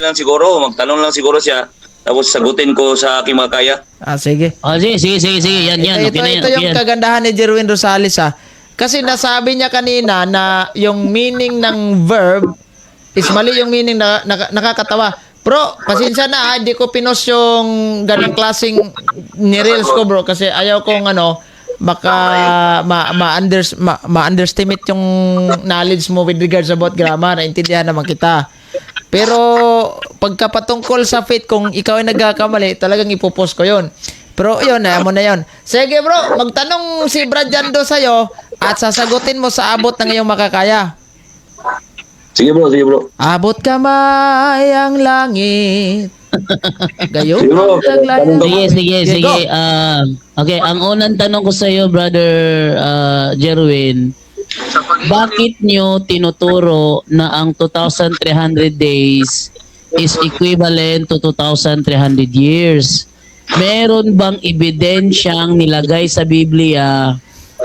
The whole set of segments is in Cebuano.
lang siguro, magtanong lang siguro siya. Tapos sagutin ko sa aking mga kaya. Ah, sige. Oh, sige, sige, sige, sige. Yan, yan. Ito, Okay na yan, ito okay yung yan. kagandahan ni Jerwin Rosales ah. Kasi nasabi niya kanina na yung meaning ng verb is mali yung meaning na, nakakatawa. Bro, pasensya na ah, hindi ko pinost yung ganong klaseng ni-reels ko, bro, kasi ayaw kong ano baka ma-underestimate yung knowledge mo with regards about grammar. Naintindihan naman kita. Pero pagkapatungkol sa faith, kung ikaw ay nagkakamali, talagang ipopost ko yon. Pero yun, ayaw mo na yun. Sige bro, magtanong si Brad Jando sa'yo at sasagutin mo sa abot ng iyong makakaya. Sige bro, sige bro. Abot kamay ang langit. Gayon Sige, bro. ang taglayan. Tanong ka. Sige, sige, Sige, sige. go. Okay, ang unang tanong ko sa iyo, Brother Jerwin, bakit nyo tinuturo na ang 2,300 days is equivalent to 2,300 years? Meron bang ebidensyang nilagay sa Biblia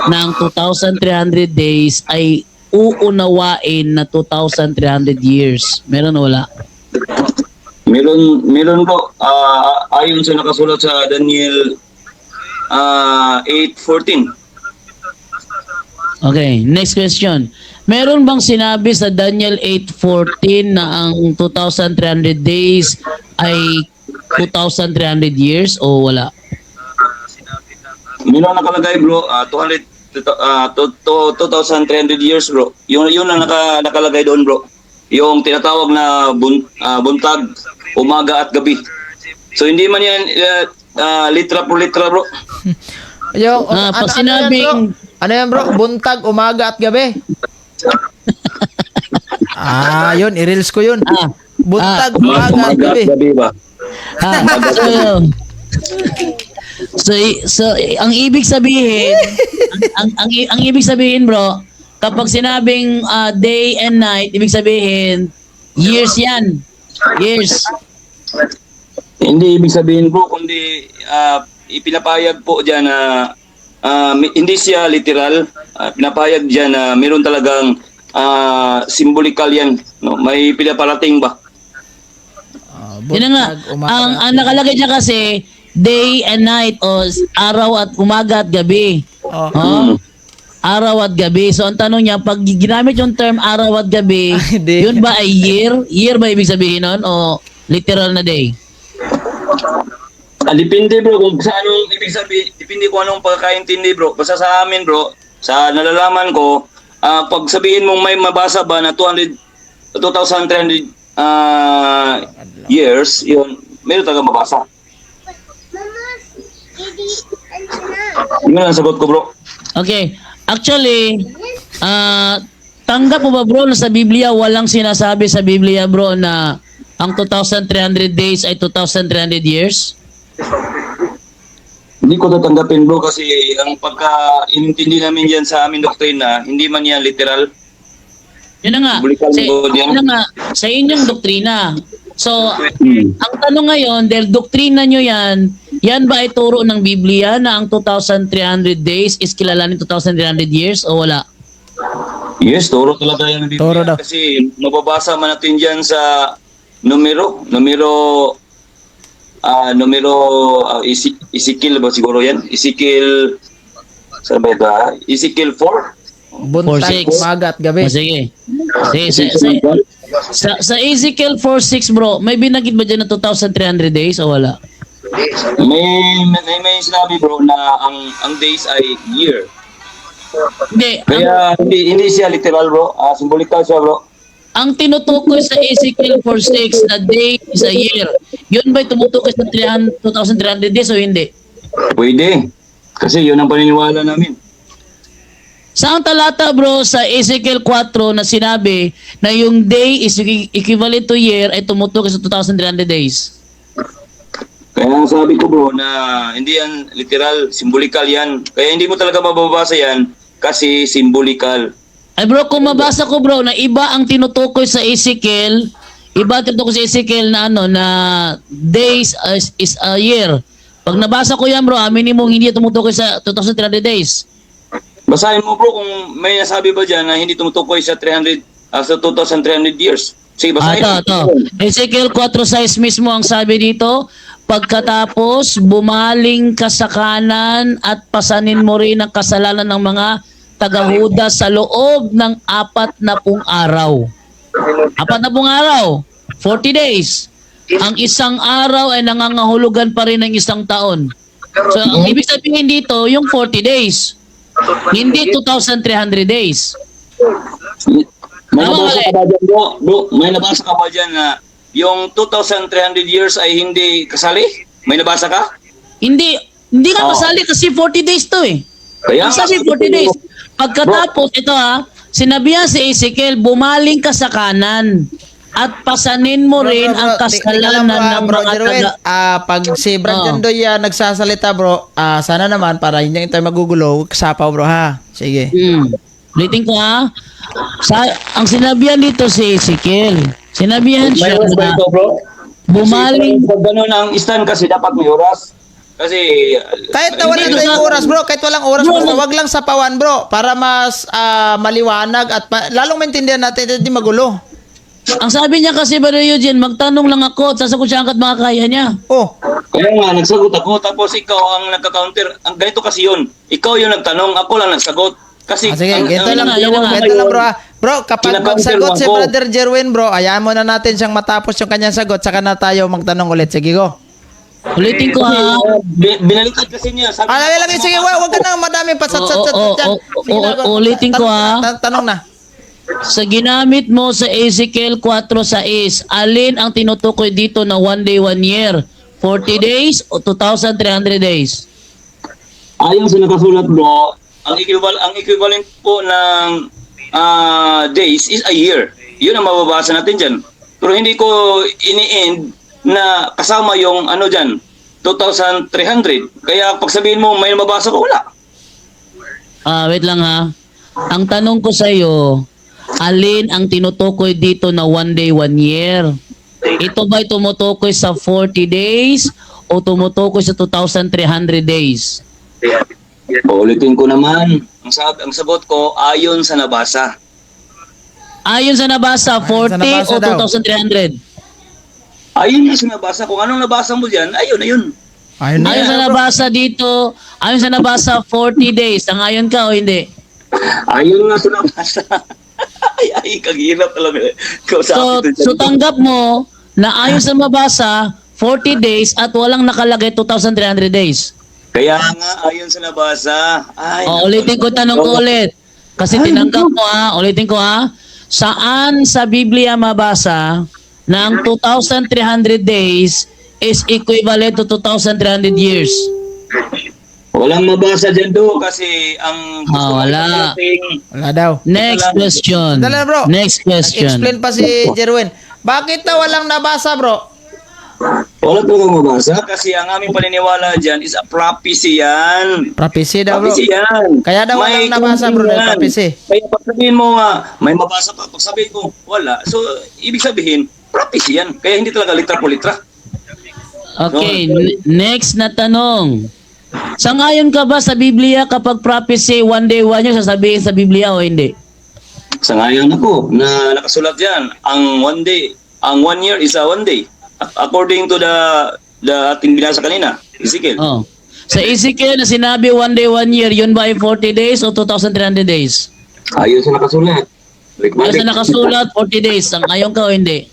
na ang 2,300 days ay uunawain na 2,300 years? Meron o wala? Meron, meron bro. Ayon sa nakasulat sa Daniel 8:14. Okay, next question. Meron bang sinabi sa Daniel 8:14 na ang 2,300 days ay 2,300 years o wala? Meron nakalagay bro, 200 2,300 years bro. Yun ang nakalagay doon bro. Yung tinatawag na buntag, umaga at gabi. So hindi man yan litra por litra bro. Yung, Ah, pag ano yan, bro? sinabing- Ano yan bro? Buntag, umaga at gabi. Ah, yun. I-reels ko yun. Ah, Buntag, umaga at Umaga at gabi. gabi ba? Ah, so, ang ibig sabihin, ang ibig sabihin bro, kapag sinabing day and night, ibig sabihin years yan. Years. Hindi ibig sabihin bro, kundi ipinapayag po diyan na hindi siya literal. Pinapayag diyan na meron talagang symbolical yan. No? May pinaparating ba? Ah, Yun na nga. buntag, umaga Ang, at ang nakalagay dyan kasi, day and night o araw at umaga at gabi. Oh. Oh? Araw at gabi. So ang tanong niya, pag ginamit yung term araw at gabi, Ay, hindi. yun ba ay year? Year ba ibig sabihin nun? O literal na day? Depende bro kung sa anong ibig sabihin, depende kung anong pagkakaintindi bro. Basta sa amin bro, sa nalalaman ko, pag sabihin mong may mabasa ba na 200 2,300 years, yun, meron talaga mabasa. Yun ang sagot ko bro. Okay. Actually, tanggap mo ba bro na sa Biblia walang sinasabi sa Biblia bro na ang 2,300 days ay 2,300 years? Hindi ko tatanggapin bro kasi ang pagka inintindi namin yan sa aming doktrina, hindi man yan literal. Yun na nga. Symbolical Sa, po yan. yun na nga, sa inyong doktrina. So, ang tanong ngayon, dahil doktrina nyo yan, yan ba ay turo ng Biblia na ang 2,300 days is kilalanin 2,300 years o wala? Yes, turo talaga yan ng Biblia. Turo daw. Kasi mababasa man natin dyan sa numero, Ezekiel ba siguro yan? Ezekiel, saan ba ito? Ah? Ezekiel 4? Buntag, 4-6. umaga at gabi. O, sige. Sige, sa Ezekiel 4.6 bro, may binanggit ba dyan na 2,300 days o wala? May sinabi bro na ang days ay year. Hindi. Ang, Kaya hindi siya literal bro. Symbolical siya bro. Ang tinutukoy sa Ezekiel 4.6 na day is a year, yun ba'y tumutukoy sa 300 2,300 days o hindi? Pwede. Kasi yun ang paniniwala namin. Saan talata bro sa Ezekiel 4 na sinabi na yung day is equivalent to year ay tumutukoy sa 2,300 days? Kaya ang sabi ko bro na hindi yan literal, symbolical yan. Kaya hindi mo talaga mababasa yan kasi symbolical. Ay bro, kung mabasa ko bro na iba ang tinutukoy sa Ezekiel, iba ang tinutukoy sa Ezekiel na ano na days is a year. Pag nabasa ko yan bro, aminin mong hindi tumutukoy sa 2,300 days. Basahin mo bro kung may nasabi ba dyan na hindi tumutukoy sa 300 sa 2,300 years. Sige, Ah, basahin. ito, ito. Ezekiel 4:6 mismo ang sabi dito, "Pagkatapos, bumaling ka sa kanan at pasanin mo rin ang kasalanan ng mga tagahuda sa loob ng 40 araw." 40 araw, 40 days. Ang isang araw ay nangangahulugan pa rin ng isang taon. So, ang ibig sabihin dito, yung 40 days. Hindi 2,300 days. May Tama, nabasa mali. ka ba dyan, bro? Bro, may nabasa ka ba dyan na yung 2,300 years ay hindi kasali? May nabasa ka? Hindi, hindi ka Oo. kasali kasi 40 days to eh. Kaya Ang sabi 40 days. Pagkatapos, ito ha, sinabihan si Ezekiel, "Bumaling ka sa kanan at pasanin mo Bro, rin bro, bro, ang teka lang, kasalanan bro, ng bro, mga Jerwin, taga." Pag si Brad Oo. Jandoy nagsasalita, bro, sana naman para hindi tayo magugulo, sapaw, bro, ha? Sige. Ulitin ko ha. Ang sinabihan dito si Ezekiel, sinabihan May siya oras ba na ito, bro? bumaling Kasi pag ganun ang stand kasi dapat may oras. Kasi Kahit na wala Hindi, tayong oras, bro, kahit walang oras, Bro, basta wag lang sapawan, bro, para mas maliwanag at lalong maintindihan natin, hindi magulo. Ang sabi niya kasi, Brother Eugene, "Magtanong lang ako at sasagot siya hanggat makakaya niya." Oh, Kaya nga, nagsagot ako, tapos ikaw ang nagka-counter. Ang ganito kasi yun. Ikaw yung nagtanong, ako lang nagsagot. Kasi Sige, ganito yun lang, na, yun na nga. ganito lang, bro, ha. Bro, kapag Kina-counter magsagot mo si ako. Brother Jerwin, bro, hayaan muna natin siyang matapos yung kanyang sagot, saka na tayo magtanong ulit. Sige, go. Ulitin ko ha. Binaliktad kasi niya. Sabi Ah, niya, lang, sige, wag ka nang madami pa sat sat sat Oo, dyan. oo, Sige na, oo, bro. ulitin ko, Tanong ha. na, tanong na. Sa ginamit mo sa Ezekiel 4:6, alin ang tinutukoy dito na one day, one year? 40 days o 2,300 days? Ayon sa nakasulat, bro, ang equivalent po ng days is a year. Yun ang mababasa natin dyan. Pero hindi ko ini-end na kasama yung ano dyan, 2,300. Kaya pag sabihin mo may mabasa ko, wala. Ah, wait lang ha. Ang tanong ko sa iyo, alin ang tinutukoy dito na one day, one year? Ito ba'y tumutukoy sa 40 days o tumutukoy sa 2,300 days? Ulitin ko naman. Ang sagot ko, ayon sa nabasa. Ayon sa nabasa, Ayon sa 40 nabasa o daw. 2,300? Ayon nga sa nabasa. Kung anong nabasa mo dyan, ayun, ayun. Ayun na Ayon yan, sa bro. nabasa dito, ayon sa nabasa, 40 days. Ang ayon ka o hindi? Ayon nga sa nabasa. Ay, ay, kaghirap talaga. So, Kausapin ito dyan. so tanggap mo na ayon sa mabasa, 40 days at walang nakalagay 2,300 days. Kaya nga, ayon sa nabasa. Ay, O, ulitin ko, tanong ko ulit. Kasi tinanggap mo ha, ulitin ko ha. Saan sa Biblia mabasa na ang 2,300 days is equivalent to 2,300 years? Walang mabasa dyan do kasi ang Ah, wala. Wala daw. Next question. Dala, bro. Next question. Explain pa si Jerwin. Bakit na walang nabasa, bro? Wala talagang mabasa kasi ang aming paniniwala dyan is a prophecy yan. Prophecy daw, bro. Prophecy yan. Kaya daw walang May nabasa, bro, dahil yan. prophecy. Kaya pag sabihin mo nga, may mabasa pa. Pag sabihin ko, wala. So, ibig sabihin, prophecy yan. Kaya hindi talaga litra po litra. Okay, next na tanong. Sangayon ka ba sa Biblia kapag prophecy one day, one year, sasabihin sa Biblia o hindi? Sa ngayon ako, na nakasulat dyan, ang one day, ang one year is a one day. According to the ating binasa kanina, Ezekiel. Oh. Sa Ezekiel na sinabi one day, one year, yun ba ay 40 days o 2,300 days? Ayun sa nakasulat. Ayun Balik-balik. sa nakasulat, 40 days. Ang ayon ka o hindi?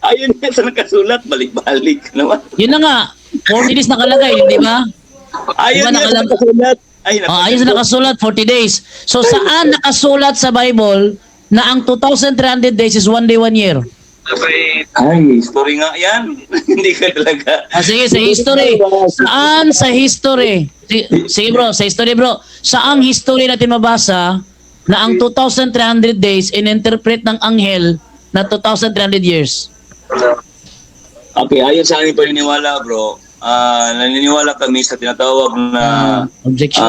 Ayun nga sa nakasulat, balik-balik naman. Yun na nga, 40 days nakalagay, hindi ba? Ayun Diba nga sa nakasulat. Ay, Oh, ayun sa nakasulat, 40 days. So saan nakasulat sa Bible na ang 2,300 days is one day, one year? Ay, story nga yan. Hindi ka talaga. Ah, sige, sa history. Saan sa history? Sige bro, sa history, bro. Saang history natin mabasa na ang 2,300 days in-interpret ng anghel na 2,300 years? Okay, ayon sa aming paniniwala, bro, naniniwala kami sa tinatawag na Objection.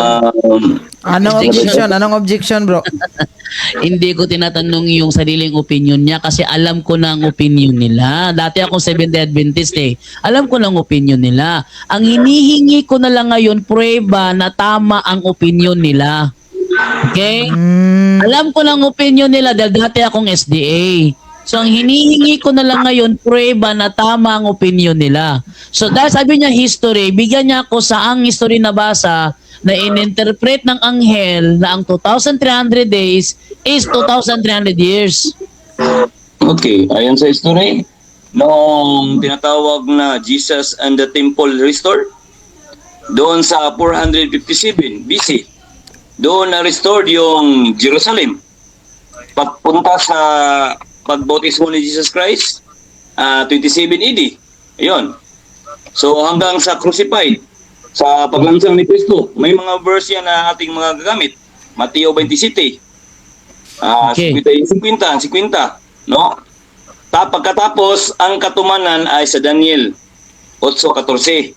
Anong objection? Anong objection, bro? Hindi ko tinatanong yung sariling opinion niya kasi alam ko na ang opinion nila. Dati akong Seventh-day Adventist eh. Alam ko na ang opinion nila. Ang hinihingi ko na lang ngayon, prueba na tama ang opinion nila. Okay? Alam ko na ang opinion nila dahil dati akong SDA. So ang hinihingi ko na lang ngayon, prueba na tama ang opinion nila. So dahil sabi niya history, bigyan niya ako saang history nabasa na ininterpret ng anghel na ang 2,300 days is 2,300 years. Okay, ayon sa history, noong tinatawag na Jesus and the Temple Restored, doon sa 457 BC, doon na restored yung Jerusalem. Pagpunta sa pagbautismo ni Jesus Christ, 27 AD. Ayun. So hanggang sa crucified, sa paglansang ni Kristo, may mga verse yan na ating mga gagamit. Mateo 27. 50, 50, no? Pagkatapos, ang katumanan ay sa Daniel 8:14.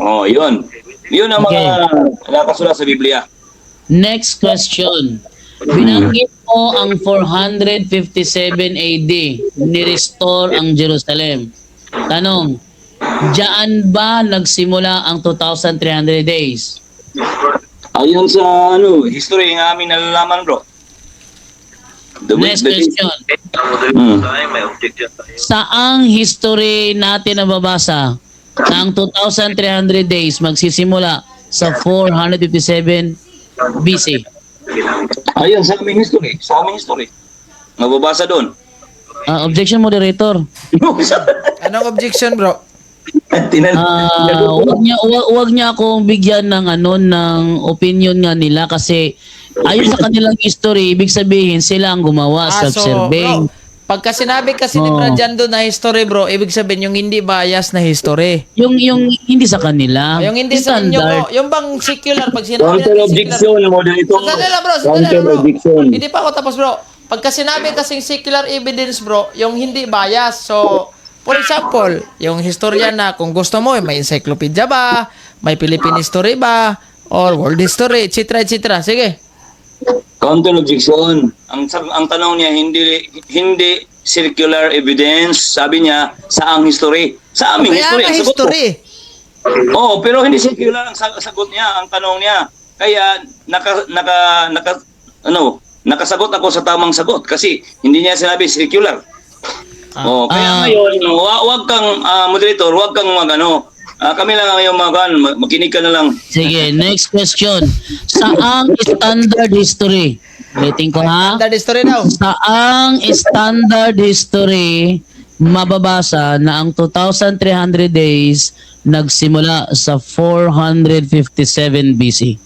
Oh, yun. Yun ang mga nakasulat sa Biblia. Next question. Binanggit mo ang 457 AD, ni-restore ang Jerusalem. Tanong, diyan ba nagsimula ang 2,300 days? Ayon sa ano, history ng aming nalalaman, bro. Next question. Saang history natin nababasa na ang 2,300 days magsisimula sa 457 BC? Ayon sa aming history, sa aming history. Mababasa doon. Objection, moderator. Anong objection, bro? Wag niya akong bigyan ng ano, ng opinion nga nila kasi ayon sa kanilang history, ibig sabihin sila ang gumawa, self-serving. Ah, bro, pagka sinabi kasi ni Oo. Brad Jando na history, bro, ibig sabihin yung hindi bias na history. Yung hindi sa kanila. Yung hindi sa inyo, bro. Standard. Yung bang secular, pag sinabi Counter natin secular, objection, moderator. Sandali lang, bro, sandali lang, Counter bro. objection. Hindi pa ako tapos, bro. Pagka sinabi kasing secular evidence, bro, yung hindi bias. So, for example, yung historia na kung gusto mo, may encyclopedia ba, may Philippine history ba, or world history, etc., etc. Sige. Counter objection. Ang tanong niya, hindi hindi circular evidence, sabi niya, sa ang history. Sa aming Kaya history nga ang sagot ko. history. Oh, pero hindi circular ang sagot niya, ang tanong niya. Kaya naka naka naka ano, nakasagot ako sa tamang sagot kasi hindi niya sinabi circular. Oh, kaya ngayon, wag kang moderator, wag kang magano. Kami lang ang iyong makinig ka na lang. Sige, next question. Saang standard history? Ulitin ko ha. Standard history daw. Saang standard history mababasa na ang 2,300 days nagsimula sa 457 BC?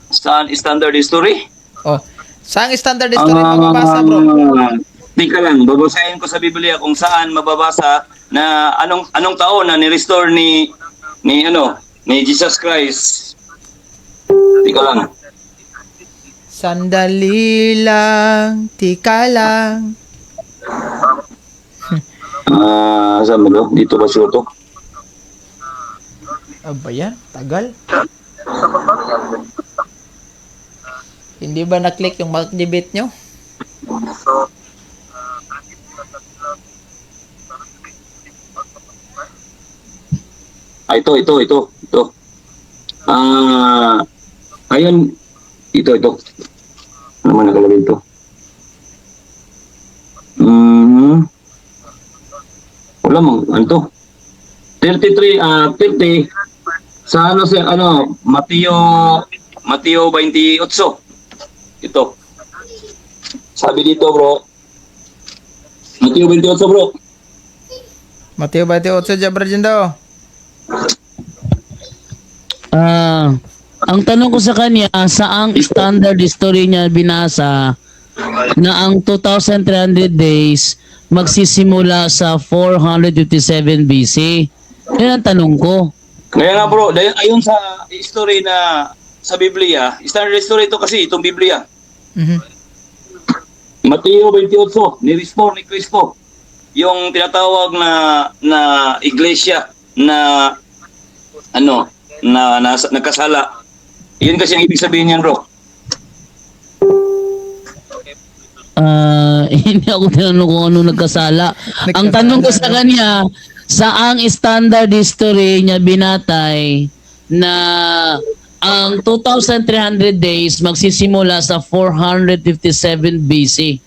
Saan standard history? Oh. Saan standard history mababasa, bro? Teka lang, babasahin ko sa Biblia kung saan mababasa na anong anong taon na ni-restore ni ano, ni Jesus Christ. Teka lang. Sandali lang, tika lang. Saan ba to? Dito ba siguro to? Aba yan, tagal. Hindi ba na-click yung mag-debate nyo? Ah, ito, ito, ito, ito. Ayun, ito, ito. Ano man nakalagay ito? Wala mo, ano to? 33, 30, sa ano, sa ano, Mateo, Mateo 28. Ito. Sabi dito, bro. Mateo 28, bro. Mateo 28, Jabra dyan daw. Ang tanong ko sa kanya, saang standard history niya binasa na ang 2,300 days magsisimula sa 457 BC? Yun ang tanong ko. Kaya nga, bro, dahil ayon sa history na sa Biblia, standard history ito kasi itong Biblia. Mateo 28, ni-restore ni Kristo yung tinatawag na na iglesia na ano na nagkasala. Yun kasi ang ibig sabihin niyan, bro. Hindi ako tinanong kung ano nagkasala. Ang tanong ko sa kanya, saang standard history niya binatay na ang 2,300 days magsisimula sa 457 BC?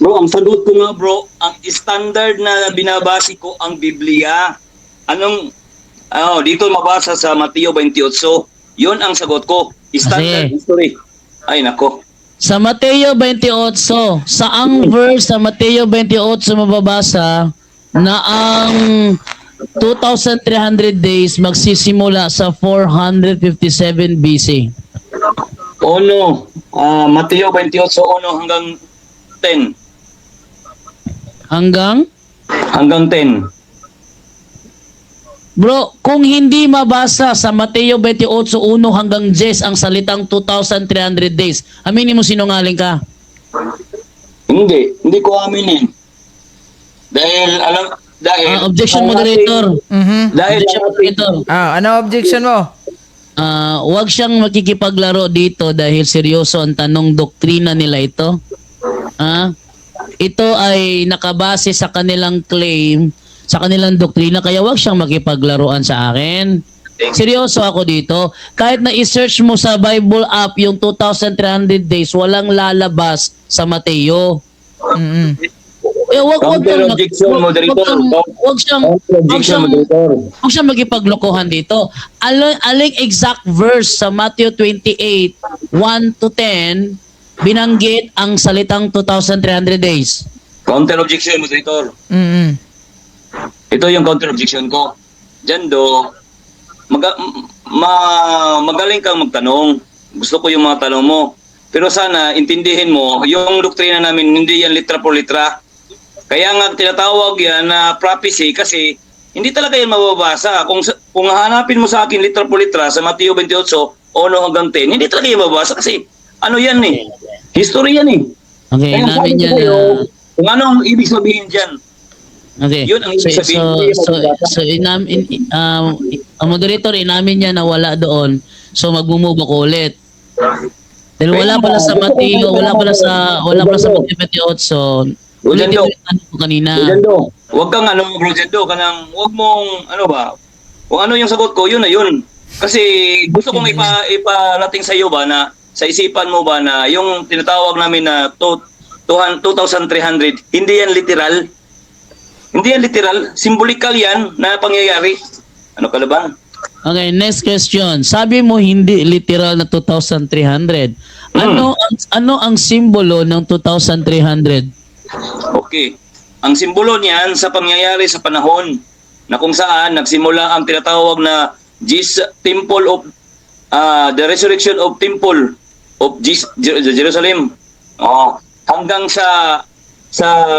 Bro, ang sagot ko nga, bro, ang standard na binabase ko ang Biblia. Anong oh, dito mabasa sa Mateo 28. 'Yun ang sagot ko. Standard Kasi- history. Ay nako. Sa Mateo 28, saang verse sa Mateo 28 mababasa na ang 2,300 days magsisimula sa 457 BC? Ono, Mateo 28, 1 hanggang 10. Hanggang? Hanggang 10. Bro, kung hindi mabasa sa Mateo 28:1 hanggang 10 ang salitang 2,300 days, aminin mo sinungaling ka. Hindi, hindi ko aminin. Dahil alam dahil Objection, moderator. Dahil Objection, moderator. Ano objection mo? Huwag siyang makikipaglaro dito dahil seryoso ang tanong, doktrina nila ito. Ito ay nakabase sa kanilang claim, sa kanilang doktrina, kaya huwag siyang makipaglaruan sa akin. Seryoso ako dito. Kahit na i-search mo sa Bible app yung 2,300 days, walang lalabas sa Mateo. Eh, wag wag Counter kang objection, wag, wag moderator. wag siyang Counter wag objection, siyang moderator. Huwag siya magipaglokohan dito. Aling exact verse sa Matthew 28, 1 to 10, binanggit ang salitang 2,300 days? Counter objection, moderator. Ito yung counter objection ko. Diyan do, magaling kang magtanong. Gusto ko yung mga tanong mo. Pero sana intindihin mo, yung doktrina namin hindi yan litra por litra. Kaya nga tinatawag yan na prophecy kasi hindi talaga yan mababasa. Kung hahanapin mo sa akin litra por litra sa Mateo 28, 1 hanggang 10, hindi talaga yan mababasa kasi ano yan eh. History yan eh. Okay, Kaya namin sabi ko yan sa'yo, na kung ano ang ibig sabihin dyan, Okay. yun ang ibig So, sabihin. so, Hindi yan so, mababasa. so ang moderator, inamin niya na wala doon. So, magmumove ako ulit. Dahil wala pala sa Mateo, wala pala sa Mateo 28. Ulitin ko yung tanong ko kanina. Rojendo, wag kang ano, Rojendo, kanang wag mong ano ba? Kung ano yung sagot ko, yun na yun. Kasi gusto kong iparating sa iyo ba na sa isipan mo ba na yung tinatawag namin na 2,300, hindi yan literal. Hindi yan literal, symbolical yan na pangyayari. Ano ka na ba? Okay, next question. Sabi mo hindi literal na 2,300. Ano ang simbolo ng 2,300? Okay. Ang simbolo niyan sa pangyayari sa panahon na kung saan nagsimula ang tinatawag na Jesus Temple of the resurrection of Temple of Jesus, Jerusalem. Oh, hanggang sa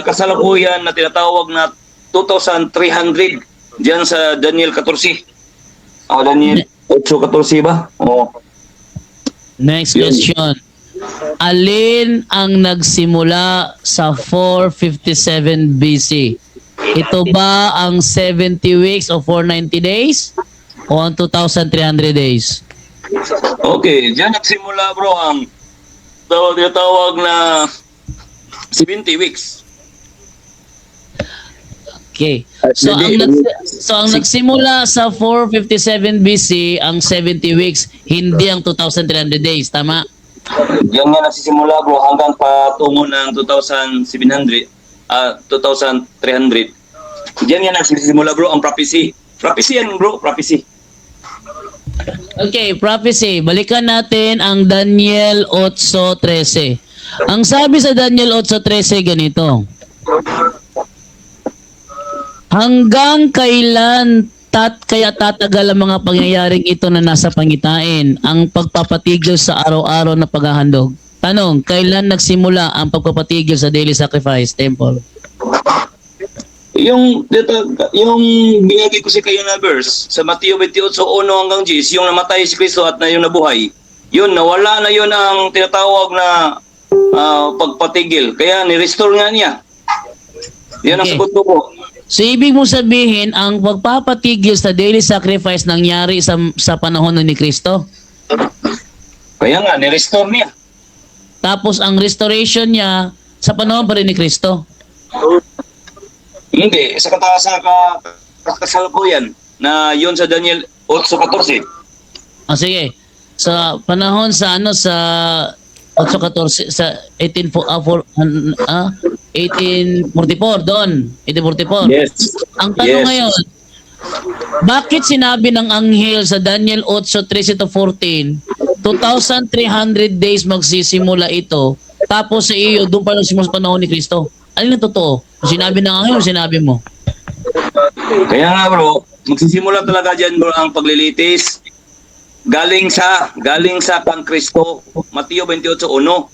kasalukuyan na tinatawag na 2,300 diyan sa Daniel 14. Oh, Daniel 8:14 ba? Oh. Next Yun. question. Alin ang nagsimula sa 457 BC? Ito ba ang 70 weeks o 490 days o ang 2,300 days? Okay, diyan nagsimula, bro, ang tinatawag na 70 weeks. Okay. So ang nagsimula sa 457 BC ang 70 weeks, hindi ang 2,300 days, tama? Diyan nga nagsisimula, bro, hanggang patungo ng 2,700, 2,300. Diyan nga nagsisimula, bro, ang prophecy. Prophecy yan, bro, prophecy. Okay, prophecy. Balikan natin ang Daniel 8:13. Ang sabi sa Daniel 8:13, ganito: "Hanggang kailan kaya tatagal ang mga pangyayaring ito na nasa pangitain, ang pagpapatigil sa araw-araw na paghahandog?" Tanong, kailan nagsimula ang pagpapatigil sa daily sacrifice temple? Yung binigay ko si kayo na verse sa Mateo 28, 1 hanggang 10, yung namatay si Kristo at na yung nabuhay, yun, nawala na yun ang tinatawag na pagpatigil. Kaya ni-restore nga niya. Yan ang sagot ko po. So ibig mo sabihin, ang pagpapatigil sa daily sacrifice nangyari sa panahon ni Kristo? Kaya nga, ni-restore niya. Tapos ang restoration niya sa panahon pa rin ni Kristo. Hindi, sa kataas ka kasalukuyan na yun sa Daniel 8:14. Ah, sige. Sa panahon sa ano sa 8:14 sa 18 4 1844 doon. 1844. Yes. Ang tanong ngayon, bakit sinabi ng anghel sa Daniel 8:13 to 14, 2,300 days magsisimula ito, tapos sa iyo, doon pa lang simula sa panahon ni Kristo? Alin ang totoo? Sinabi ng anghel o sinabi mo? Kaya nga, bro, magsisimula talaga dyan, bro, ang paglilitis. Galing sa kang Kristo, Mateo 28:1.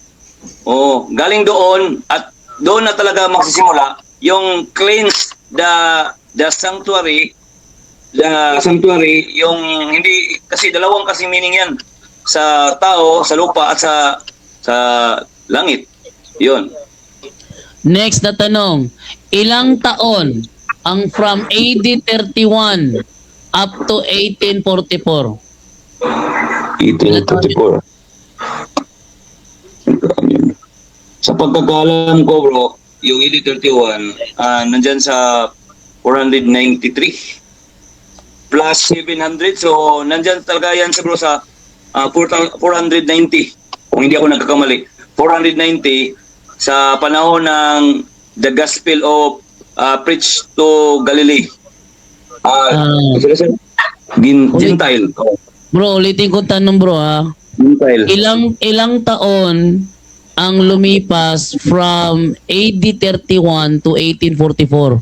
Oh, galing doon at doon na talaga magsisimula yung cleanse the sanctuary, the sanctuary, yung hindi kasi dalawang kasi meaning yan sa tao, sa lupa at sa langit. 'Yun. Next na tanong, ilang taon ang from AD 31 up to 1844? 1834. Sa pagkakaalam ko, bro, yung AD 31, nandyan sa 493 plus 700. So, nandyan talaga yan sa bro sa 490. Kung hindi ako nagkakamali. 490 sa panahon ng the Gospel of Preach to Galilee. Sila, sir? Gentile. Oh, Bro, ulitin ko tanong, bro, ha. Gentile. Ilang ilang taon ang lumipas from AD 31 to 1844?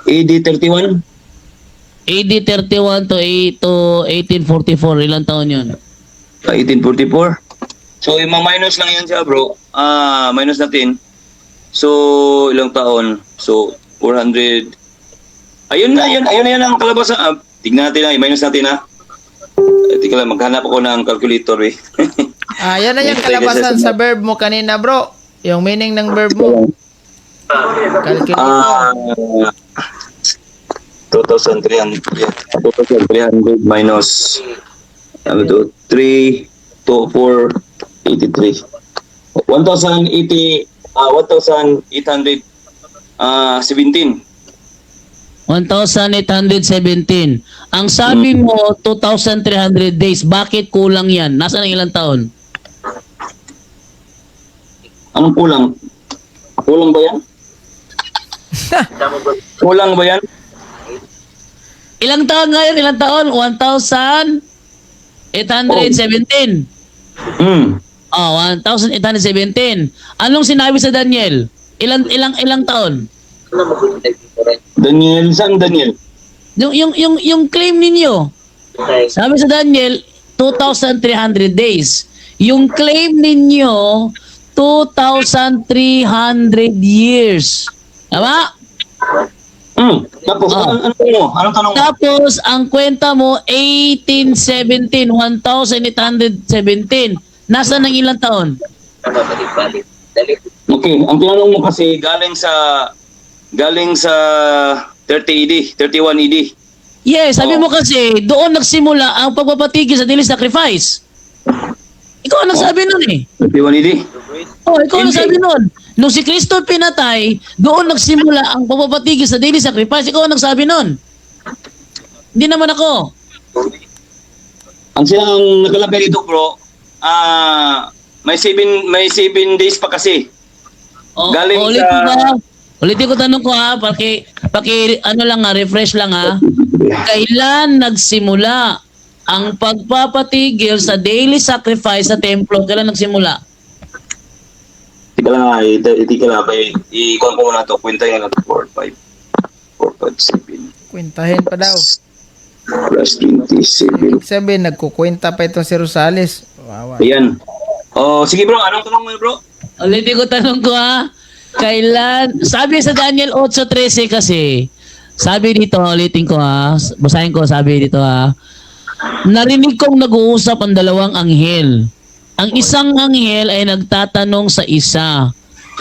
AD 31? AD 31 to 1844, ilang taon 'yun? 1844. So, ima-minus lang yan siya, bro. Minus natin. So, ilang taon? So, 400. Ayun na, ayun, ayun na yan ang kalabasan. Tignan natin na, i-minus natin ha. Teka lang, maghanap ako ng calculator eh. Yan na yung kalabasan sa verb mo kanina, bro. Yung meaning ng verb mo. Calculator. 2,300, 2,300 minus ano to, 3, 2, 4, 83. 1,080, 1,800, 17. 1,817. Ang sabi mo, 2,300 days. Bakit kulang yan? Nasaan ang ilang taon? Anong kulang? Kulang ba yan? Kulang ba yan? Ilang taon ngayon? Ilang taon? 1,817. Oh, 1,817. Anong sinabi sa Daniel? Ilang ilang ilang taon? Daniel, saan Daniel? Yung claim ninyo. Sabi sa Daniel, 2,300 days. Yung claim ninyo, 2,300 years. Tama? Tapos, anong tanong mo? Anong tanong mo? Tapos, ang kwenta mo, 1817, 1,817. Nasaan ang ilang taon? Okay, ang tinanong mo kasi galing sa 30 AD, 31 AD. Yes, sabi mo kasi, doon nagsimula ang pagpapatigil sa daily sacrifice. Ikaw ang nagsabi nun eh. 31 AD? Oh, ikaw ang Hindi. nagsabi nun. Nung si Kristo pinatay, doon nagsimula ang pagpapatigil sa daily sacrifice. Ikaw ang nagsabi nun. Hindi naman ako. Ang siyang nakalagay dito, bro, may 7 days pa kasi. O, Galing ulitin ko, ha. Ulitin ko tanong ko ha, paki ano lang ha, refresh lang ha. Kailan nagsimula ang pagpapatigil sa daily sacrifice sa templo? Kailan nagsimula? Teka lang ha, tika lang, i-count ko muna ito, kwentahin na lang 4, 5, 4, 5, 7, Kwentahin pa daw. Plus 27. Ibig sabihin, nagkukwenta pa itong si Rosales. Wawa. Ayan. Oh, sige bro, anong tanong mo, bro? Ulitin ko tanong ko ha. Kailan, sabi sa Daniel 8:13 kasi, sabi dito, ulitin ko ha, basahin ko, sabi dito ha, narinig kong nag-uusap ang dalawang anghel. Ang isang anghel ay nagtatanong sa isa,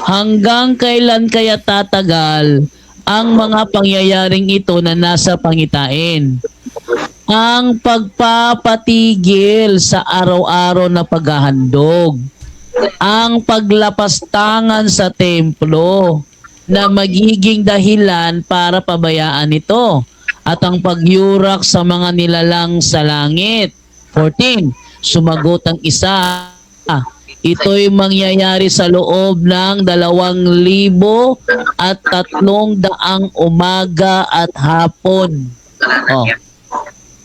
hanggang kailan kaya tatagal ang mga pangyayaring ito na nasa pangitain? Ang pagpapatigil sa araw-araw na paghahandog, ang paglapastangan sa templo na magiging dahilan para pabayaan ito at ang pagyurak sa mga nilalang sa langit. 14. Sumagot ang isa, Ito'y mangyayari sa loob ng 2,300 umaga at hapon. Oh.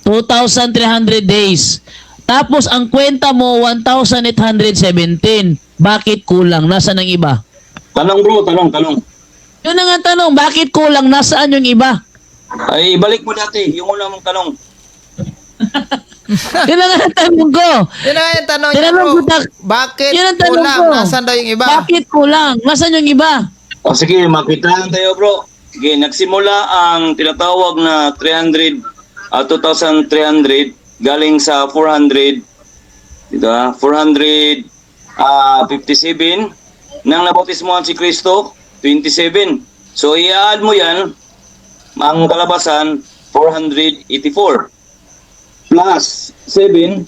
2,300 days. Tapos ang kwenta mo 1,817. Bakit kulang? Nasaan ang iba? Tanong bro, tanong, tanong. Yun ang nga tanong, bakit kulang? Nasaan yung iba? Ay, balik mo dati, yung una mong tanong. Yun ang nga tanong ko. Yun na nga yung tanong niya, Tinanong bro. ko tak- Bakit Yun ang tanong kulang? ko. Nasaan daw yung iba? Bakit kulang? Nasaan yung iba? O sige, makitaan tayo bro. Sige, nagsimula ang tinatawag na 300, 2,300 galing sa 400, dito 457 nang nabautismohan si Kristo, 27. So i-add mo yan, ang kalabasan, 484 plus 7,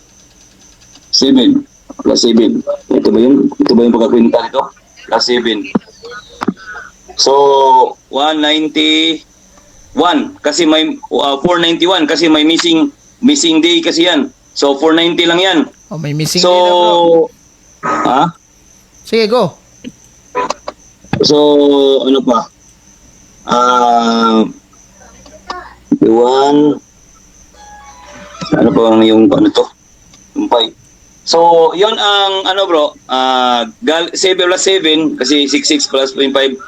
7 plus 7. Ito ba yun? Ito ba yung pagkakwenta nito? Plus 7. So, 191 kasi may 491 kasi may missing missing day kasi yan. So 490 lang yan. Oh, may missing So day na, bro. ha? Sige, go. So ano pa? 1, ano pa ang yung ano to? Yung 5. So, yon ang ano bro, 7 plus 7 kasi 66 plus 0.5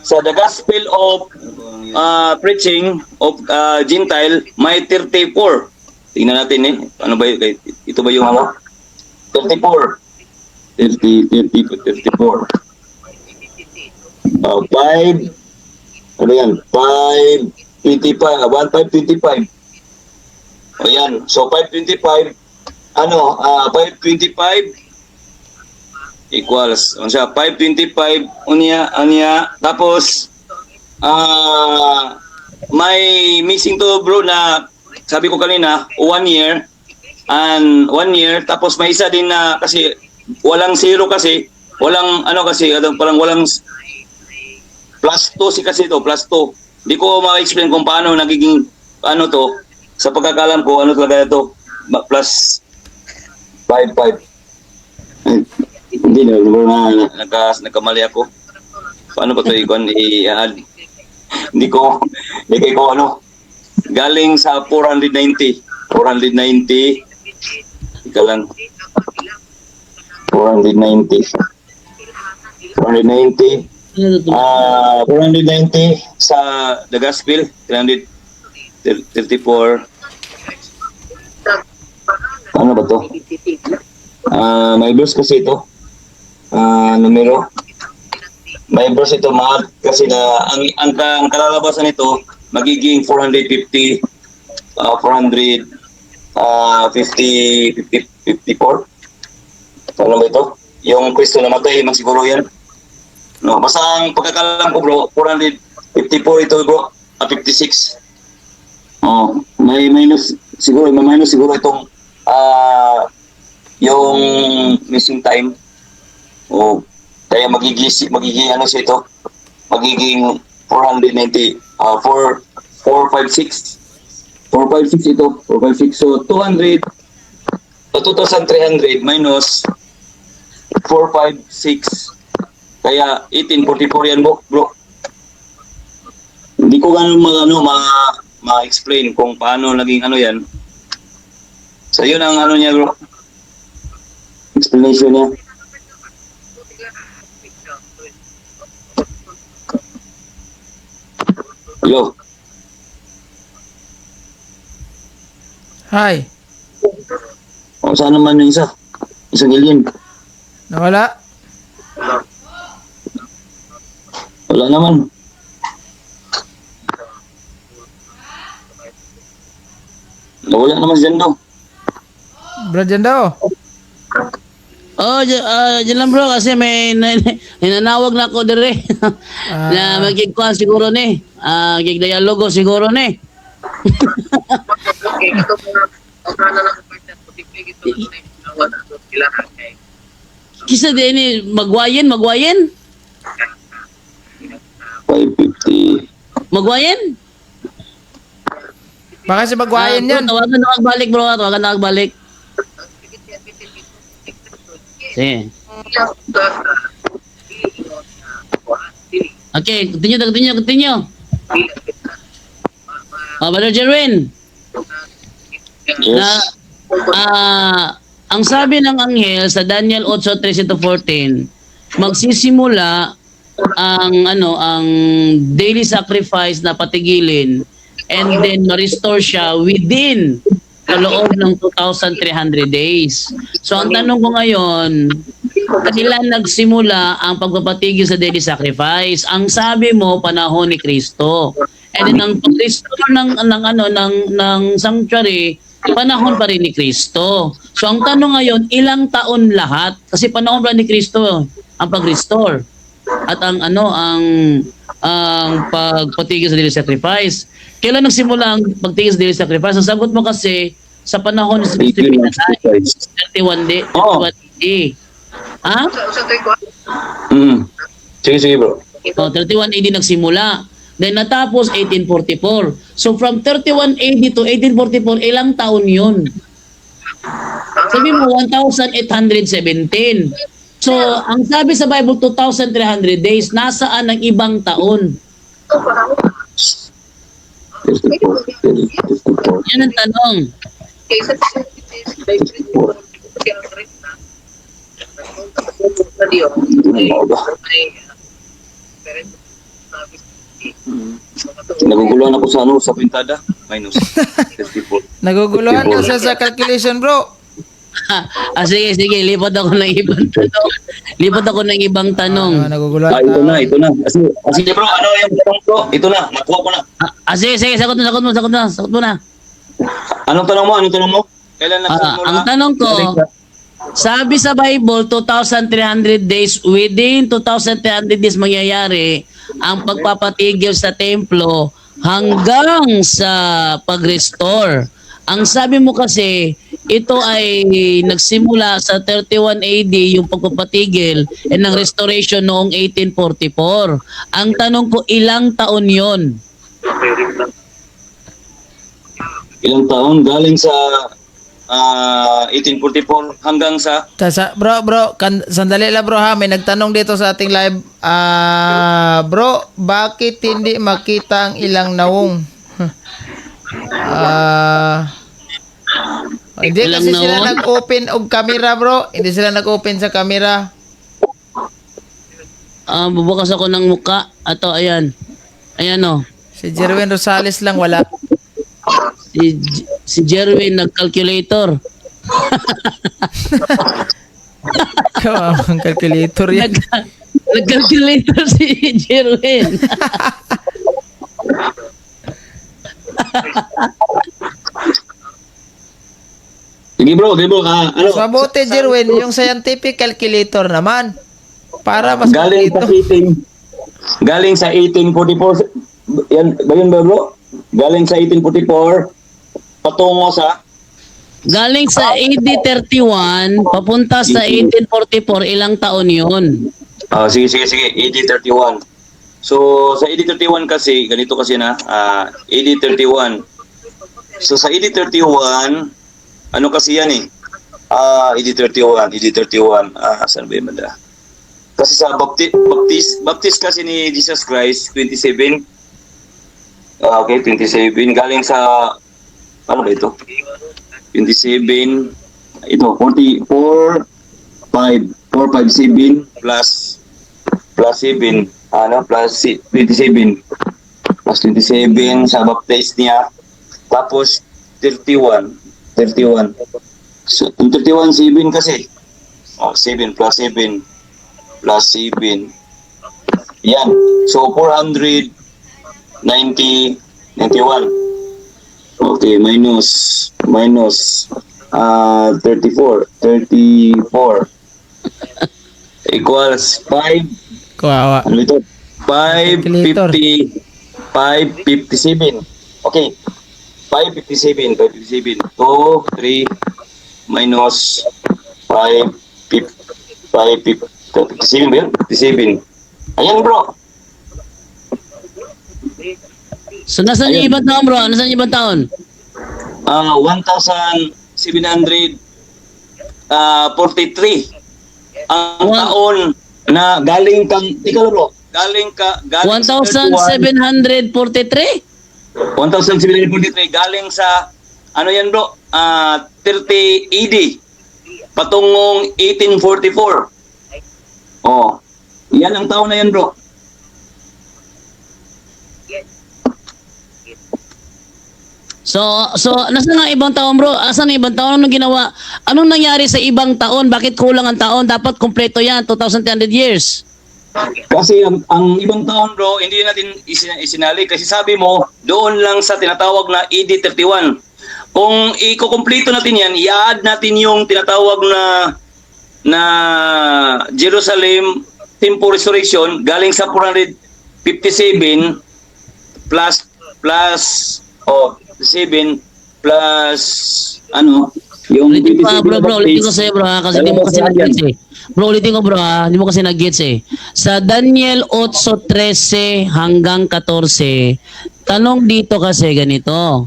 sa the gospel of preaching of Gentile may 34. Tingnan natin eh. Ano ba yun? Ito ba yung ano? 34. 30, 30, 34. 5, ano yan? 5, 25, 1, 5, 25. O yan. So, 525, ano, 525 equals, ano siya, 525, unya, unya, tapos, may missing to bro na, sabi ko kanina, 1 year, and 1 year, tapos may isa din na, kasi, walang zero kasi, walang, ano kasi, ano, parang walang, plus 2 si kasi ito, plus 2. Hindi ko ma-explain kung paano nagiging, ano to, sa pagkakalam ko, ano talaga ito, plus 5, 5. Ay, hindi na, nagkamali ako. Paano ba ito i-add? Hindi ko ano. Galing sa 490. 490. Ika lang. 490. 490. 490 sa The Gospel, 334. Ano ba to? May verse kasi ito. Numero. May verse ito, mahal kasi na ang kalalabasan nito magiging 450, 400, 50, 50, 54. Ano ba ito? Yung Kristo namatay, man siguro yan. No, basta ang pagkakalam ko bro, 454 ito bro, 56. Oh, may minus siguro, may minus siguro itong yung missing time. Oh, kaya magiging magiging ano siya ito? Magiging 490 4 456. 456 ito, 456. So 200 2,300 minus 456. Kaya 1844 yan bro. Bro. Hindi ko ganun ma-explain kung paano naging ano yan. So yun ang ano niya bro. Explanation niya. Hello. Hi. O saan naman yung isa? Isang alien. Nawala? Wala naman. Wala naman si Jando. Bro, dyan daw. Oh, dyan lang bro kasi may ninanawag na ako dire. Na magigkuhan siguro ni. Gigdialogo siguro ni. Kisa din ni magwayen, magwayen, 550. magwayen. Baka si Magwayan Bro, yan. Tawagan na balik bro, tawagan na balik. Sige. Okay, continue, continue, continue. Oh, Brother Jerwin. Yes. Na, ang sabi ng anghel sa Daniel 8:13-14, magsisimula ang ano, ang daily sacrifice na patigilin and then ma-restore siya within sa loob ng 2,300 days. So ang tanong ko ngayon, kailan nagsimula ang pagpapatigil sa daily sacrifice? Ang sabi mo, panahon ni Kristo. And then ang pag-restore ng ano ng sanctuary, panahon pa rin ni Kristo. So ang tanong ngayon, ilang taon lahat? Kasi panahon pa ni Kristo ang pag-restore at ang ano ang pagpatigil sa daily sacrifice. Kailan nagsimula ang pagtigil sa daily sacrifice? Ang sagot mo kasi sa panahon ni Kristo, 31 day, Oo. 31 AD. Ha? Sige, sige, bro. Oh, 31 AD nagsimula. Then natapos 1844. So from 31 AD to 1844, ilang taon yun? Sabi mo, 1,817. So, ang sabi sa Bible, 2,300 days, nasaan ang ibang taon? 34, 34, Yan ang tanong. 34. Naguguluhan ako sa ano, sa pintada. Minus 34. Naguguluhan ka sa calculation, bro. Ah, sige, sige, lipat ako ng ibang tanong. Lipat ako ng ibang tanong. Ah, naguguluhan Ah, ito ka. na, ito na. Kasi bro, ano yung tanong ko? Ito na, nakuha ko na. Ah, sige, sige, sagot mo, sagot mo, sagot mo, sagot mo na. Anong tanong mo? Anong tanong mo? Kailan Ah, nagsimula? ang tanong ko, sabi sa Bible, 2,300 days, within 2,300 days mangyayari ang pagpapatigil sa templo hanggang sa pag-restore. Ang sabi mo kasi, ito ay nagsimula sa 31 AD yung pagpapatigil and ang restoration noong 1844. Ang tanong ko, ilang taon yon? Ilang taon? Galing sa 1844 hanggang sa Bro, bro, sandali lang, bro, ha. May nagtanong dito sa ating live. Ah, bro, bakit hindi makita ang ilang nawong? Hindi Ilang kasi sila nawong? nag-open og camera, bro. Hindi sila nag-open sa camera. Ah, bubukas ako ng muka. Ato, ayan. Ayan oh. Si Jerwin Rosales lang wala. Si Jerwin nag-calculator. Ang calculator yan. Nag-calculator si Jerwin. Sige bro, sige bro. Ano? Mas mabuti, Jerwin, yung scientific calculator naman. Para mas Galing sa mabuti. 18 Galing sa 1844, yan ba yun ba, bro? Galing sa 1844 patungo sa Galing sa AD 31, papunta sa 1844, ilang taon yun? Ah, sige, sige, sige, AD 31. So sa AD 31 kasi ganito kasi na, AD 31. So sa AD 31, ano kasi yan eh? AD 31, AD 31. Saan ba yun banda? Kasi sa baptist kasi ni Jesus Christ 27. Okay, 27 galing sa ano ba ito? 27, ito 44 5 4 5 7 plus 7, ano, plus 27, plus 27 sa baptist niya, tapos 31, 31. So yung 31, 7 kasi, oh, 7 plus 7 plus 7 yan, so 490 91. Okay, minus 34, 34 equals 5, Kawawa. ano ito? 550, 557. Okay. 557, 557. 2, 3, minus 5, 5, 5, 57 ba yun? 57. Ayan, bro. So, nasaan yung Ayun. ibang taon, bro? Nasaan yung ibang taon? 1,743. Ang taon na galing kang, ikaw, bro, galing ka, galing sa 31, 1,743? 1,743, galing sa, ano yan, bro, 30 AD, patungong 1844. Oh, yan ang taon na yan, bro. So, nasa nga ibang taon, bro? Asan ang ibang taon? Anong ginawa? Anong nangyari sa ibang taon? Bakit kulang ang taon? Dapat kompleto yan, 2,300 years. Kasi ang ibang taon, bro, hindi natin isinali. Kasi sabi mo, doon lang sa tinatawag na AD 31. Kung ikukumpleto natin yan, i-add natin yung tinatawag na na Jerusalem Temple Restoration galing sa 457 plus oh 7 plus ano yung Ulitin ko ha, 27 bro, bro. na Ulitin ko sa'yo, bro, ha? Kasi hindi mo kasi Dalawa sa nag-gets eh. Bro, ulitin ko, bro, ha? Hindi mo kasi nag-gets eh. Sa Daniel 8:13 hanggang 14, tanong dito kasi ganito.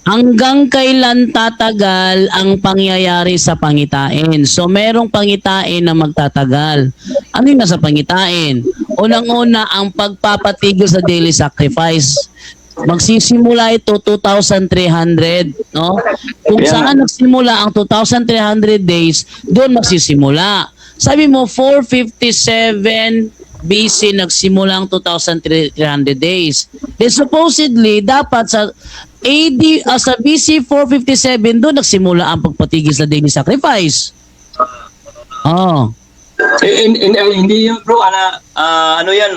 Hanggang kailan tatagal ang pangyayari sa pangitain? So, merong pangitain na magtatagal. Ano yung nasa pangitain? Unang-una, ang pagpapatigil sa daily sacrifice. Magsisimula ito 2,300, no? Kung saan nagsimula ang 2,300 days, doon magsisimula. Sabi mo, 457 BC nagsimula ang 2,300 days. Then supposedly, dapat sa AD, sa BC 457, doon nagsimula ang pagpatigil sa daily sacrifice. Oh. Eh, hindi yun, bro, ana, ano yan,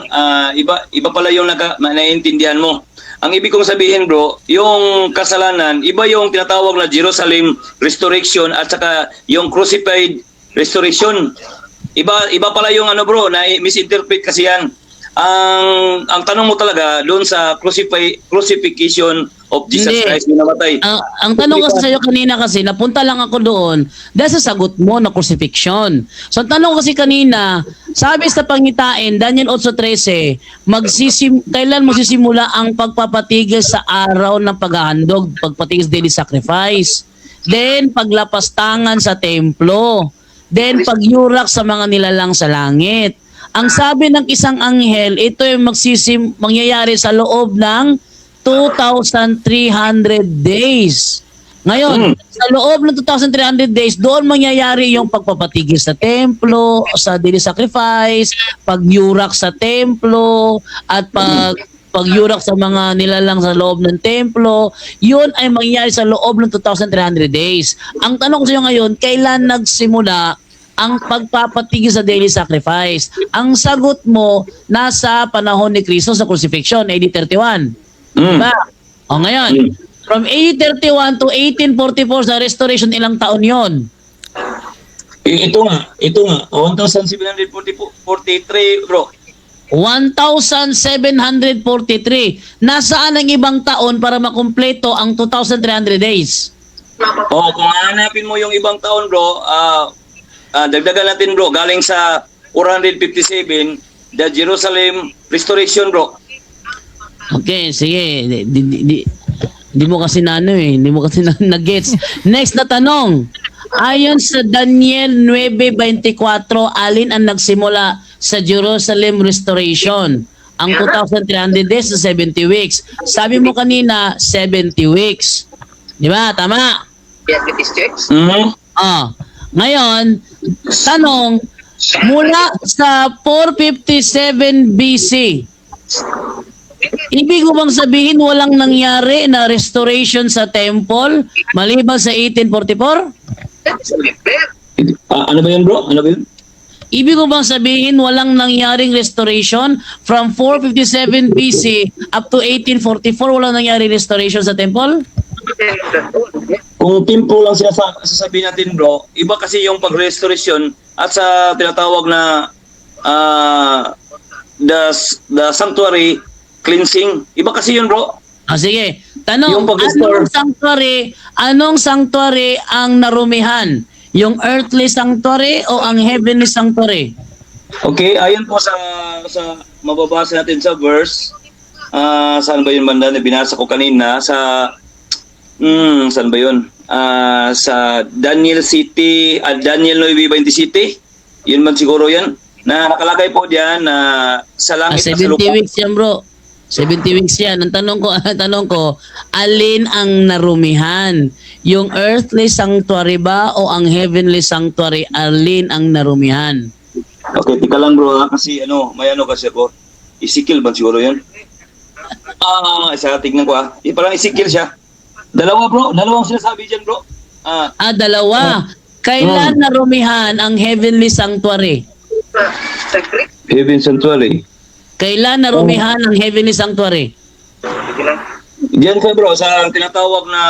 iba iba pala yung naiintindihan mo. Ang ibig kong sabihin, bro, yung kasalanan, iba yung tinatawag na Jerusalem restoration at saka yung crucified restoration. Iba iba pala yung ano, bro, na misinterpret kasi yan. Ang tanong mo talaga doon sa crucifixion of Jesus Hindi. Christ yung namatay. Ang tanong kasi sa'yo kanina kasi, napunta lang ako doon dahil sa sagot mo na crucifixion. So ang tanong kasi kanina, sabi sa pangitain, Daniel 8:13, kailan magsisimula ang pagpapatigil sa araw ng paghahandog, pagpatigil sa daily sacrifice? Then, paglapastangan sa templo. Then, pagyurak sa mga nilalang sa langit. Ang sabi ng isang anghel, ito ay mangyayari sa loob ng 2,300 days. Ngayon, sa loob ng 2,300 days, doon mangyayari yung pagpapatigil sa templo, sa daily sacrifice, pagyurak sa templo, at pagyurak sa mga nilalang sa loob ng templo. Yun ay mangyayari sa loob ng 2,300 days. Ang tanong ko sa iyo ngayon, kailan nagsimula ang pagpapatigil sa daily sacrifice? Ang sagot mo, nasa panahon ni Kristo sa crucifixion, AD 31. Diba? O ngayon, from AD 31 to 1844 sa restoration, ilang taon yon? Eh, ito nga, 1,743, bro. 1,743. Nasaan ang ibang taon para makumpleto ang 2,300 days? Oh, kung hahanapin mo yung ibang taon, bro, dagdagan natin, bro, galing sa 457, the Jerusalem Restoration, bro. Okay, sige. Di mo kasi na ano eh. Di mo kasi na gets. Next na tanong. Ayon sa Daniel 9:24, alin ang nagsimula sa Jerusalem Restoration? Ang 2,300 days sa 70 weeks. Sabi mo kanina, 70 weeks. Di ba? Tama? Mhm. Ah. Ngayon, tanong, mula sa 457 BC, ibig mo bang sabihin walang nangyari na restoration sa temple maliban sa 1844? Ano ba yun, bro? Ano ba yun? Ibig mo bang sabihin walang nangyaring restoration from 457 BC up to 1844, walang nangyari restoration sa temple? Kung tempo lang sasabihin natin, bro, iba kasi yung pag-restoration at sa tinatawag na the sanctuary cleansing. Iba kasi yun, bro. Ah, sige. Tanong, Yung pag-restore. anong sanctuary ang narumihan? Yung earthly sanctuary o ang heavenly sanctuary? Okay, ayon po sa mababasa natin sa verse, saan ba yun banda na binasa ko kanina sa saan ba yun? Sa Daniel City, Daniel 9:20 City. Yun man siguro yan. Na nakalagay po diyan na sa Ah, langit at sa 70 lupa. weeks yan, bro. 70 weeks yan. Ang tanong ko, alin ang narumihan? Yung earthly sanctuary ba o ang heavenly sanctuary? Alin ang narumihan? Okay, tika lang, bro, ha? Kasi ano, may ano kasi ako. Ezekiel ba siguro yan? Ah, isa, tignan ko ah. Eh, parang Ezekiel siya. Dalawa, bro, dalawang sinasabi diyan, bro. Ah, Ah, dalawa. Kailan narumihan ang heavenly sanctuary? Heaven Sanctuary. Kailan narumihan ang heavenly sanctuary? Diyan ka, bro, sa tinatawag na,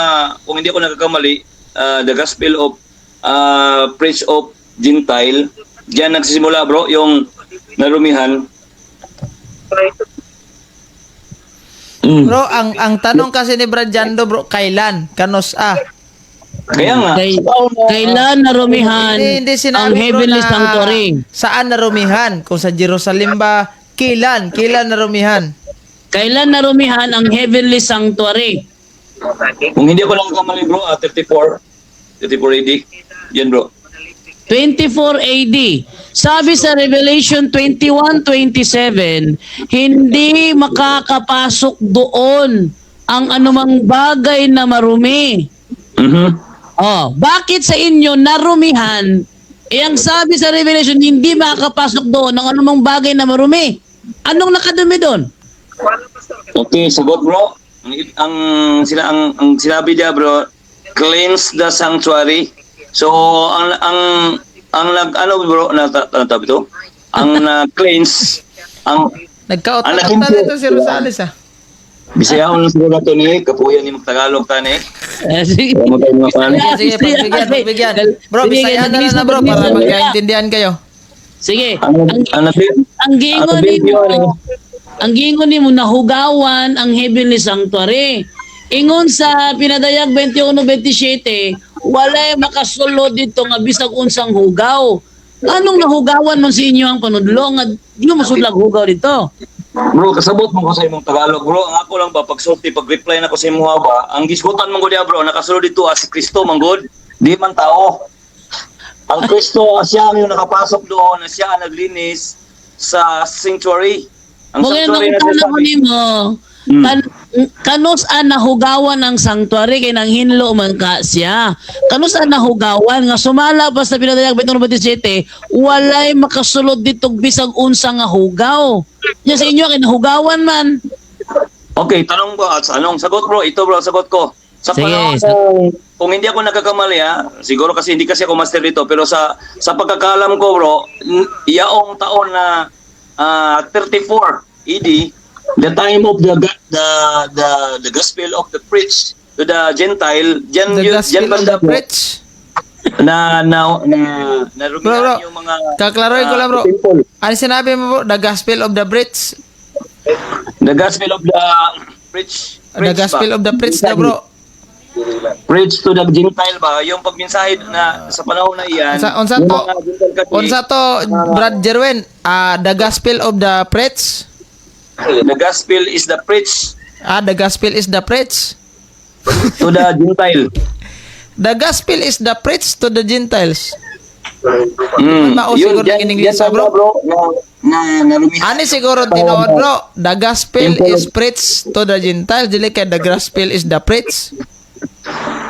kung hindi ako nagkakamali, the Gospel of Preach of Gentile. Diyan nagsisimula, bro, yung narumihan. Bro, ang tanong kasi ni Brad Jando, bro, kailan? Kanos ah. Kaya nga, Kailan narumihan Hindi, hindi ang sinabi, bro, heavenly na sanctuary? saan narumihan? Kung sa Jerusalem ba, kailan? Kailan narumihan? Kailan narumihan ang heavenly sanctuary? Kung hindi ako nagkakamali, bro, 34. 34 AD. Yan, bro. 24 AD. Sabi sa Revelation 21:27, hindi makakapasok doon ang anumang bagay na marumi. Oh, bakit sa inyo narumihan? Eh ang sabi sa Revelation, hindi makakapasok doon ang anumang bagay na marumi. Anong nakadumi doon? Okay, sagot, bro. Ang sinabi niya, bro, cleanse the sanctuary. So ang nag ano, bro, na ano tawag ito? Ang na cleanse ang Nagkaot-ot Ang na nito si Rosales ah. Bisaya ko lang siguro to ni kapuyan ni Tagalog tani. Eh, sige. Mo tayo mga tani. Sige, sige, pagbigyan, pagbigyan. Bro, Sige, Bisaya na lang na, bro, para Bisaya. magkaintindihan kayo. Sige. Ang Ang, ang ang gingon ang nimo, ano? ang gingon nimo nahugawan ang heavenly sanctuary. Ingon sa Pinadayag 21:27, walay makasulod dito nga bisag unsang hugaw. Anong nahugawan man sa inyo ang panudlo nga di mo masudlag hugaw dito? Bro, kasabot mo ko sa imong Tagalog, bro. Ang ako lang ba pagsulti, pag-reply na ko sa imuha ba, ang gisgutan man gud diya, bro, nakasulod dito as si Kristo man gud, di man tao. Ang Kristo, siya ang yung nakapasok doon, siya ang naglinis sa sanctuary. Ang Mo sanctuary na nangutana ko sinasabi. nimo. Kanus ang nahugawan ang sanctuary kay nang hinlo man ka siya. Kanus ang nahugawan nga sumala pa sa Pinadayag 21:27, walay makasulod dito bisag unsa nga hugaw. Nya sa inyo kay nahugawan man. Okay, tanong ko, at anong sagot, bro? Ito, bro, sagot ko. Sa Sige, panahon kung hindi ako nagkakamali ha, siguro kasi hindi kasi ako master dito, pero sa pagkakalam ko, bro, yaong taon na 34 AD, the time of the gospel of the preach to the Gentile, diyan The yun, Gospel diyan of banda, the bro, Preach. na na na narumihan Bro, bro, yung mga kaklaroin ko lang, bro. temple. Ano sinabi mo, bro? The Gospel of the Preach. The gospel of the preach, The preach Gospel ba? of the Preach na, bro. Preach to the Gentile ba? Yung pagmensahe na sa panahon na iyan. Unsa yung to? mga Gentile kasi, Unsa to, Brad Jerwin? Ah, the Gospel of the Preach. The gospel is the preach Ah, the Gospel is the preach. to the Gentile. The Gospel is the preach to the Gentiles. Mao Yun, siguro dyan- in English, dyan bro. bro, na, na, narumihan. Ani siguro tinuod, bro. The Gospel Temple is preach to the Gentiles. Dili kay the Gospel is the preach.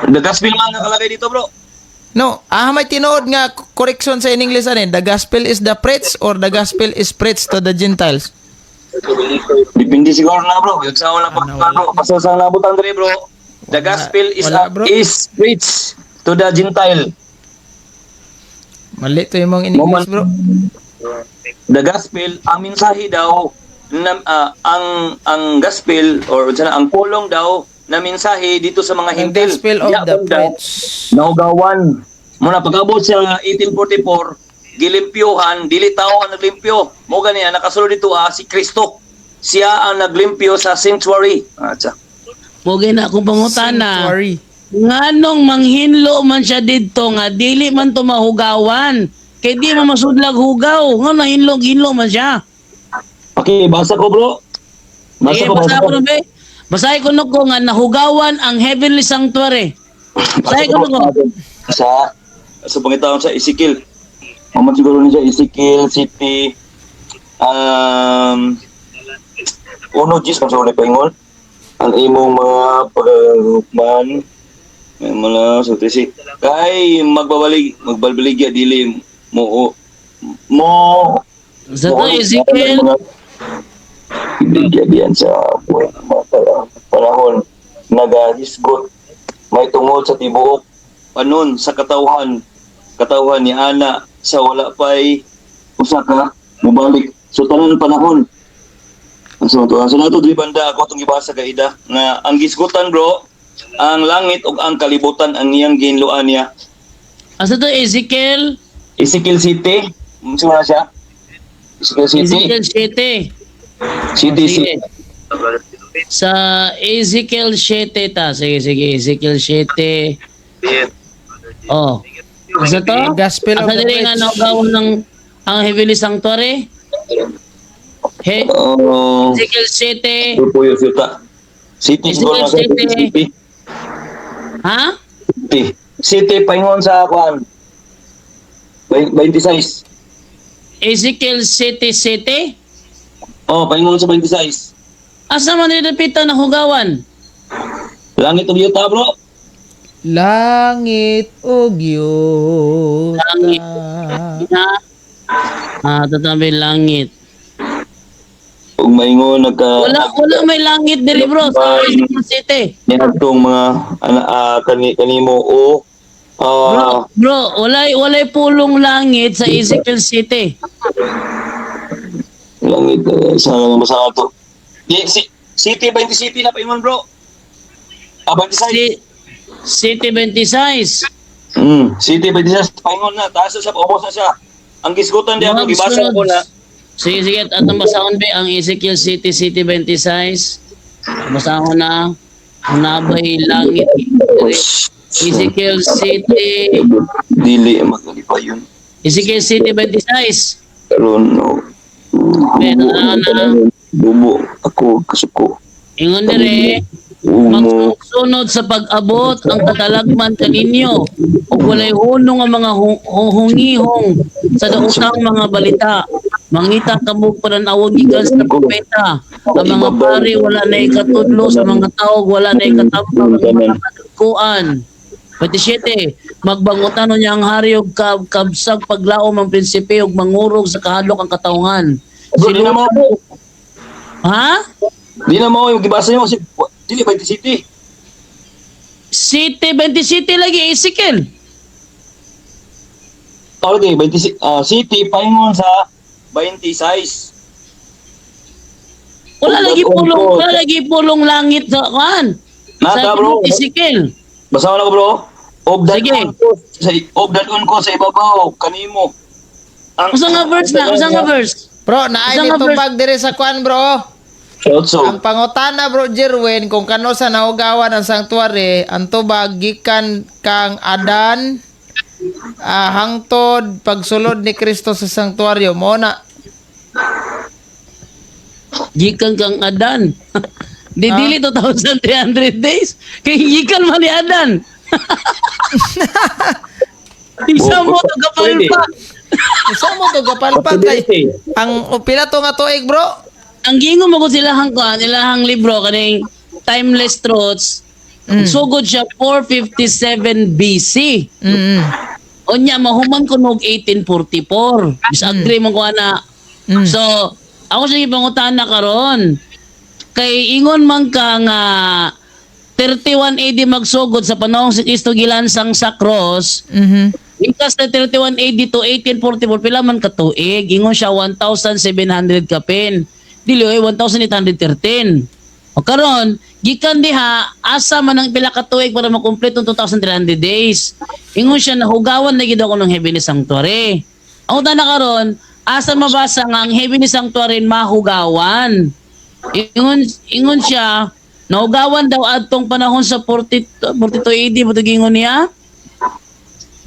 The gospel man nakalagay dito, bro. No, may tinuod nga correction sa in English ani. The Gospel is the preach or the Gospel is preach to the Gentiles. Depende siguro na, bro. Yung sa wala pa, bro. Basta sa nabutan dre, bro. The gospel is Wala, bro. Is preach to the Gentile. Mali to yung mga in English, bro. The gospel, ang mensahe daw na, ang gospel or sana ang pulong daw na mensahe dito sa mga The Hintil. Gospel of Diya the banda, preach. Nahugawan. Muna pag-abot sa 1844, gilimpyohan, dili tao ang naglimpyo. Mo gani ang nakasulod dito si Kristo. Siya ang naglimpyo sa sanctuary. Ah, tsa. Mo na akong pangutana. Sanctuary. Nganong manghinlo man siya didto nga dili man to mahugawan. Kay di man masudlag hugaw. Nga nahinlo hinlo man siya. Okay, basa ko, bro. Basa Sige, ko, basa basa ko. ko na, be. Basahin ko na ko nga nahugawan ang heavenly sanctuary. Basahin ko na ko. Sa pangitaon sa Ezekiel. Maman siguro ni siya Ezekiel City uno gis man sa paingon ang imong mga pagman may mga sa tisi kay magbabalig magbalbaligya dili mo mo Sa to, Ezekiel, Ibigya diyan sa buhay ng mga panahon nagahisgot may tungod sa tibuok panon sa katawhan katawhan ni ana sa wala pay usa ka mobalik so tanan panahon. So to so nato diri banda ako atong gibasa kay Ida nga ang gisgutan, bro, ang langit ug ang kalibutan ang iyang gihinloan niya. Asa to, Ezekiel? Ezekiel City siguro na siya, Ezekiel City. Ezekiel 7. City. Oh, sige. City. Sa Ezekiel 7 ta. Sige, sige. Ezekiel 7. Oh. Asa to? Gospel of Asa the diri nga Rich. naugawan ng ang Heavenly Sanctuary? He, Oh, Ezekiel 7. po yung yuta. City siguro na Ezekiel siya. City. City. Ha? City. City paingon sa kuan. 26. Ezekiel 7 7? Oh, paingon sa 26. Asa man diri na hugawan? Langit ug yuta, bro. Langit ug yuta. Langit. Ha? Ah, tatabi langit. Ug maingon nagka Wala wala may langit diri, bro, sa Ezekiel City. niadtong mga ana kani kanimo o Bro, bro, walay walay pulong langit sa Ezekiel City. Langit sa basa ato. Di, si, City 20 City na paingon, bro. Ah, 26. City 26. City 26 paingon na taas na siya, ubos na siya. Ang gisgutan diya bro, gibasa ko na. Sige, sige. At ang basahon be, ang Ezekiel City, City 26. Basahon na. Nabay langit. Ezekiel City. Dili magalipa yun. Ezekiel City 26. Karon no. Pero na. Bubo ako kasuko. Ingon dire, Umo. magsunod sa pag-abot ang katalagman kaninyo ug walay hunong ang mga hungihong sa daotang mga balita. Mangita kamo panan-awon gikan sa propeta. Ang mga pari wala na ikatudlo sa mga tao, wala na ikatambag ang mga kadagkuan. 27. Magbangutan niya ang hari og kabsag paglaom ang prinsipe ug mangurog sa kahadlok ang katawhan. Bro, di na mao po. Ha? Di na mao yung gibasa niyo kasi dili 20 City. City 27 lagi, Ezekiel. Okay, 20 City paingon sa 26. Wala lagi pulong, wala lagi pulong langit sa kan. Nata, Sa bro. Ezekiel. Basa na ko, bro. Og Sige. dadon ko sa og dadon ko sa ibabaw kanimo. Ang Usa nga verse na, usa nga verse. Bro, naay Usa nga ni tubag dire sa kwan, bro. Also, Ang pangutana, bro Jerwin, kung kano sa nahugawan ang sanctuary, ang tubag gikan kang Adan hangtod pagsulod ni Kristo sa sanctuaryo mo na. Gikan kang Adan. Di dili 2,300 days. Kay gikan man ni Adan. Isa mo to kapalpak. Isa mo to kapalpak kay ang pila to nga tuig, bro? Ang giingon mo ko silahang kuan, ilahang libro kaning Timeless Truths. Sugod siya 457 BC. Unya mahuman ko nog 1844. Disagree mo ko ana. So, ako siya gipangutana karon. Kay ingon man ka nga 31 AD magsugod sa panahon si Kristo gilansang sa cross. Ikas na 31 AD to 1844, pila man ka tuig? Ingon siya 1,700 kapin. Dili oy, 1,813. O karon, gikan diha asa man ang pila ka tuig para makumpleto ang 2,300 days. Ingon siya nahugawan na gid ako ng Heavenly Sanctuary. Ang una karon, asa mabasa nga ang Heavenly Sanctuary mahugawan. Ingon ingon siya nahugawan daw adtong panahon sa 40, 42 AD mo ingon niya.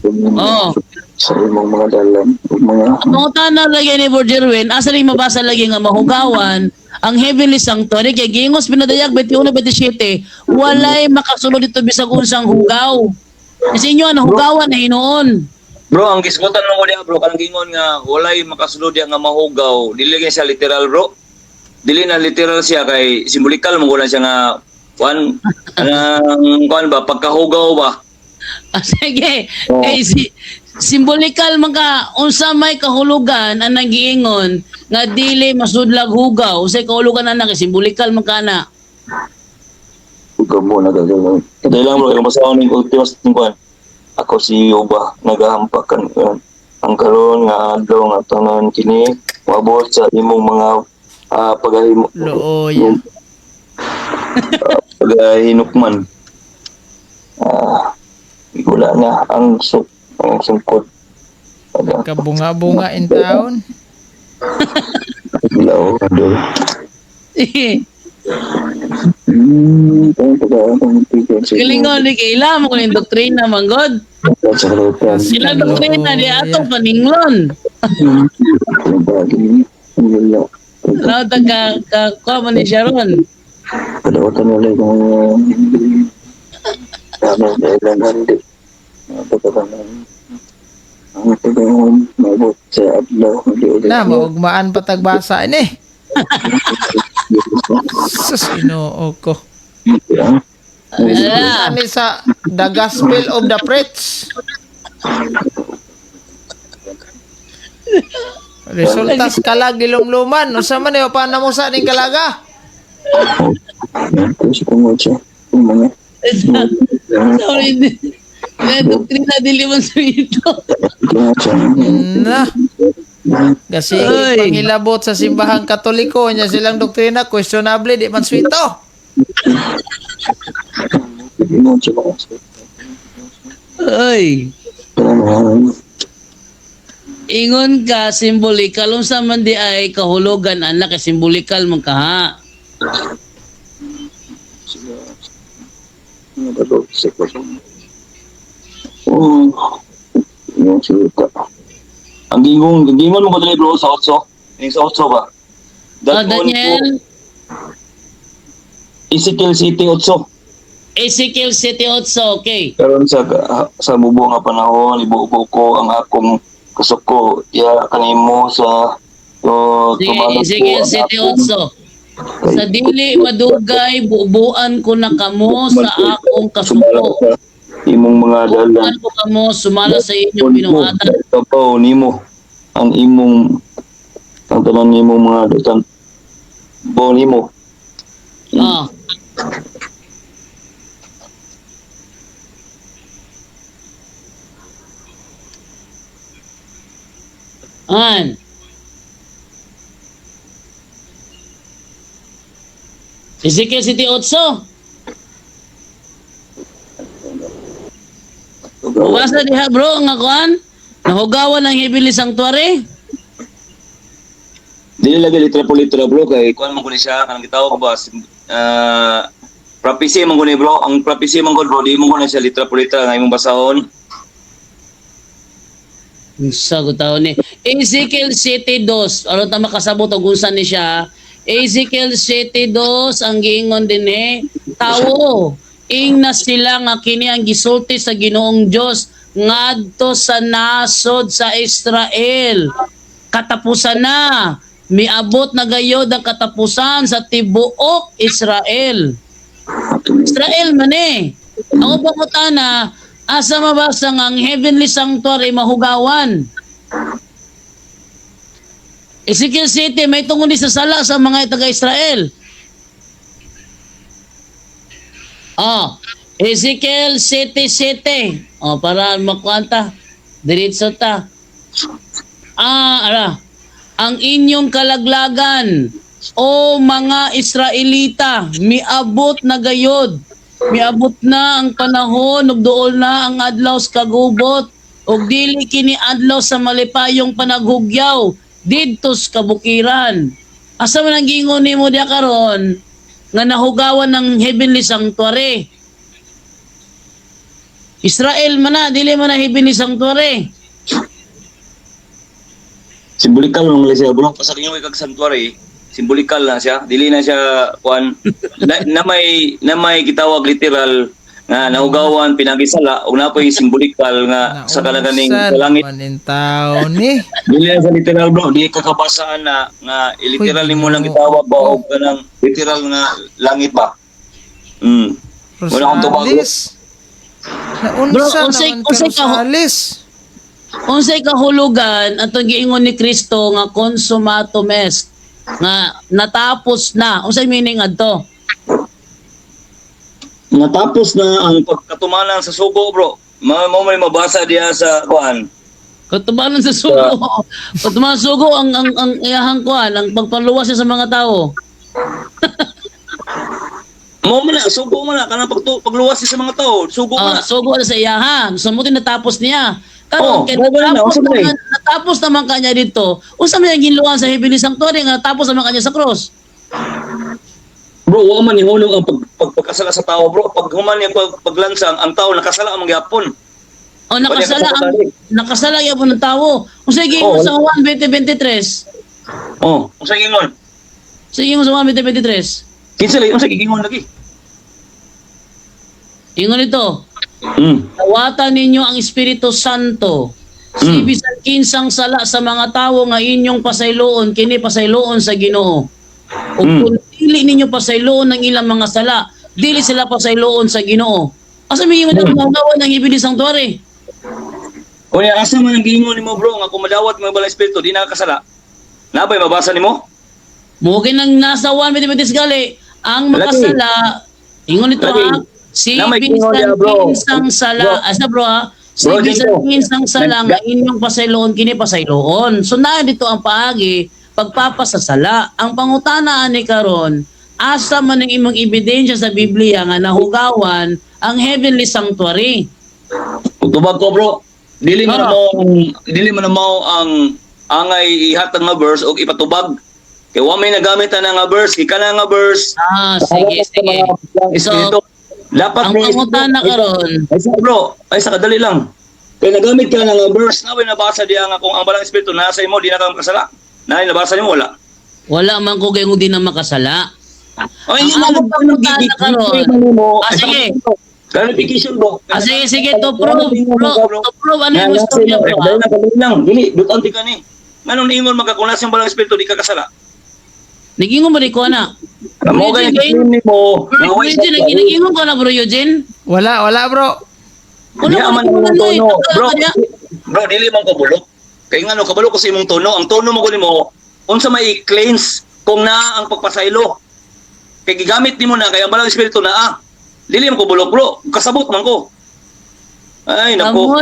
Oo. Sa imong mga dalan ug mga Ang pangutana lagi ni Lord Jerwin, asa rin mabasa lagi nga mahugawan ang Heavenly Sanctuary kay giingos pinadayag 21:27, walay makasulod dito bisag unsang hugaw. Kasi inyo ang hugawan na hinuon. Bro, ang gisgutan mo ko diha, bro, kanang gingon nga walay makasulod diha nga mahugaw. Dili gyud siya literal, bro. Dili na literal siya kay simbolikal mo lang siya nga kuan, anang kuan ba, pagkahugaw ba. Ah, sige. Oo. Kay si simbolikal man ka, unsa may kahulugan ang giingon nga dili masudlag hugaw, unsay kahulugan ana kay simbolikal man ka na? Hugaw mo na gagawin. Dahil lang, bro, yung basahon ning ultimas ning kuan. Ako si Yoba nagahampakan ang karon nga adlaw nga tanan kini moabot sa imong mga pagahimo Looy. pagahinukman. Wala na ang ang sungkod. Wala. Kabunga-bunga in town. Wala, wala. Galingon ni kay ila mo kuning doktrina man god. Sila doktrina di atong paninglon. Law ta ka ka kuha man ni siya ron. Na, maugmaan pa tagbasa ini. Sus, Ginoo ko. Ala. Ani sa The Gospel of the Preach. Resultas kalag gilumluman. Unsa man eh, paano mo sa ning kalaga? Sorry. Na doktrina dili man sa ito. Na. Kasi Oy. pangilabot sa simbahang Katoliko nya silang doktrina questionable di man swito. Oy. Ingon ka simbolikal unsa man di ay kahulugan anak kay simbolikal man ka ha. Ang gingon mo ko dali, bro, sa otso. Yung sa otso ba? Oh, That one Daniel, po, Ezekiel City 8. Ezekiel 7:8, okay. Karon sa mubo nga panahon, ibubo ko ang akong kasuko ya kanimo sa o Sige, tumalon ko Ezekiel ang akong 7:8. Sa dili madugay bubuan ko na kamo sa akong sumala kasuko. sa imong mga dalan. Bubuan ko kamo sumala sa inyong binuhatan. Kapaw nimo ang imong ang tanan nimong mga dutan bo nimo. Ah. An. Ezekiel 7:8. Basta diha, bro, nga kuan. Nahugawan ang heavenly sanctuary. Dili lagi litra po litra, bro, kay kuan man ko ni siya kanang gitawag ba prophecy man ko ni, bro. Ang prophecy man ko, bro, di mo ko na siya litra po litra nga imong basahon. Sagot taon ni Ezekiel 7:2. Aron ta makasabot og unsa ni siya. Ezekiel 7:2 ang giingon dinhi, tawo ingna sila nga kini ang gisulti sa Ginoong Dios ngadto sa nasod sa Israel. Katapusan na. Miabot na gayod ang katapusan sa tibuok Israel. Israel man eh. Ako pangutana, asa mabasa nga ang heavenly sanctuary mahugawan? Ezekiel City may tungod ni sa sala sa mga taga-Israel. Oh, Ezekiel City City. Oh, para makuanta. Diretso ta. Ah, ara. Ang inyong kalaglagan, o mga Israelita, miabot na gayod. Miabot na ang panahon ug duol na ang adlaw sa kagubot ug dili kini adlaw sa malipayong panaghugyaw didto sa kabukiran. Asa man ang giingon nimo diha karon nga nahugawan ng heavenly sanctuary? Israel man na, dili man na heavenly sanctuary. Simbolikal man lang siya, bro. Sa inyo kag sanctuary, simbolikal na siya. Dili na siya kuan na may gitawag literal Nga nahugawan pinagisala ug naa poy simbolikal nga sa kanaganing Naunsan sa langit. man in taon ni. Dili na sa literal, bro, di kakabasaan na nga literal Uy, nimo lang Ginoo. gitawag ba og kanang literal nga langit ba. Wala akong tubag, bro. Rosales. Naunsa Bro, unsay- naman ka unsay Rosales. Unsay kahulugan atong giingon ni Kristo nga consumatum est, nga natapos na? Unsay meaning adto? Natapos na ang pagkatumanan sa sugo, bro. Mao may mabasa diha sa kuan. Katubanan sa sugo. Katubanan sa sugo ang iyahang kuan, ang pagpaluwas niya sa mga tao. Mao man na sugo man na kanang pagluwas niya sa mga tao, sugo man Ah, na. sugo na sa iyaha. So mo natapos niya. Karon Oh, kay mo na, natapos unsa man eh? naman, natapos naman kanya dito. Unsa man ang ginluan sa heavenly sanctuary nga natapos naman kanya sa cross? Bro, wa man ihulog ang pagkasala sa tao, bro. Pag human niya paglansang, ang tao nakasala ang gyapon. O nakasala ang nakasala gyapon ng tao. Unsa giingon Oh, sa Juan 20:23? Oh, unsa gingon? Unsa giingon sa Juan 20:23? Kinsa lagi unsa giingon lagi? Ingon ito, Dawatan ninyo ang Espiritu Santo. Si bisan kinsang sala sa mga tawo nga inyong pasayloon, kini pasayloon sa Ginoo. Ug kung dili ninyo pasayloon ang ilang mga sala, dili sila pasayloon sa Ginoo. Asa may ingon ang mga ng Heavenly Sanctuary? Unya asa man ang giingon nimo, bro, nga kung madawat mo balang espiritu di nakasala? Nabay mabasa nimo? Mo nang nasa 1 gali ang makasala ingon nito Lagi. ha, si Na may ingon bisan niya, bro. kinsang sala Bro. asa bro ha, si Bro, bisan dito. kinsang sala nga inyong pasayloon kini pasayloon. So naa dito ang paagi pagpapasasala. Ang pangutana ani karon, asa man ang imong ebidensya sa Biblia nga nahugawan ang heavenly sanctuary? Tubag ko, bro. Dili man Ah. mo dili man mao ang angay ihatag nga verse og ipatubag. Kay wa may nagamit ana nga verse, kay kana nga verse. Ah, sige, sige. So, So, dapat ang bro, pangutana karon, ay sa bro, ay sa kadali lang. Kay nagamit ka na nga verse na way nabasa diya nga kung ang balang espiritu nasa imo di na ka makasala. Na nabasa nimo wala. Wala man ko kay di na makasala. Ay, Ang among pangutana karon. Ah, sige. Clarification, bro. Ah, sige, sige, to prove, bro, to prove ano yung gusto niya, bro. Dali na, kadali lang. Dili, dutan ti ka ni. Nganong niingon magkakunas yung balang espiritu, di ka kasala. Nagingon ba ni ko na? Mo Bro, gani Eugene, nimo. Bro, Eugene, nagingon ko na, bro, Eugene. Wala, wala, bro. Wala Di ko man na imong ano eh. tono. Bro, Bro, bro, dili man ko bulok. Kay ngano kabalo ko sa imong tono. Ang tono mo ko nimo unsa may i-cleanse kung naa ang pagpasaylo. Kay gigamit nimo na kay ang balang espiritu naa. Dili man ko bulok, bro. Kasabot man ko. Ay, nako.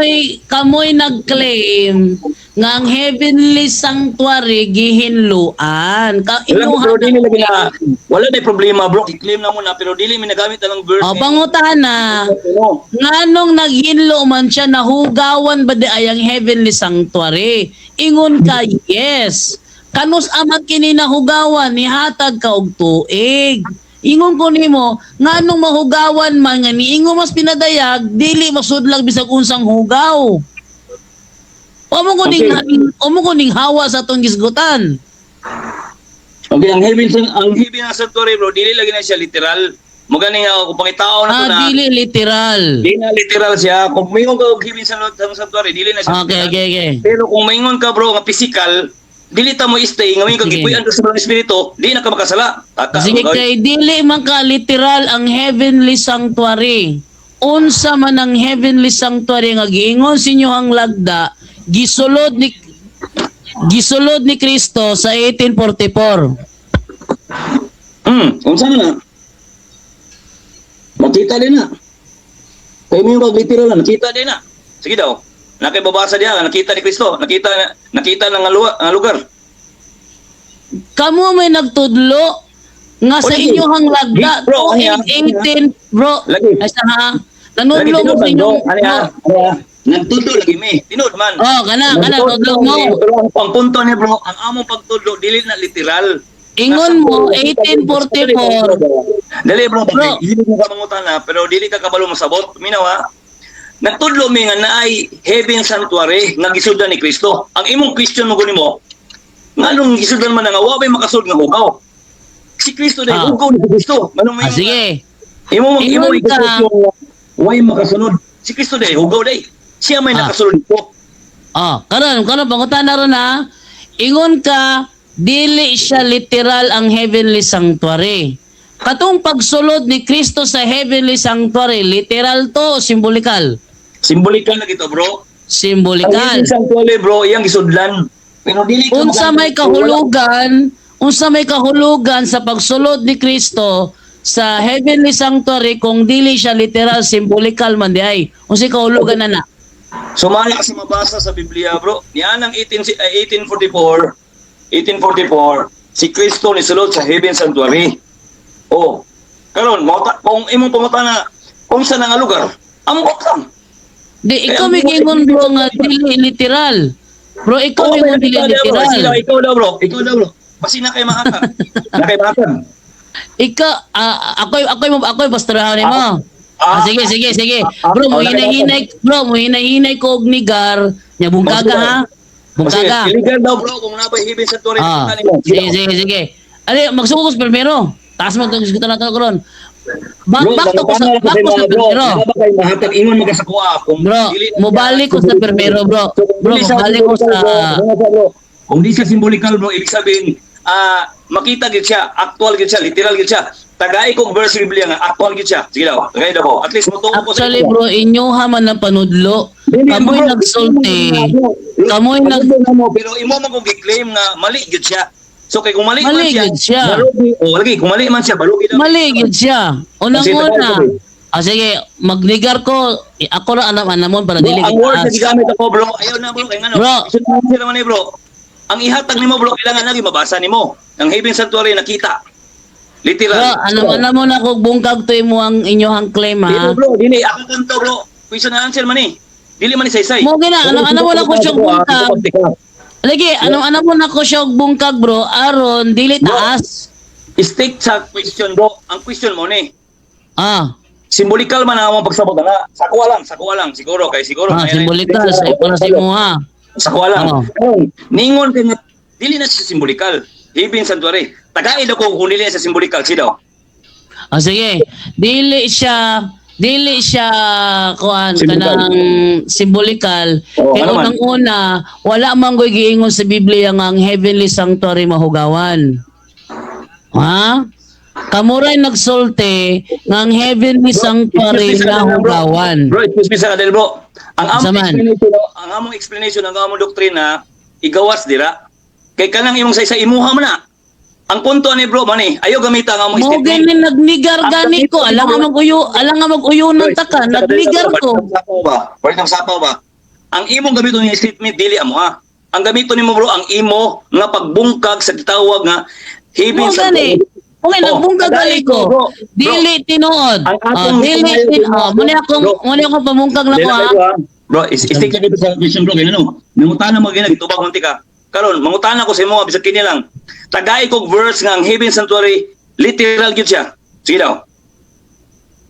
Kamoy nag-claim nga ang heavenly sanctuary gihinluan. Ka Wala, imuha bro, dili lagi na wala na problema, bro. I-claim na mo na pero dili mi nagamit na lang verse. O, pangutana, Ano? nganong naghinlo man siya, nahugawan ba di ay ang heavenly sanctuary? Ingon ka, yes. Kanus amat kini nahugawan, nihatag ka og tuig. Ingon ko nimo, nganong mahugawan man nga niingon mas pinadayag, dili masudlag bisag unsang hugaw. Omo ko ning omo ko ning hawa sa atong gisgutan. Okay, ang heaven sanctuary, bro, dili lagi na siya literal. Mo gani nga kung pangitao na to Ah, na dili literal. dili na literal siya. Kung mingon ka og heaven sanctuary, dili na siya Okay, literal. okay. Pero kung maingon ka, bro, nga physical, dili ta mo stay nga mingon ka Sige. gipuy-an ka sa Balang espiritu, di na ka makasala. Taka, Sige okay. kay dili man ka literal ang heavenly sanctuary. Unsa man ang heavenly sanctuary nga giingon sa inyo ang lagda, gisulod ni Kristo sa 1844. Unsa man na? Makita din na. Kay mo yung literal na, nakita din na. Sige daw. Nakibabasa diya, nakita ni Kristo, nakita nakita ng nga lugar. Kamo may nagtudlo nga sa O, sige. inyo ang lagda Bro, ano yan? 18 bro. Lagi. Ay sa ha. Nanudlo mo sa Lagi, inyong ano ya? Ano ya? Nagtudlo lagi mi. Tinuod man. Oh, kana kana tudlo mo. Pero ang punto ni bro, ang among pagtudlo dili na literal. Ingon mo 1844. Dali, bro, Bro. dili mo ka mangutana pero dili ka kabalo mosabot. Minaw ha. Nagtudlo mi nga naay heaven sanctuary nga gisudlan ni Kristo. Ang imong question mo guni mo, nganong gisudlan man na nga wa bay makasud nga hugaw? Si Kristo dahil hugaw ni Kristo. Nganong Ah, sige. Imo Ingon imo ka. i-question Way makasunod. Si Kristo day, hugaw day. Siya may nakasunod dito. Oh, karon karon pangutana ron ha. Ingon ka dili siya literal ang heavenly sanctuary. Katong pagsulod ni Kristo sa heavenly sanctuary, literal to o simbolikal? Simbolikal na gito, bro. Ang Simbolikal. heaven sanctuary, bro, iyang gisudlan. Pero dili ka Unsa may kahulugan, unsa may kahulugan sa pagsulod ni Kristo sa heavenly sanctuary kung dili siya literal, simbolikal man di ay? Unsay kahulugan na na? Sumala sa mabasa sa Biblia, bro. Niyan ang 18, 1844, 1844, si Kristo nisulod sa heaven sanctuary. Oh, karon mauta, kung imong pangutana kung sa nga lugar, ambot lang. Di ikaw may gingon, bro, nga dili literal. Bro, ikaw Oh, may ingon dili ikaw daw, bro. literal. Sila, ikaw daw, bro. Ikaw daw, bro. Basi na kay mahatag. Na kay mahatag. Ikaw, ako'y pastorahon nimo. Ah, sige, sige, sige. Bro, mo oh, hinahinay, bro, mo hinahinay ko og nigar. Nya bungkaga ha. Bungkaga. Kasi illegal daw, bro, kung nabay heaven sanctuary. Ah, Kita nimo. sige, sige, sige. Ali, magsuko ko sa primero. Taas mo itong diskutan nato karon. Back, Bro, back to ko sa, back ko sa bro. primero. Nga ba kay mahatag ingon magasakuha kung Bro, dili na mobalik ko sa primero, bro. So, kung Bro, dili siya mobalik ko sa symbolical, bro, kung di siya symbolical, bro, ibig sabihin, makita gid siya, actual gid siya, literal gid siya. Tagay kog verse sa Biblia nga actual gid siya. Sige daw, tagay daw ko. At least motuo ko sa Actually, inyo. bro, inyoha man ang panudlo. Dili, Kamoy bro, nagsulti. bro, Kamoy nag panudlo na mo, pero imo man kong gi-claim nga mali gid siya. So kay kung mali, Mali man siya, gid siya. balugi, oh, lagi kung mali man siya, balugi daw. Mali gid siya. Unang-una. Kasi tagay. Ah, sige, magnigar ko. Eh, ako ra anam anamon para Bro, dili ang word na taas. gigamit ako, bro, ayaw na, bro, kay ngano. Bro. Sila man eh, bro. Ang ihatag nimo, bro, kailangan lagi mabasa nimo. Ang heaven sanctuary nakita. Literal. Bro, anam anamon ako bungkag to imo ang inyohang claim Dili, ha. bro, dili ako kanto, bro. Question na answer man eh. Dili man ni saysay. Mo gina, anam anamon ako siya bungkag. Lagi, anam anamon ako siya bungkag, bro, aron dili Bro. taas. Stick sa question, bro. Ang question mo ni Ah, symbolical man ang among pagsabot na. Sa kuha lang siguro kay siguro. ah, simbolikal sa para sa imo ha. Sa kuha lang. Oo. Ningon kay nga dili na siya symbolical. Heaven sanctuary. Tagaid ako kung dili na siya symbolical siya daw. Ah, sige. Dili siya kuan Simbolikal. kanang simbolikal. Oo, Kay ano man. unang-una, wala man ko'y giingon sa Biblia nga ang heavenly sanctuary mahugawan. Ha? Kamuray nagsulti nga ang heavenly sanctuary Excuse me sa kadel, bro. nahugawan. Bro, excuse me sa kadel, bro. Ang among Unsa man? explanation, ang among explanation, ang among doktrina, igawas dira. Kay kanang imong sa imuha man na. Ang punto ani, bro, mani, ayaw gamita ang among Mo statement. gani nagnigar Ang gani ko, alam nga mag-uyo, alam nga mag-uyunan ta ka, nagnigar ko. Sapaw ba? Balik ng sapaw ba? Ang imong gamiton ni statement dili amo ha. Ang gamiton nimo, bro, ang imo nga pagbungkag sa gitawag nga heaven Mo gani. Okay, Oh, nagbungkag gali ko. bro, bro. Dili tinuod. Ang Ah, atong dili tumayo, tinuod. Muna akong Bro. muna akong pamungkag na ko Dili ha. kayo, ha. Bro, stick ka dito sa question, bro, kay ano? Nangutana mo gina gitubag unti ka. Karon, mangutana ko sa imo bisag kini lang. Tagay kog verse nga ang heaven sanctuary literal gyud siya. Sige daw.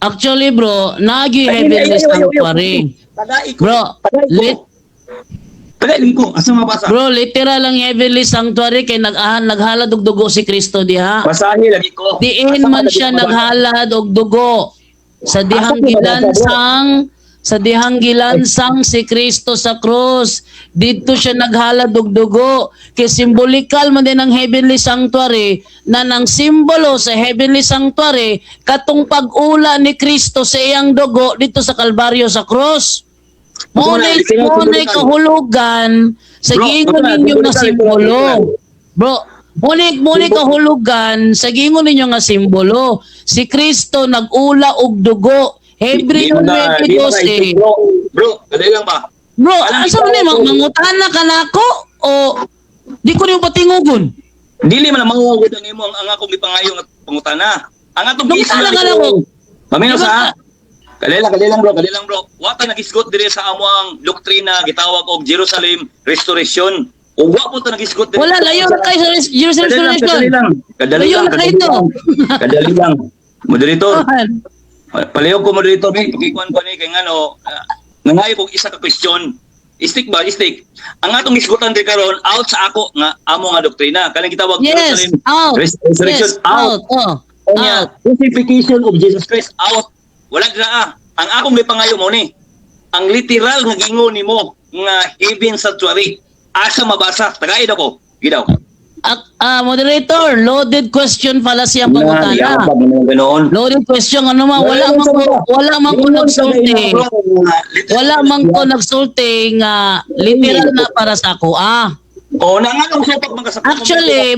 Actually, bro, naagi Ay, heavenly ay, ay, ay, ay, ay. sanctuary. Tagay ko. Bro, Tagay ko. Tagay ko. Asa mabasa? Bro, literal ang heavenly sanctuary kay nag-ahan naghalad og dugo si Kristo diha. Basahi lagi ko. Diin Asa man lagi siya mabasa? naghalad og dugo sa dihang Asa mabasa, bro? gilansang sa dihang gilansang si Kristo sa krus. Didto siya naghalad og dugo kay simbolikal man din ang heavenly sanctuary na nang simbolo sa heavenly sanctuary katong pag-ula ni Kristo sa iyang dugo dito sa Kalbaryo sa krus. Gusto mo na, Mo literal, na simbolikal. kahulugan sa Bro, giingon gusto na, ninyo nga simbolikal, simbolo. literal. Bro, muna kahulugan sa giingon ninyo nga simbolo. Si Kristo nag-ula og dugo. Di Hebreo mo na- di mo na 9:12. isip, Bro, bro, dali lang ba? Bro, Alam asa ko, man ni mangutana ka nako o di ko nimo patingugon? Dili man ang mawawad ang imo ang akong gipangayo nga pangutana. Ang atong Mangutana ka na ko. Pamino Di ba sa Kalila, kalilang bro, kalilang bro. Wa ta nagisgot diri sa among doktrina gitawag og Jerusalem Restoration. Ug wa po ta nagisgot diri. Wala, layo na kayo sa Jerusalem Kadali lang, Restoration. kadali lang. Kadali Layo lang, na kayo kadali ito. lang. Kadali lang. Moderator, palihog ko, moderator, may pakikuan ko ni kay ngano, nangayo kog isa ka question. Stick ba? Stick. Ang atong gisgutan diri karon out sa ako nga amo nga doktrina. Kanang gitawag Yes, Jerusalem out. Resurrection Yes, out. out. Oh, Unya, out. crucifixion of Jesus Christ out. Wala dira ah. Ang akong gipangayo mo ni, ang literal nga giingon nimo nga heaven sanctuary, asa mabasa? Tagaid ako. Gidaw. Moderator, loaded question pala siya pangutana. Ganoon. Loaded question, ano man, wala man ko nagsulti. Wala man ko nagsulti nga literal na para sa ako. Ah. O na nga nung supak mga sa Actually,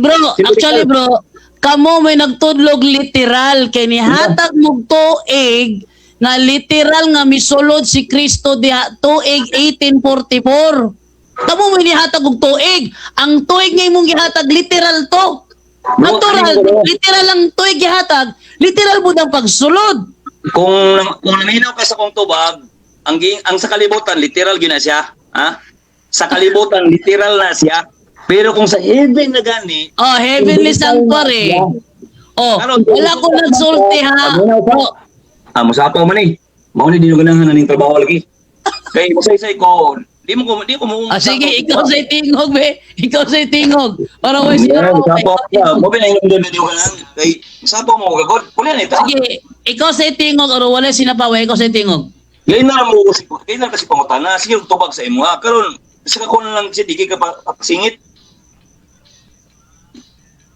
bro, kamo may nagtudlog literal kay nihatag mog tuig nga literal nga misulod si Kristo diha tuig 1844. Kamo may nihatag og tuig. Ang tuig nga imong gihatag, literal to. Natural, literal ang tuig gihatag, literal mo ang pagsulod. Kung naminaw ka sa kong tubag, ang sa kalibutan literal gina siya, ha? Sa kalibutan literal na siya. Pero kung sa heaven na gani, Oh, heavenly sanctuary. Oh, wala ko nagsulti ha. Oh, ah, musapaw man eh. Mao ni di ganahan aning trabaho lagi. Kay musaysay ko, di ko mo Ah, sige, ikaw sa tingog, be. Ikaw sa tingog. Para way sila. Yeah, musapaw ka. Mo binay di ko ganahan. Kay musapaw mo gagod. Puli na ita. Sige, ikaw sa tingog or wala sinapaway, ikaw sa tingog. Gay na mo kasi gay na kasi pangutana, sige tubag sa imo ha. Karon sa ko na lang siya di kay ka pasingit.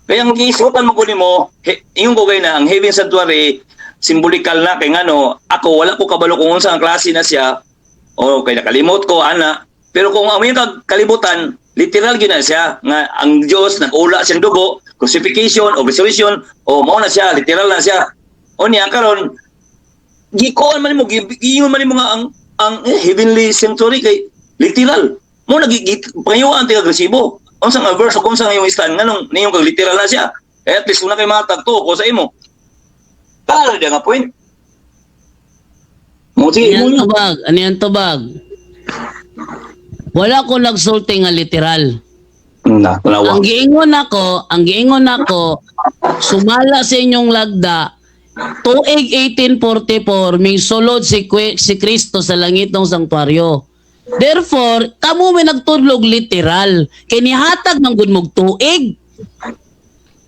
Kaya ang giisutan mo ko nimo, ingon ko kay na ang heaven sanctuary symbolical na kay ngano ako wala ko kabalo kung unsa ang klase na siya o kay nakalimot ko ana, pero kung ang iyang kalibutan literal gyud na siya nga ang Dios nag-ula siyang dugo, crucifixion o resurrection, o mao na siya, literal na siya. Unya karon gikuan man nimo, giingon man nimo nga ang heavenly sanctuary kay literal mo nagi pangayuan ti agresibo. Unsa nga verse o unsa nga imong stand nganong niyong kag literal na siya? Eh, at least kung na kay matag to ko sa imo. Klaro di nga point mo, sige Ano mo yan na. tubag? Ano yan tubag? Wala ko nagsulti nga literal. Na tanawa. Ang giingon ako, sumala sa inyong lagda, tuig 1844, may sulod si Kristo sa langitong sangtuaryo. Therefore, kamo may nagtudlog literal. Kay nihatag ng gud mog tuig.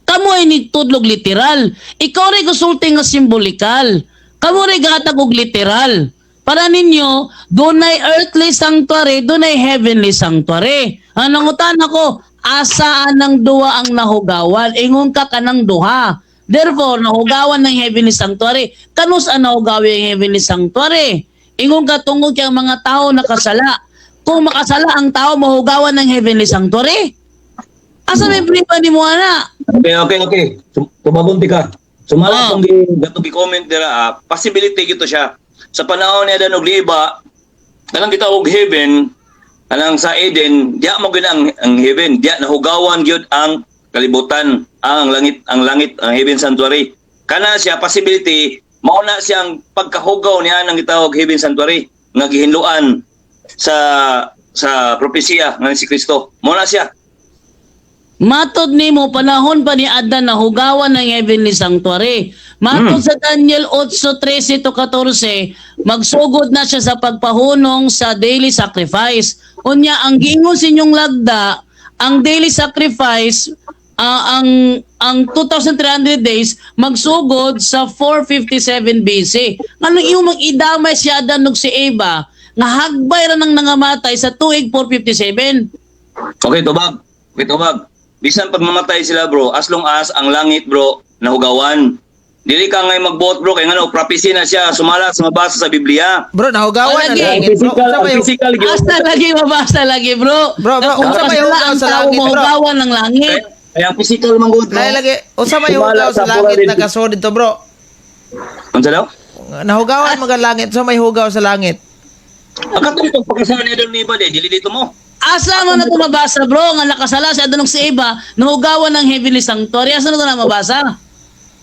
Kamo ay nagtudlog literal. Ikaw rin gusulti nga simbolikal. Kamo rin gatag og literal. Para ninyo, dunay earthly sanctuary, dunay heavenly sanctuary. Ang nangutan ako, asaan ng duwa ang nahugawan? Ingon ka kanang duha. Therefore, nahugawan ng heavenly sanctuary. Kanus ang nahugawi ang heavenly sanctuary? Ingon ka tungod kay ang mga tao nakasala. Kung makasala ang tao, mahugawan ng heavenly sanctuary? Asa may pa ni mo ana? Okay. Tumagon ti ka. Sumala Oh. itong gatong gi-comment nila, possibility gito siya. Sa panahon ni Adan ug Eva, kanang gitawag heaven, kanang sa Eden, diya mo gyud ang heaven, diya nahugawan gyud ang kalibutan, ang langit, ang heaven sanctuary. Kana siya possibility, mao na siyang pagkahugaw niya ang gitawag heaven sanctuary nga gihinluan sa propesiya nga si Kristo. Mao na siya. Matod nimo, panahon pa ni Adan nahugawan ng heavenly sanctuary. Matod sa Daniel 8:13 to 14, magsugod na siya sa pagpahunong sa daily sacrifice. Unya ang giingon sa inyong lagda, ang daily sacrifice, ang 2,300 days magsugod sa 457 BC. Nganong imong mag-idamay si Adan ug si Eva nga hagbay ra nang nangamatay sa tuig 457? Okay, tubag. Okay, tubag. Bisan pag mamatay sila, bro, as long as ang langit, bro, nahugawan. Dili ka ngay magbuot, bro, kay ngano, prophecy na siya, sumala sa mabasa sa Biblia. Bro, nahugawan na Lagi. langit, bro. Unsa may Physical, gyud. Asa lagi mabasa lagi, bro. Bro, Na kung unsa may makasala hugaw ang sa tao, langit, bro? mahugawan ng langit. Kaya ang physical man gud, bro. Lahi lagi, unsa may Sumala hugaw sa sa langit 400. nakasulod dito, bro? Unsa daw? Nahugawan mga langit, so may hugaw sa langit. Ang katong pagpakasala ni Adam ni Eva, di, dili dito mo. Asa man na ito mabasa, bro, nga nakasala si Adan ug si Eva, nahugawan ng heavenly sanctuary. Asa na ito na mabasa?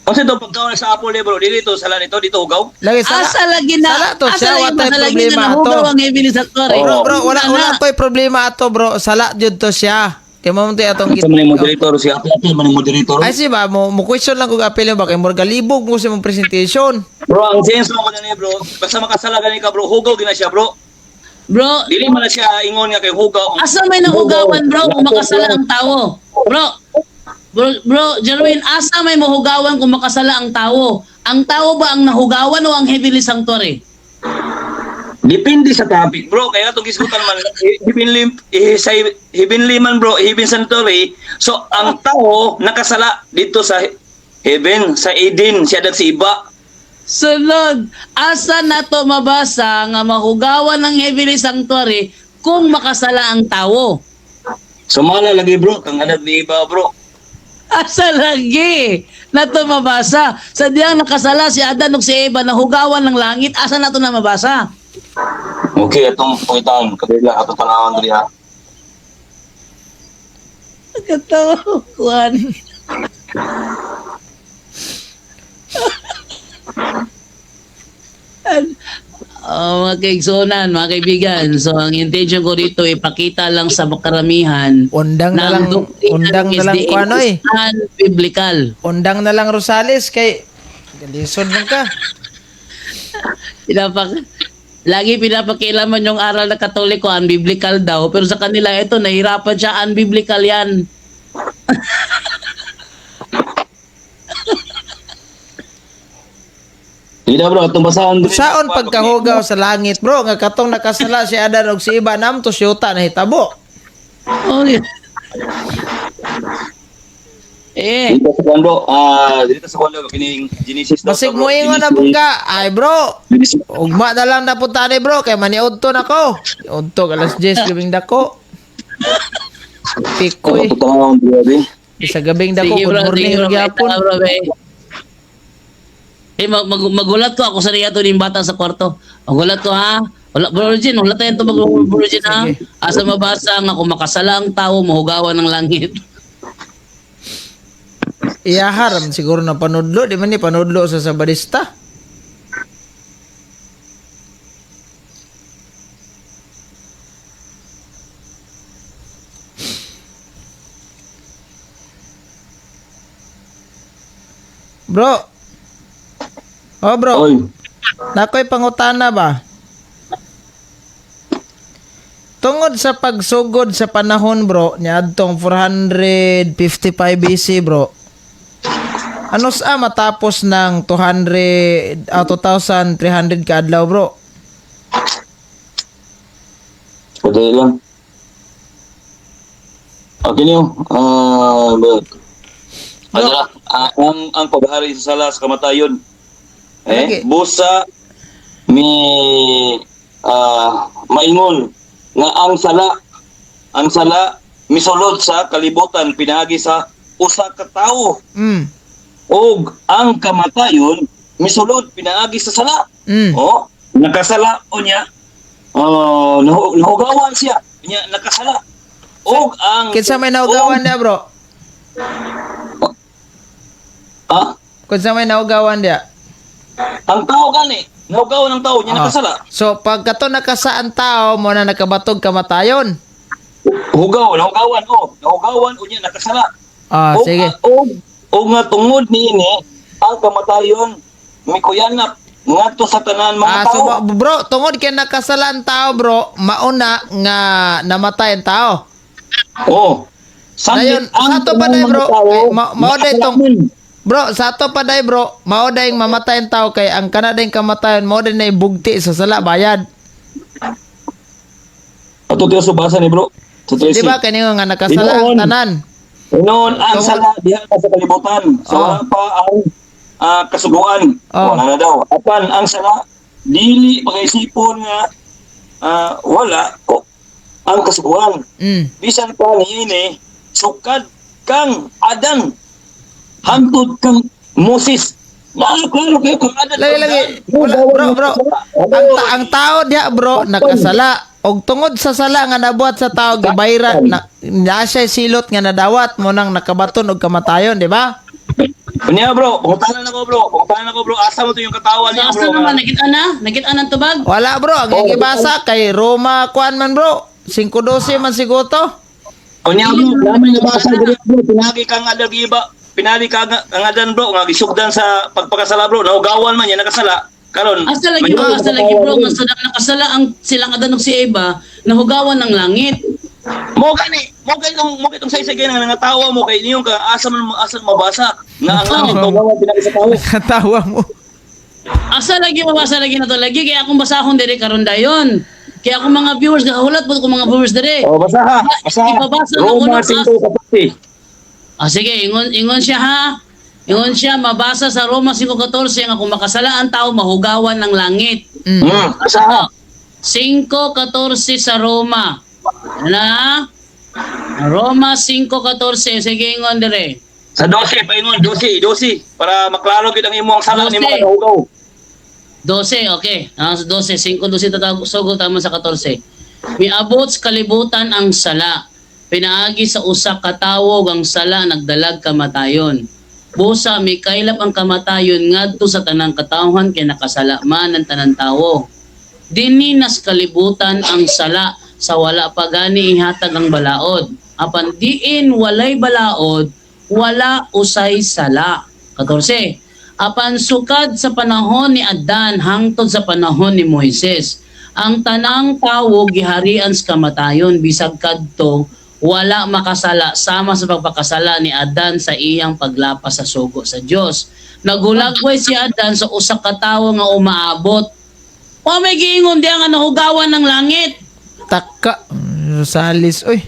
Unsa daw pagkaon sa apple, eh, bro, dili to sala nito, dito hugaw. Lagi sala. Asa lagi na, Sala to asa siya, lagi wa tay mabasa lagi na problema nahugaw ato. ang heavenly sanctuary? Bro, bro, wala Ana. wala to'y problema ato, bro. Sala jud to siya. Kay mo man atong Unsa man yung moderator si Apple, Apple man yung moderator. Ay si ba mo question lang kog apel ba kay murag galibog mo sa imong presentation. Bro, ang sense mo ko na niya, bro, basta makasala gani ka, bro, hugaw gina siya, bro. Bro, Dili man na siya ingon nga kay hugaw. asa may nahugawan, bro, kung makasala ang tao? Bro, bro, bro, Jerwin, asa may mahugawan kung makasala ang tao? Ang tao ba ang nahugawan o ang heavenly sanctuary? Depende sa topic, bro. Kaya itong gisgutan man, heavenly, sa heavenly man, bro, heaven sanctuary. So, ang tao nakasala dito sa heaven, sa Eden, siya dag si iba. Sunod, asa na to mabasa nga mahugawan ng heavenly sanctuary kung makasala ang tao? Sumala lagi, bro, kang anak ni iba, bro. Asa lagi na to mabasa? Sa diyang nakasala si Adan ug si Eva nahugawan ng langit, asa na to na mabasa? Okay, atong pangitaan, kabila, atong pangawan diri ha. Katawa kuan. Oh, mga kaigsunan, mga kaibigan. So, ang intention ko dito, ipakita lang sa karamihan Undang na ang lang, doktrina undang ng na lang SDA kuano is eh. unbiblical. Undang na lang Rosales kay galisod man ka. Pinapak Lagi pinapakialaman yung aral na Katoliko, unbiblical daw. Pero sa kanila, ito, nahirapan siya, unbiblical yan. Hindi na, bro, atong basahan diri. Saon pagkahugaw sa langit, bro, nga katong nakasala si Adan og si Eva namto siyuta na hitabo. Oh, yeah. Eh, Dito sa kuan, bro. Dito sa kuan, bro, kining Genesis daw, Basig bro. mo ingon na bungka. Ay, bro. Genesis. Ugma na lang napunta ni bro kay maniudto na ko. Udto alas 10 gabing dako. Pikoy. Atong tanawon diri. Sa gabing dako, sige good bro, morning sige bro, gyapon. bro, bro, eh. Eh, magulat ko ako sa niya to yung bata sa kwarto. Magulat ko ha. Wala, bro Jin, wala tayong tubag, bro Jin ha. Sige. Asa mabasa nga kung makasala ang tao, mahugawan ng langit. Iyaharam siguro na panudlo, di man ni panudlo sa Sabadista. Bro. Oh, bro. Oy. Nakoy pangutana ba? Tungod sa pagsugod sa panahon bro, niadtong 455 BC bro. Ano sa matapos ng 200 2,300 kaadlaw bro? Padali lang. Okay niyo. But, ano na, ang paghari sa sala sa kamatayon. Lagi. Eh, busa mi maingon nga ang sala misulod sa kalibutan pinaagi sa usa ka tawo og ang kamatayon misulod pinaagi sa sala. Oh, nakasala o niya. Oh, nahugawan siya. Niya nakasala. Og ang Kinsa may naugawan niya bro? Ah, Kinsa may naugawan niya? Ang tao gani, nahugawan ang tao niya Ah. nakasala. So pagka to nakasaan tao mo na nakabatog kamatayon. Hugaw, nahugawan oh, nahugawan o niya nakasala. Ah, Og, sige. Og nga tungod niini ang kamatayon mikuyanap ngadto sa tanan mga Ah, tao. so, bro, tungod kay nakasala ang tao, bro, mauna nga namatay ang tao. Oh. Sangit Dayon, sa ato pa tanan day, mga bro, tao, kay, mao day tong makasalanan. Bro, sa ato pa day, bro, mao day mamatay ang tao kay ang kanadeng kamatayon mao day na bugti sa sala bayad. Ato tiyo subasa ni bro. Sa Di ba kani nga nakasala ang Inoon. tanan? Noon ang Tungod- sala diha sa kalibutan. So Oh. wala pa ang kasuguan. Oh. Wala na daw. Apan ang sala dili pagaisipon nga wala ko ang kasuguan. Bisan pa niini sukad kang Adan hantod kang Moses. Klaro kayo kang Adan. Lagi lagi. Wala, bro, bro. Ang tao diha, bro, nakasala. Og tungod sa sala nga nabuhat sa tao gibayra na, na siya silot nga nadawat mo nang nakabaton og kamatayon, di ba? Unya bro, pangutanan ako bro, pangutanan ako bro, asa mo to yung katawan niya Asa bro. naman, nakita na? Nakita na ang tubag? Wala bro, ang Oh, gibasa kay Roma kuan man bro. 5:12 man siguro to. Unya bro, namin nabasa diri bro, pinagi kang adan iba, pinali ka ang adan bro, nga gisugdan sa pagpakasala bro, naugawan man niya nakasala. Karon, Asa lagi bro, asa lagi bro, nga sa nakasala ang silang Adan ug si Eva, nahugawan ng langit. Mo gani, mo gani tong saysay nga nangatawa mo kay niyong ka asa man asa mabasa nga ang langit naugawan pinagi sa tao. Katawa mo. Asa lagi mabasa lagi na to lagi kaya akong basahon diri karon dayon. Kaya akong mga viewers gahulat po ko mga viewers diri. Oh, basa ha. Basa ha. Ipabasa na ko Roma ng- 5:14. Ah, sige, ingon ingon siya ha. Ingon siya mabasa sa Roma 5:14 nga kung makasala ang tao mahugawan ng langit. Basa ha. 5:14 sa Roma. Ano na? Roma 5:14, sige, ingon dire. Sa 12 paingon, 12, 12 para maklaro gid ang imong sala 12. nimo kanahugaw. 12, okay. Ah, sa 12, 5, 12 tatawag sugod tama sa 14. Miabot sa kalibutan ang sala. Pinaagi sa usa ka tawo ang sala nagdalag kamatayon. Busa mikaylap ang kamatayon ngadto sa tanang katawhan kay nakasala man ang tanang tawo. Dinhi nas kalibutan ang sala sa wala pa gani ihatag ang balaod. Apan diin walay balaod, wala usay sala. 14. Apan sukad sa panahon ni Adan hangtod sa panahon ni Moises, ang tanang tawo giharian sa kamatayon bisag kadto wala makasala sama sa pagpakasala ni Adan sa iyang paglapas sa sugo sa Dios. Nagulagway si Adan sa usa ka tawo nga umaabot. O may giingon diya nga nahugawan ng langit. Taka. Rosales, oy.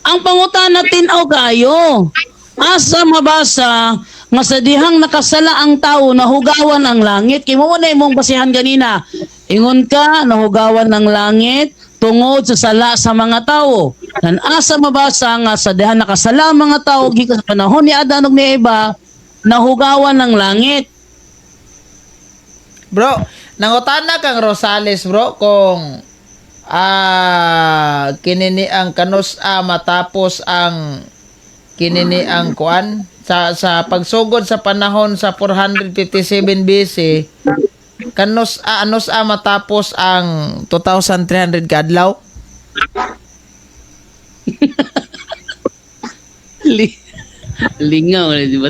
Ang pangutana tin-aw kayo. Asa mabasa nga sa dihang nakasala ang tao nahugawan ang langit? Kay mo na imong basihan ganina. Ingon ka nahugawan ng langit tungod sa sala sa mga tao. Nan asa mabasa nga sa dihang nakasala ang mga tao gikan sa panahon ni Adan ug ni Eva nahugawan ng langit? Bro, nangutana kang Rosales, bro, kung kinini ang kanus a matapos ang kinini ang kuan sa pagsugod sa panahon sa 457 BC, kanus a anus a matapos ang 2300 kadlaw. Lingaw na di ba?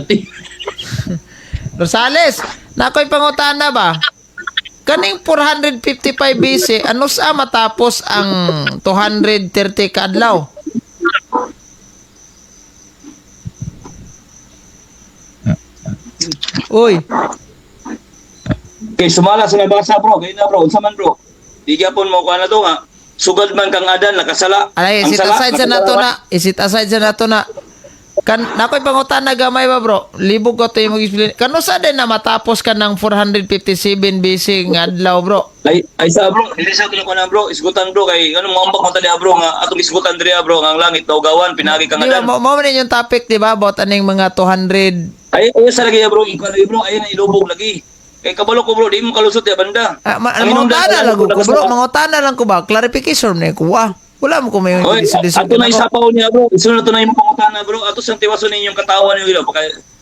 Rosales, nakoy pangutana ba? Kaning 455 BC, ano sa matapos ang 230 kaadlaw? Uy, Okay, sumala sa nabasa, bro. Kay na, bro, unsa man, bro? Di gyapon mo kuha na to nga. Sugad man kang Adan nakasala. Alay, Ang isit sala, aside sa nato na. Isit aside sa nato na. Kan nakoy pangutana gamay ba, bro? Libog ko to yung mag-explain. Kano sa din na matapos ka ng 457 BC nga adlaw, bro? Ay sa bro, dili sa ko na, bro, isgutan, bro, kay ano mo ambak man tali bro nga atong isgutan diri bro nga ang langit naugawan pinagi kang Di ba, Adan. mo man yung topic, di ba, about aning mga 200? Ay ay sa lagi bro, ikaw lagi, bro, ay na ilubog lagi. Kay kabalo ko, bro, di mo kalusot ya banda. Ah, Ang mangutana hinungdan- lang ko, bro. Mangutana lang ko ba? Clarification na ko. Wah, wala mo ko may Oy, lisod-lisod ato na na ako. isapaw niya, bro. Isunod to na imong pangutana, bro. Ato sang tiwason ninyong katawan niyo ilaw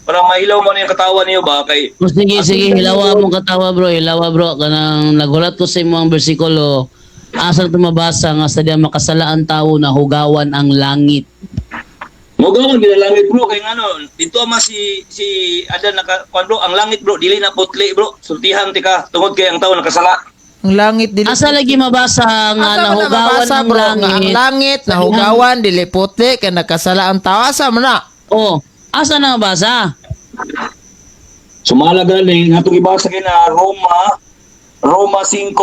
para mahilaw man yung katawan niyo ba kay O, sige, sige, hilawa mong katawa, bro, hilawa, bro. Kanang nagulat ko sa imong bersikulo. Asa na mabasa nga sa diya makasala ang tao na hugawan ang langit? Mogawan gid ang langit, bro, kay ngano dito ama si Adan naka kuan, bro, ang langit, bro, dili na putli, bro. Sultihan tika tungod kay ang tawo nakasala. Ang langit dili. Asa lagi mabasa nga Asa man na nahugawan mabasa, ang bro, nga ang langit? langit nahugawan dili puti kay nakasala ang tao, asa man na? Oh, asa na mabasa? Sumala galing atong ibasa kay na Roma Roma 5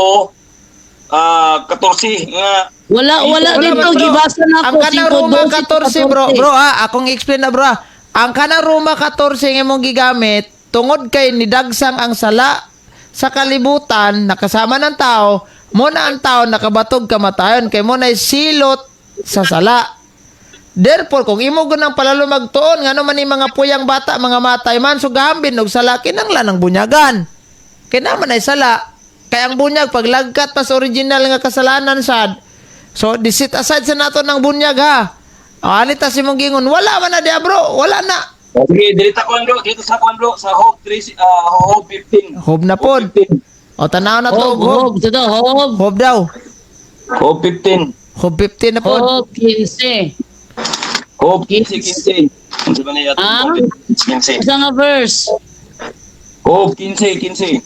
14 nga. Wala, wala Wala dito man, bro. gibasa na Ang ako kanang Roma 14, bro. Bro, ah, akong explain na, bro, ah. Ang kanang Roma 14 nga imong gigamit tungod kay nidagsang ang sala sa kalibutan nakasama ng tao, mo na ang tao nakabatog kamatayon kay mo na silot sa sala. Therefore, kung imo gunang palalo magtuon, ngano man ni mga puyang bata, mga matay man, so gahambin og sala, kinanglan ang bunyagan. Kaya naman ay sala. Kaya ang bunyag, paglagkat pa sa original nga kasalanan sad. So, disit aside sa nato ng bunyag ha. O, anita si mong gingon, wala man na diya, bro, wala na. Oh, sige, dito kuan, bro, dito sa kuan, bro, sa Hope 3, Hope 15. Hob na pod. Hope 15. O, tanaw na to, Hob, hob. hob, ito, hob. Hob daw. Hope 15. Hob 15 na pod. Hob 15. Hope 15 15. Unsa ba niya Ah? atong 15? Asa nga verse? Hope 15 15.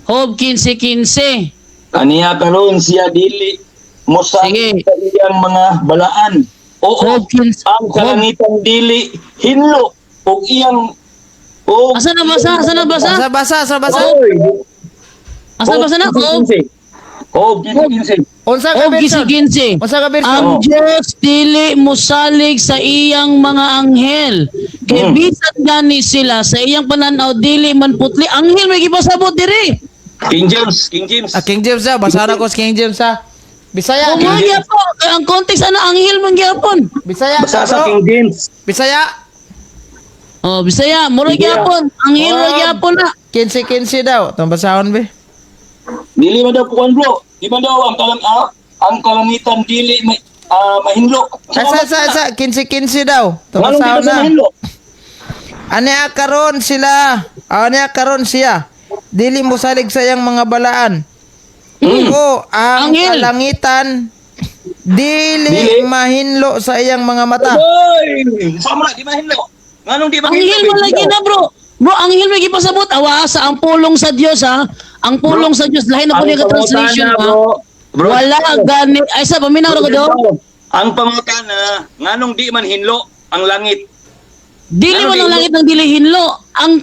Hob 15 15. Aniya karon siya dili mo sa Sige. iyang mga balaan. Oo, Hob 15. ang Hob kalangitan dili hinlo ug iyang Oh. Asa na basa? Asa na basa? Asa basa, asa basa. Oy. Asa basa na? Oh, Oh, 15. Unsa ka og version? 15. Unsa ka version? Ang Diyos dili mosalig sa iyang mga anghel. Kay bisan gani sila sa iyang pananaw dili man putli. Anghel may gipasabot diri. King James, King James. Ah, King James ah, basa na ko sa King James ah. Bisaya. O mga gyapon, kay ang context ana anghel man gyapon. Bisaya Basa na, sa bro. King James. Bisaya. Oh, Bisaya, mura gyapon, anghel ra Oh. gyapon na. 15-15 daw. Itong basahon be. Dili man daw pukan, bro. Di man daw ang kalam ang kalangitan dili may mahinlo. Asa asa asa 15-15 daw. Itong Nganong di basahon ba sa na. mahinlo? Ania karon sila. Ania karon siya. Dili mo salig sa iyang mga balaan. O ang Anghel. kalangitan dili, Dili. mahinlo sa iyang mga mata. Oy! Sa mo na, di mahinlo. Nganong di mahinlo? Anghel man lagi na, bro. Bro, anghel may gipasabot awa sa ang pulong sa Dios ha. Ang pulong sa Dios lahi na po niya ka translation ha. Bro. Bro, Wala gani ay sa paminaw ra ko do. Ang pangutana, nganong di man hinlo ang langit? Dili Ano man ang di- langit ng dili hinlo. Ang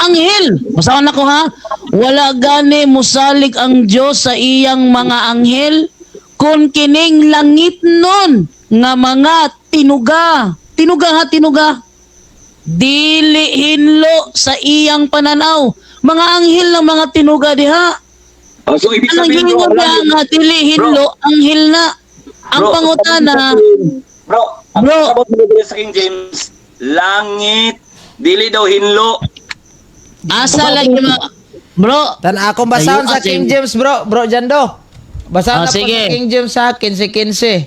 anghel. Basahan ako ha. Wala gani mosalig ang Dios sa iyang mga anghel kun kining langit nun nga mga tinuga. Tinuga ha, tinuga. Dili hinlo sa iyang pananaw. Mga anghel ng mga tinuga diha. Oh, so ibig Anong sabihin, bro, giingon ang niya langit- nga dili hinlo, anghel na. Ang Bro, pangutana, Bro, ang Bro. sabot mo dito sa King James, langit dili daw hinlo. asa lagi ma Bro, Tan akong basahon Ayun, sa King James, bro. Bro Jando. Basahon Ah, na po sige. sa King James sa 15-15.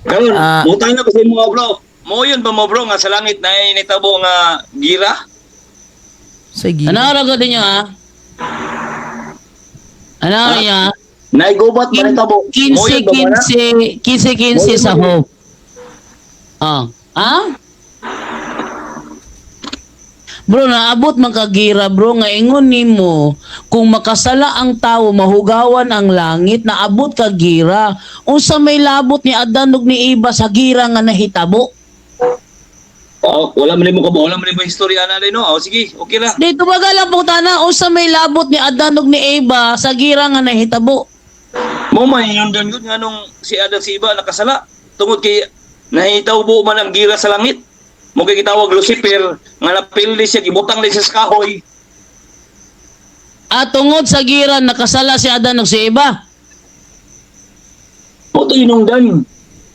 Karon, Ah. utang na ko sa imo, bro. Mo yun ba mo, bro, nga sa langit na initabo nga gira? Sige. Ano ra gud ninyo ha? Ano ra niya? Naigubat ba nitabo? Mo yun ba ba na? 15 15 15 15 sa hope. Ah. Ha? Bro, naabot man kagira bro nga ingon nimo kung makasala ang tawo mahugawan ang langit, naabot kagira. Unsa may labot ni Adan ug ni Eva sa gira nga nahitabo? Oh, wala man nimo kabo, wala man nimo istorya na no. Oh, sige, okay ra. Dito baga lang po tana unsa may labot ni Adan ug ni Eva sa gira nga nahitabo? Mo man hinundan gud nganong si Adan si Iba nakasala tungod kay nahitawbo man ang gira sa langit. Mo kay gitawag Lucifer nga napildi siya gibutang li siya sa kahoy. At tungod sa gira nakasala si Adan ug si Eva. Mo to hinungdan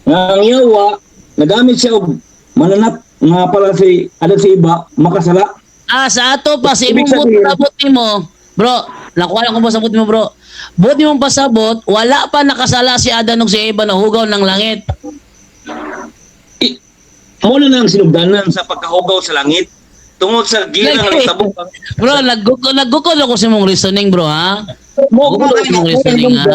nga ang yawa nagamit siya og mananap nga para si Adan si Iba makasala. Ah, sa ato pa sa Ibig imong buot sabihin- pasabot nimo. Bro, nakuha lang ko pasabot nimo, bro. Buot nimong pasabot, wala pa nakasala si Adan ug si Eva na hugaw ng langit. Mo na lang sinugdanan sa pagkahugaw sa langit tungod sa gira nga Lagi. nagtabok. Bro, nagguko ako sa imong reasoning, bro, ha? Mo Nagguko sa imong reasoning, ha?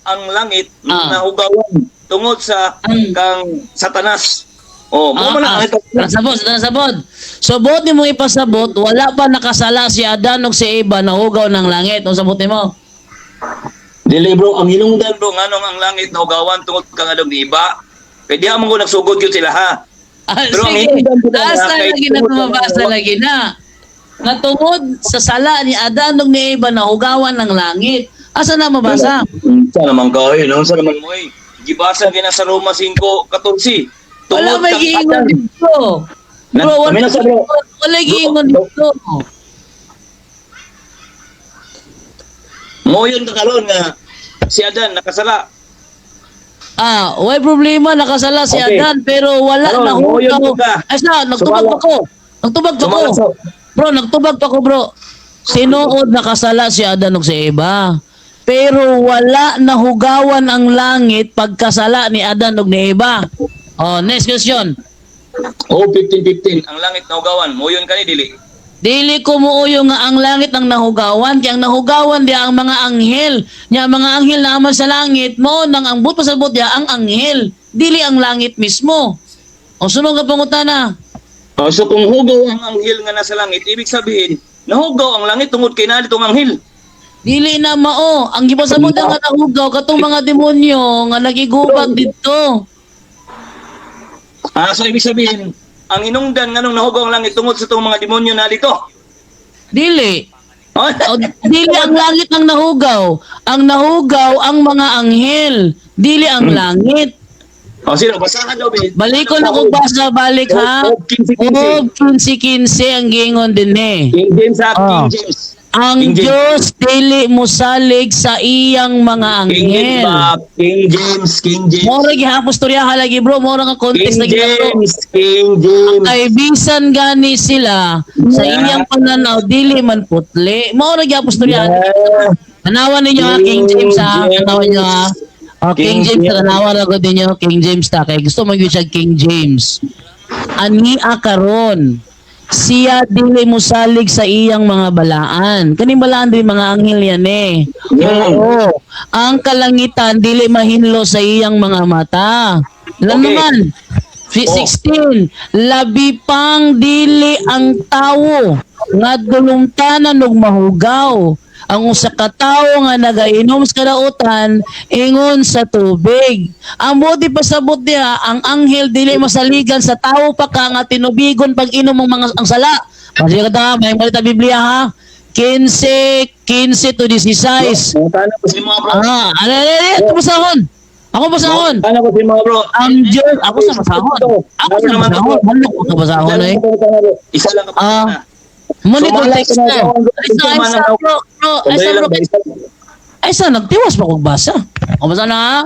ang langit Ah. nahugawan tungod sa kang Satanas. Oh, mo man ang Nasabot, nasabot. So buot nimo ipasabot, wala pa nakasala si Adan ug si Eva na hugaw ng langit. Unsa buot nimo? Dili bro, ang hinungdan bro nganong ang langit nahugawan tungod kang adong ni iba. Kay diha man ko nagsugod gyud sila ha. Ah, Bro, ang sige. hinungdan ko na Asa kay lagi na tungod sa tumabasa lagi na. Nga tungod sa sala ni Adan ug ni Eva na hugawan ng langit. Asa na mabasa? Unsa naman kayo, no? Unsa naman mo eh. Gibasa kina sa Roma 5:14. Wala Tungod may kang giingon Adan. dito. Bro, wala Kami na sa bro. wala giingon Bro, dito. Mo yun ka karon nga si Adan nakasala. Ah, way problema nakasala si Okay. Adan pero wala Karon, na moyon hugaw. ka. Asa nagtubag Sumala. pa ko. Nagtubag pa ko. Sumala sa- Bro, nagtubag pa ko, bro. Sinuod nakasala si Adan ug si Eva. Pero wala nahugawan ang langit pagkasala ni Adan ug ni Eva. Oh, next question. Oh, 15:15 ang langit nahugawan. Mo yun kani dili. Dili ko muuyo nga ang langit ang nahugawan, kay ang nahugawan diya ang mga anghel. Nya ang mga anghel na aman sa langit mo nang ang buot pasabot diya ang anghel. Dili ang langit mismo. O sunod nga pangutana. Oh, so kung hugaw ang anghel nga nasa langit, ibig sabihin, nahugaw ang langit tungod kay naa ditong anghel. Dili na mao ang gipasabot nga nahugaw katong mga demonyo nga nagigubag didto. Ah, so ibig sabihin, Ang hinungdan nganong nahugaw ang langit tungod sa itong mga demonyo na dito. Dili. Oh? O, dili ang langit ang nahugaw. Ang nahugaw ang mga anghel. Dili ang langit. Oh, sino? Basahan daw, be. Balikon ako basa balik ha. Job 15:15. Job 15:15 ang giingon din eh. King James ha, King Oh. James. Ang King James. Diyos dili mosalig sa iyang mga King James anghel. ba? King James, King James. Mora gihapon storya lagi, bro, mora nga King context lagi na, bro. James, King James. Kay bisan gani sila sa iyang pananaw dili man putli. Mao ra gyapon storya. Yeah. Tanawan ninyo ha, King James ha. Tanawan ninyo ha. Oh, King King James, James. tanawan ra gud ninyo King James ta kay gusto man gyud siya King James. Ani karon siya dili mosalig sa iyang mga balaan. Kaning balaan dili mga anghel yan eh. Oo. Ang kalangitan dili mahinlo sa iyang mga mata. Alam naman. 16. Labi pang dili ang tawo nga dulumtanan og mahugaw. Ang usa ka tawo nga nagainom sa kadautan ingon sa tubig. Ang buti pasabot diha, ang anghel dili masaligan sa tawo pa ka nga tinubigon pag inom ang mga ang sala. Kasi ka ta, may balita Biblia ha. 15, 15 to 16. Tana ko si mga bro. Ah, ala ala ala, ito basahon. Ako basahon. Tana ko si mga bro. Ang Diyos, ako sa basahon. Ako sa basahon. Ano ko sa basahon eh? Isa lang ka Ah. Muna Sumala text ka na, na. Ay sa, bro, bro, ay sa, bro, ay sa, nagtiwas pa kog basa. O basa na ha?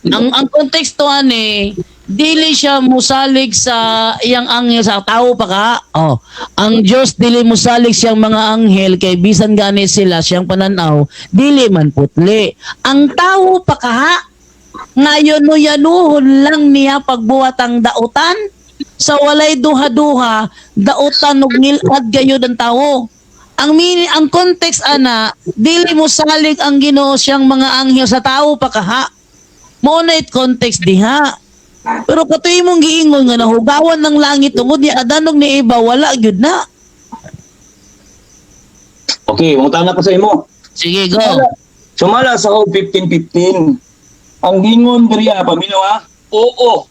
Ang konteksto ani, dili siya musalig sa iyang anghel sa tao pa ka. Oh, ang Dios dili musalig siyang mga anghel kay bisan gani sila siyang pananaw, dili man putli. Ang tao pa ka ngayon no yanuhon lang niya pagbuhat ang dautan sa walay duha-duha, dautan ug ngilad gayud ang tawo. Ang mini ang context ana, dili mo salig ang Ginoo siyang mga anghel sa tawo pa kaha. Mao na it context diha. Pero katuy mong giingon nga nahugawan ng langit tungod ni Adan ug ni Eva, wala gyud na. Okay, mangutana ko sa imo. Sige, go. Sumala sa Job 15:15. Ang gingon diriya paminaw ha. Oo.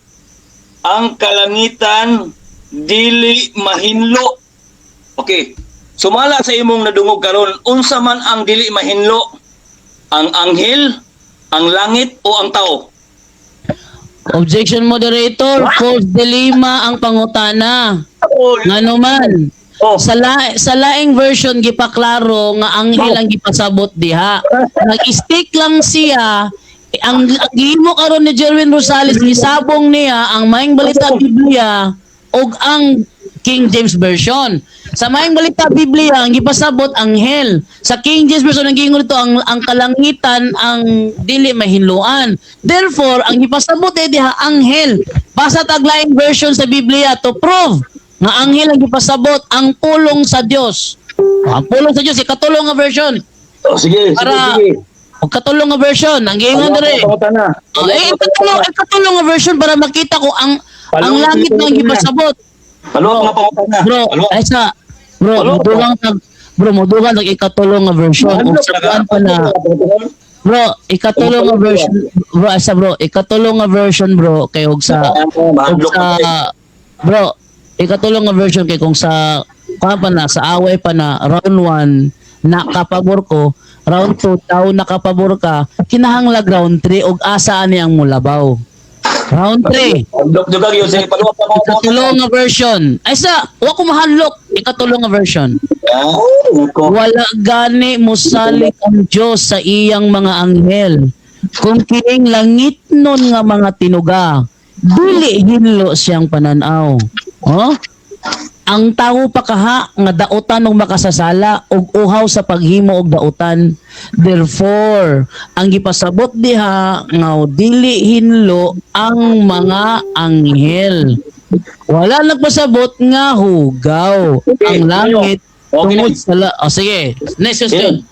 Ang kalangitan dili mahinlo. Okay. Sumala sa imong nadungog karon, unsa man ang dili mahinlo? Ang anghel, ang langit o ang tao? Objection, moderator, False de Lima ang pangutana. Ngano man? Oh. Sa laing version gipaklaro nga anghel ang gipasabot diha. Nag-stick lang siya ang gihimo karon ni Jerwin Rosales, gisabong niya ang Maayong Balita Biblia ug ang King James Version. Sa Maayong Balita Biblia ang gipasabot anghel. Sa King James Version ang giingon dito ang kalangitan ang dili mahinluan. Therefore, ang gipasabot ay diha anghel. Basa tag laing version sa Biblia to prove nga anghel ang gipasabot ang pulong sa Dios. Ang pulong sa Dios ikatulong nga version. Oh, sige, sige, Para sige. og katulong nga version ang giingon diri. Pangutana. Oh, eh, ikatulong nga version para makita ko ang Palong langit sige, nga gipasabot. Paluwag nga pangutana. Bro, Paluwag. ay sa bro, Palong. modugang tag bro, modugang tag ikatulong nga version Ano ug sa kuan pa na bro, ikatulong nga version bro, ay sa bro, ikatulong nga version bro kay og sa bro, ikatulong nga version kay kung sa kuan pa na sa away pa na round 1 nakapabor ko, round 2 tao nakapabor ka, kinahanglag round 3 og asa ani ang mulabaw. Round 3. Dok dugag yun sige, paluwag pa Ikatulong nga version. Ay sa, wa ko mahadlok. Ikatulong nga version. Ah, nako. Wala gani mosalig ang Diyos sa iyang mga anghel. Kung kining langit nun nga mga tinuga, dili hinlo siyang pananaw. Oh? Ang tawo pa kaha nga dautan og makasasala og uhaw sa paghimo og dautan. Therefore, ang gipasabot diha nga dili hinlo ang mga anghel. Wala nagpasabot nga hugaw Okay, ang langit okay. tungod sa oh, sige. Next question.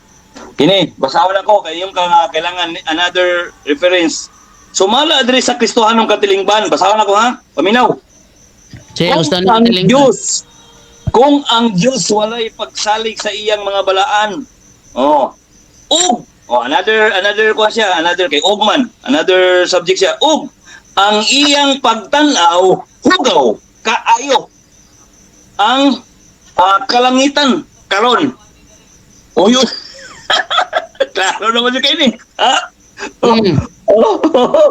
Kini, basahon ako kay yung kailangan another reference. Sumala diri sa Kristohanong katilingban. Basahon ako ha. Paminaw. Sige, Kung gusto ang na Diyos, kung ang Diyos walay pagsalig sa iyang mga balaan. Oh. Ug, oh, another another kuha siya, another kay og man, another subject siya. Ug ang iyang pagtan-aw hugaw. kaayo ang kalangitan karon. O yun. Klaro naman siya kayo ni. Ha? Oh. Oh.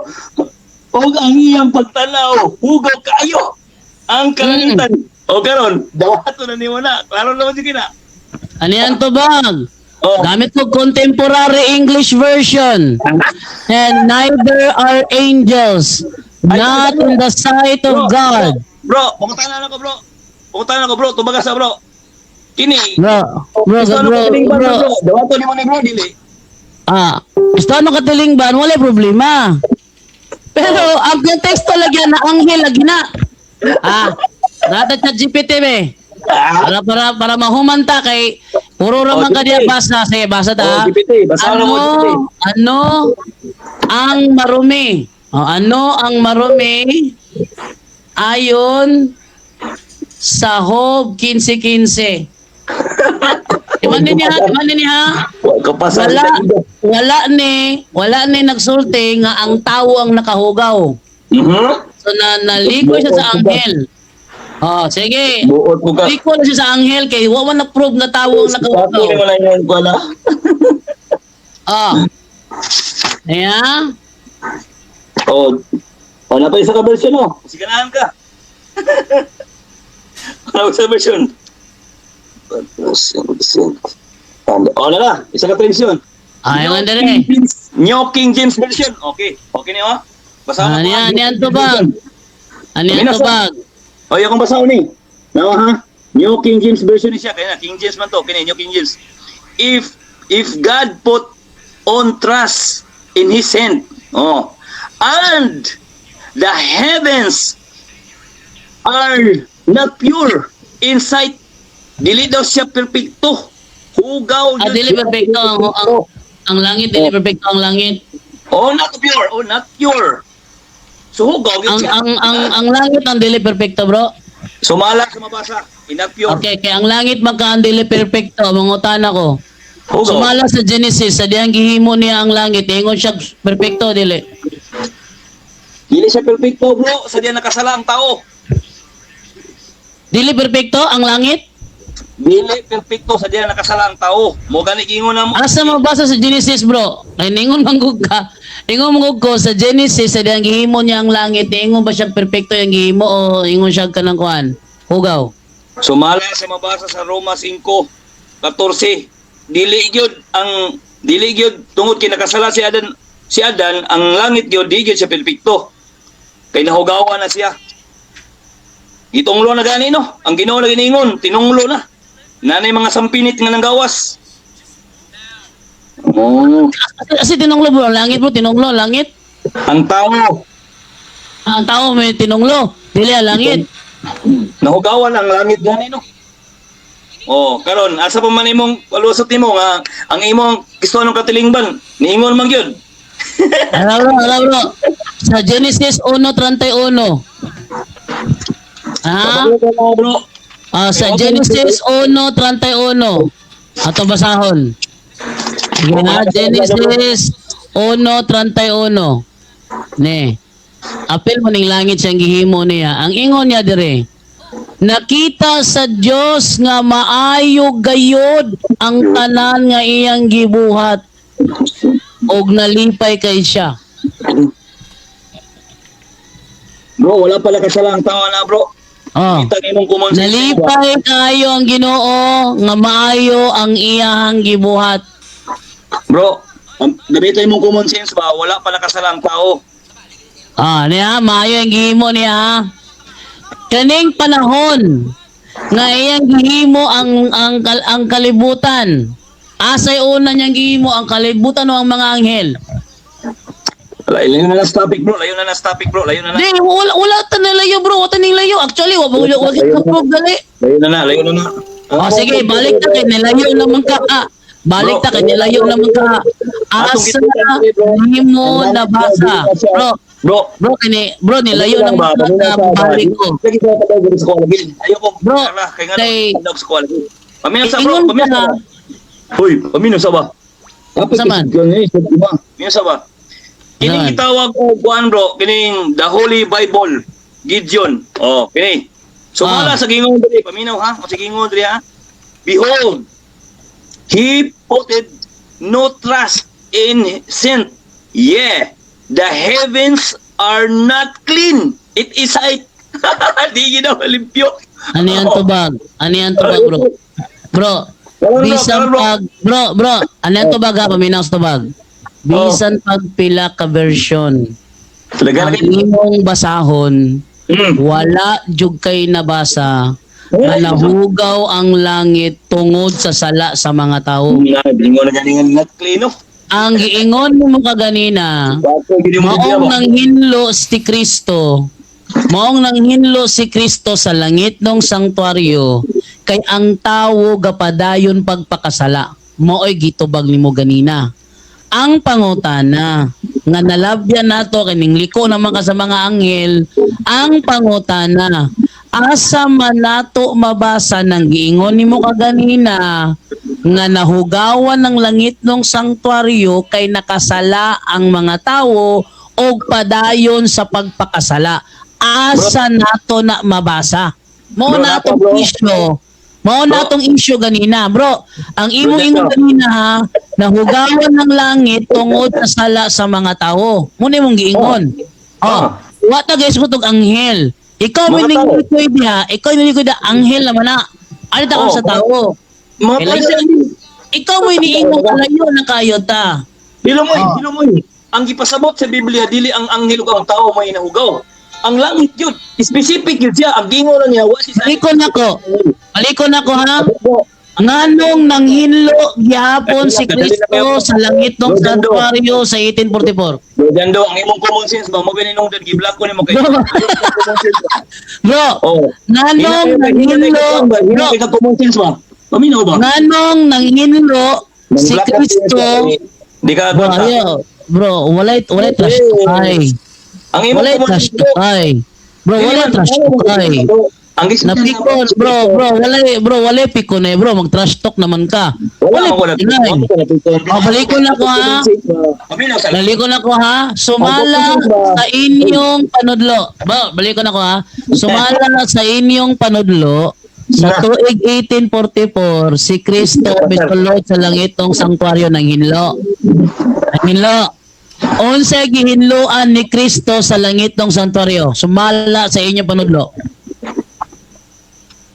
Og ang iyang pagtanaw, hugaw kaayo ang kalangitan. O karon, dawato na nimo na. Klaro naman siya kina. Ano yan tubag? Oh. Gamit ko contemporary English version. "And neither are angels, not in the sight of Bro, God." Bro, pangutana na ko, bro. Pangutana ko, bro, tubaga sa bro. Kini. Bro, bro, Gusto bro, ano katilingban, bro. Bro. Dawato nimo ni bro, dili. Ah, gusto ano katilingban, wala problema. Pero ang konteksto lagi na anghel lagi na. Ah, dapat sa GPT be. Para mahumanta kay puro ra Oh, man ka diya GPT. basa, sige basa ta. Oh, GPT, basa ano, na mo, GPT. Ano ang marumi? Oh, ano ang marumi ayon sa Job 15:15? Iman niya, iman niya. Wa ka pa sa Wala ni nagsulti nga ang tao ang nakahugaw. So na nalikoy siya sa anghel. Oh, sige. Buot mo ka. Likoy na siya sa anghel kay wa man na-prove na tao ang Sabi nakahugaw. ni mo na yun, wala. Oh. Ayan. Oh. Oh, na pa isa ka version, oh. Siganahan ka. Ano sa version? Oh, na na. Isa ka version. Ay, man dire. New King James Version. Okay. Okay niyo, ah. Basahan Ano ko, ah. yan, yan tubag. Ano yan tubag? O, yung kong basahon ni. Nawa ha? New King James Version ni siya. Kaya na, King James man to. Kini, New King James. If God put on trust in His hand, oh, and the heavens are not pure in sight, dili daw siya perpekto. Hugaw Ah, yun dili siya. perpekto ang langit, dili perpekto ang langit. Oh, not pure. Oh, not pure. So, hugaw yun Ang siya. ang langit ang dili perpekto, bro. Sumala sa mabasa. Not pure. Okay, kay ang langit magka ang dili perpekto, mangutan ako. Hugaw. Sumala sa Genesis, sa diyang gihimo niya ang langit, ingon siya perpekto dili. Dili siya perpekto, bro. Sa diyan nakasala ang tao. Dili perpekto ang langit? Dili perpekto sa diyan nakasala ang tao. Mo gani gingon na mo. Asa mabasa sa Genesis, bro? Kay ningon man gud ka. Ingon man gud ko sa Genesis sa diyang gihimo niya ang langit, ingon ba siya perpekto yung gihimo o ingon siya kanang kuan? Hugaw. Sumala sa mabasa sa Roma 5:14. Dili gyud ang dili gyud tungod kay nakasala si Adan ang langit gyud di gyud siya perpekto. Kay nahugawan na siya. Gitunglo na gani no. Ang Ginoo na giningon, tinunglo na. Nanay mga sampinit nga nanggawas. Oh, Kasi tinunglo bro, ang langit bro, tinunglo ang langit. ang tao Ang tao may tinunglo, dili ang langit. Nahugawan ang langit gani no. Oh, karon asa pa man imong palusot nimo nga ang imong Kristohanong katilingban niingon man gyud. Ala bro, ala bro. Sa Genesis 1:31. Ah? Bro. Ah, sa Genesis 1:31. Ato basahon. Sige na, Genesis 1:31. Ne. Apil mo ning langit siyang gihimo niya. Ang ingon niya dire. Nakita sa Dios nga maayo gayod ang tanan nga iyang gibuhat og nalipay kay siya. Bro, wala pala kasala ang tao na bro. Oh. Kita imong common sense. Nalipay kayo ang Ginoo nga maayo ang iyang gibuhat. Bro, ang ganito imong common sense ba, wala pala kasala ang tao. Ah, niya maayo ang gihimo niya. Kaning panahon nga iyang gihimo ang kalibutan. Asay una niyang gihimo ang kalibutan o ang mga anghel? Layo na na sa topic bro, layo na na sa topic bro, layo na na. Di wala ta na layo bro, wala ta ning layo. Actually, wala ka prove dali. Layo na na, layo na na. Ah, sige, balik ta kay nilayo naman ka. Ah, balik ta kay nilayo naman ka. Asa nimo nabasa? Bro, Bro, bro kini bro nilayo naman ka na balik ko. Lagi sa tayo sa kuwala gil. Ayoko. Bro, Kay nga kay- sa kuwala gil. Paminaw sa bro, Ingon paminaw ka. sa. Hoy, paminaw sa ba? Sa man? Paminaw sa ba? Kining Saan? gitawag og kuan bro, kining The Holy Bible, Gideon. Oh, kini. So wala sa gingon diri, paminaw ha, sa gingon diri ha. Behold, he putted no trust in sin. Yeah, the heavens are not clean. It is I. Di ginawa limpyo. Ano yan tubag? Ano yan tubag, bro? Bro, Karon, bro, bisan karon, bro. pag bro, bro, ano yan tubag ha? Paminaw sa tubag. Bisan pag pila ka version Talaga ang lagi. imong basahon, wala jud kay nabasa nga nahugaw ang langit tungod sa sala sa mga tao. Bingo na ganingan not clean, no? Ang giingon mo kaganina, Bato, gini mo maong ba? nanghinlo si Kristo, maong nanghinlo si Kristo sa langit ng sangtuaryo, kay ang tawo gapadayon pagpakasala. Mao'y gitubag nimo ganina. Ang pangutana nga nalabyan nato kining liko naman ka sa mga anghel, ang pangutana, asa man nato mabasa ng giingon nimo kaganina nga nahugawan ng langit ng sangtuaryo kay nakasala ang mga tawo og padayon sa pagpakasala? Asa nato na mabasa? Mao Bro, na nato, atong bro. issue. Mao na Bro. atong issue ganina, bro. Ang imong Bro, ingon nato. ganina ha, nahugawan ng langit tungod sa sala sa mga tao. Muna imong giingon. Oh. Oh. Wa ta guys mo tog anghel. Ikaw may Mga tao. ninglikoy diha, ikaw may ninglikoy diha, anghel naman na. Ano ta Oh. sa tao? Mga Kailangan- president, Ikaw mo iniingon kalayo na kayo ta. Hilumoy, Oh. hilumoy. Ang gipasabot sa Biblia dili ang anghel ug ang tao may nahugaw. Ang langit yun, specific yun siya. Ang gingo na niya, wa siya sa Balikon ako. Balikon ako ha. Nganong nanghinlo gihapon si Kristo sa langit ng santuario sa 1844? Jando, ang imong common sense ba, mo bininungdan, giblock ko nimo kay. Bro, bro, Oh. nganong nanghinlo, bro, Hina ka common sense ba? Paminaw ba? nganong nanghinlo si Nang-block ka Kristo, Di ka bro, kwenta. ayo, bro, walay walay trash talk ay. Ang imong Walay common trash sense talk ay. Bro, walay trash talk ay. Ang gising Napikon, bro, bro, walay, bro, walay pikon eh, bro, mag trash talk naman ka. Wala Walay wala. pikon ay. Oh, balikon ako ha. Paminaw sa Balikon ako ha. Sumala sa inyong panudlo. Ba, balikon ako ha. Sumala sa inyong panudlo sa tuig 1844 si Kristo misulod sa langitong sangtuaryo ng hinlo. Ang hinlo. Unsay gihinloan ni Kristo sa langitong sangtuaryo? Sumala sa inyong panudlo.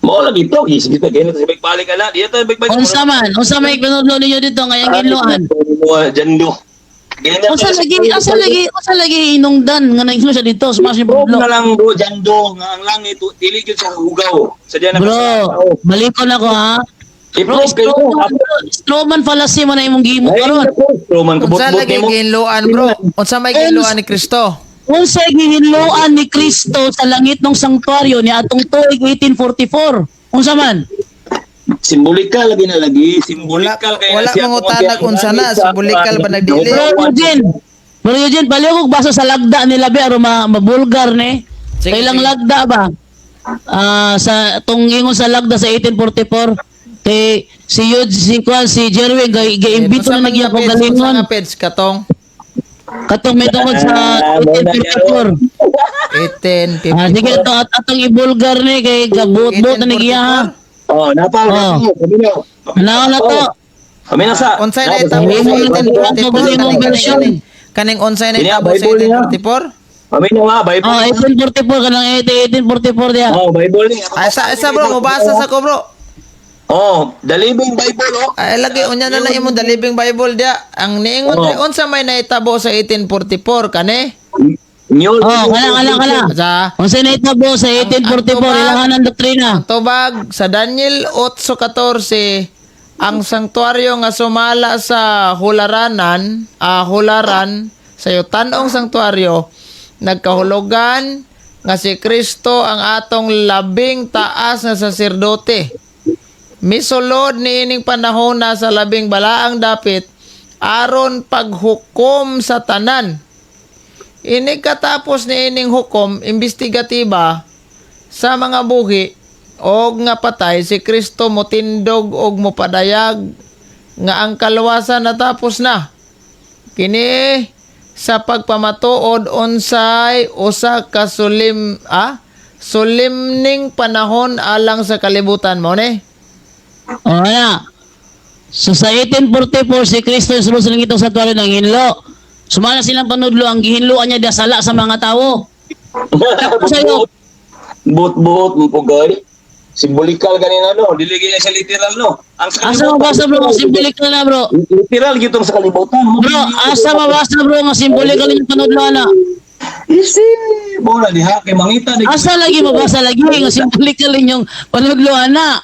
Mo lagi to, gising kita ganito sa balik ka na. Di ta balik. Unsa man? Unsa may panudlo ninyo dito ngayang hinloan? Jando. Unsa lagi, unsa lagi inungdan nga nahilo siya dito sumala sa inyong Bro panudlo? na lang bro, Jando nga ang langit dili gyud sa hugaw. Sa diyan Bro, balikon ako ha. Bro, I-prove kayo. strawman, bro, strawman fallacy mo na imong gihimo karon. Roman Unsa kabot-bot lagi nimo. gihinloan, bro? Unsa may gihinloan ni Kristo? Unsay gihinloan ni Kristo sa langit ng sangtuaryo ni atong tuig 1844? Unsa man? Simbolikal lagi na lagi, Wala simbolikal kay wala mangutanag unsa na, simbolikal ba nagdili? Bro Eugene, Bro Eugene, baliw kog basa sa lagda nila be aron ma mabulgar ni. Sige, Kailang sige. lagda ba? Ah, sa tong ingon sa lagda sa 1844 kay si Yud si Kwan si Jerwin kay giimbito Unsa na man nagya nga ko page? Unsa galingon nga page katong katong may tungod sa Ah, mo na 1854. 1854. Ah, sige to at atong ibulgar ni kay gabot-bot na niya ha. Oh, napal. Oh. Paminaw. Ano na to? Paminaw sa. Unsay na itabo Ay, sa mo lang, 1844? mo Kaning version. kaning kaning unsay na Kini, itabo sa Bible niya. 1844? Paminaw ha, Bible. Oh, 1844 kanang 1844 diya. Oh, Bible ni. Ay sa isa bro, mubasa sa ko bro. Oh, the living Bible oh. Ay lagi unya na lang imong the living Bible dia. Ang niingon Oh. oh. unsa may naitabo sa 1844 kani? New Oh, kala kala kala. Sa Unsa na itabo sa 1844 ilahan ang doktrina. tubag sa Daniel 8:14, ang sangtuaryo nga sumala sa hularanan, hularan sa yutanong sangtuaryo nagkahulugan nga si Kristo ang atong labing taas na saserdote. Misulod niining panahon na sa labing balaang dapit aron paghukom sa tanan. Ini katapos ni ining hukom imbestigatiba sa mga buhi og nga patay, si Kristo motindog og mopadayag nga ang kaluwasan natapos na. Kini sa pagpamatuod unsay usa ka sulim Solemning panahon alang sa kalibutan mo ni. O ana. So sa 1844 si Kristo sulod sa langitong santuario ng hinlo. Sumala silang panudlo ang gihinloan niya diha sala sa mga tao. Tapos sa'yo. Buot-buot mo po, guy. Simbolikal ganina, no? Dili gyud siya literal, no? Ang sa Asa mabasa, bro, nga symbolical na, bro? Literal gyud tong sa kalibutan. Bro, asa mabasa, bro, nga symbolical yung panudlo ana? Easy. Bola diha kay mangita di. Asa lagi mabasa lagi nga symbolical inyong panudlo ana?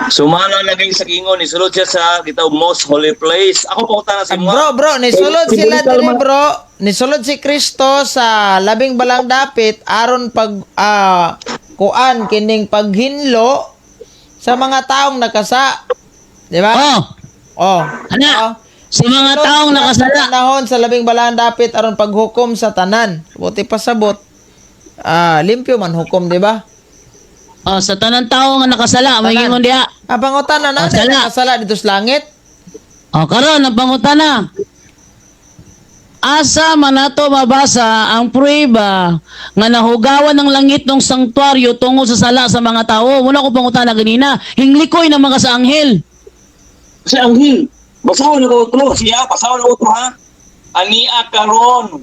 Sumala lagi sa kingon isulod siya sa gitawag most holy place. Ako pa na sa imo. Bro, bro, nisulod sila Symbolical diri, man. bro. Nisulod si Kristo sa labing balang dapit aron pag kuan kining paghinlo sa mga taong nakasa. Di ba? Oh, Oh. ana. Oh. Sa mga Nisulod taong sila sa nakasala. panahon sa labing balang dapit aron paghukom sa tanan. Buti pasabot. Limpyo man hukom, di ba? Oh, sa tanan tao nga nakasala, may Tanan. gingon diha. Ang pangutana na, Ah, sala. nakasala dito sa langit. O karon ang pangutana. Asa man nato mabasa ang prueba nga nahugawan ng langit ng sanktuaryo tungo sa sala sa mga tao? Muna ko pangutana ganina. Hinglikoy na mga sa anghel. Si Anghel. Basahon na ko otro. Siya, basahon na otro ha. Ania karon.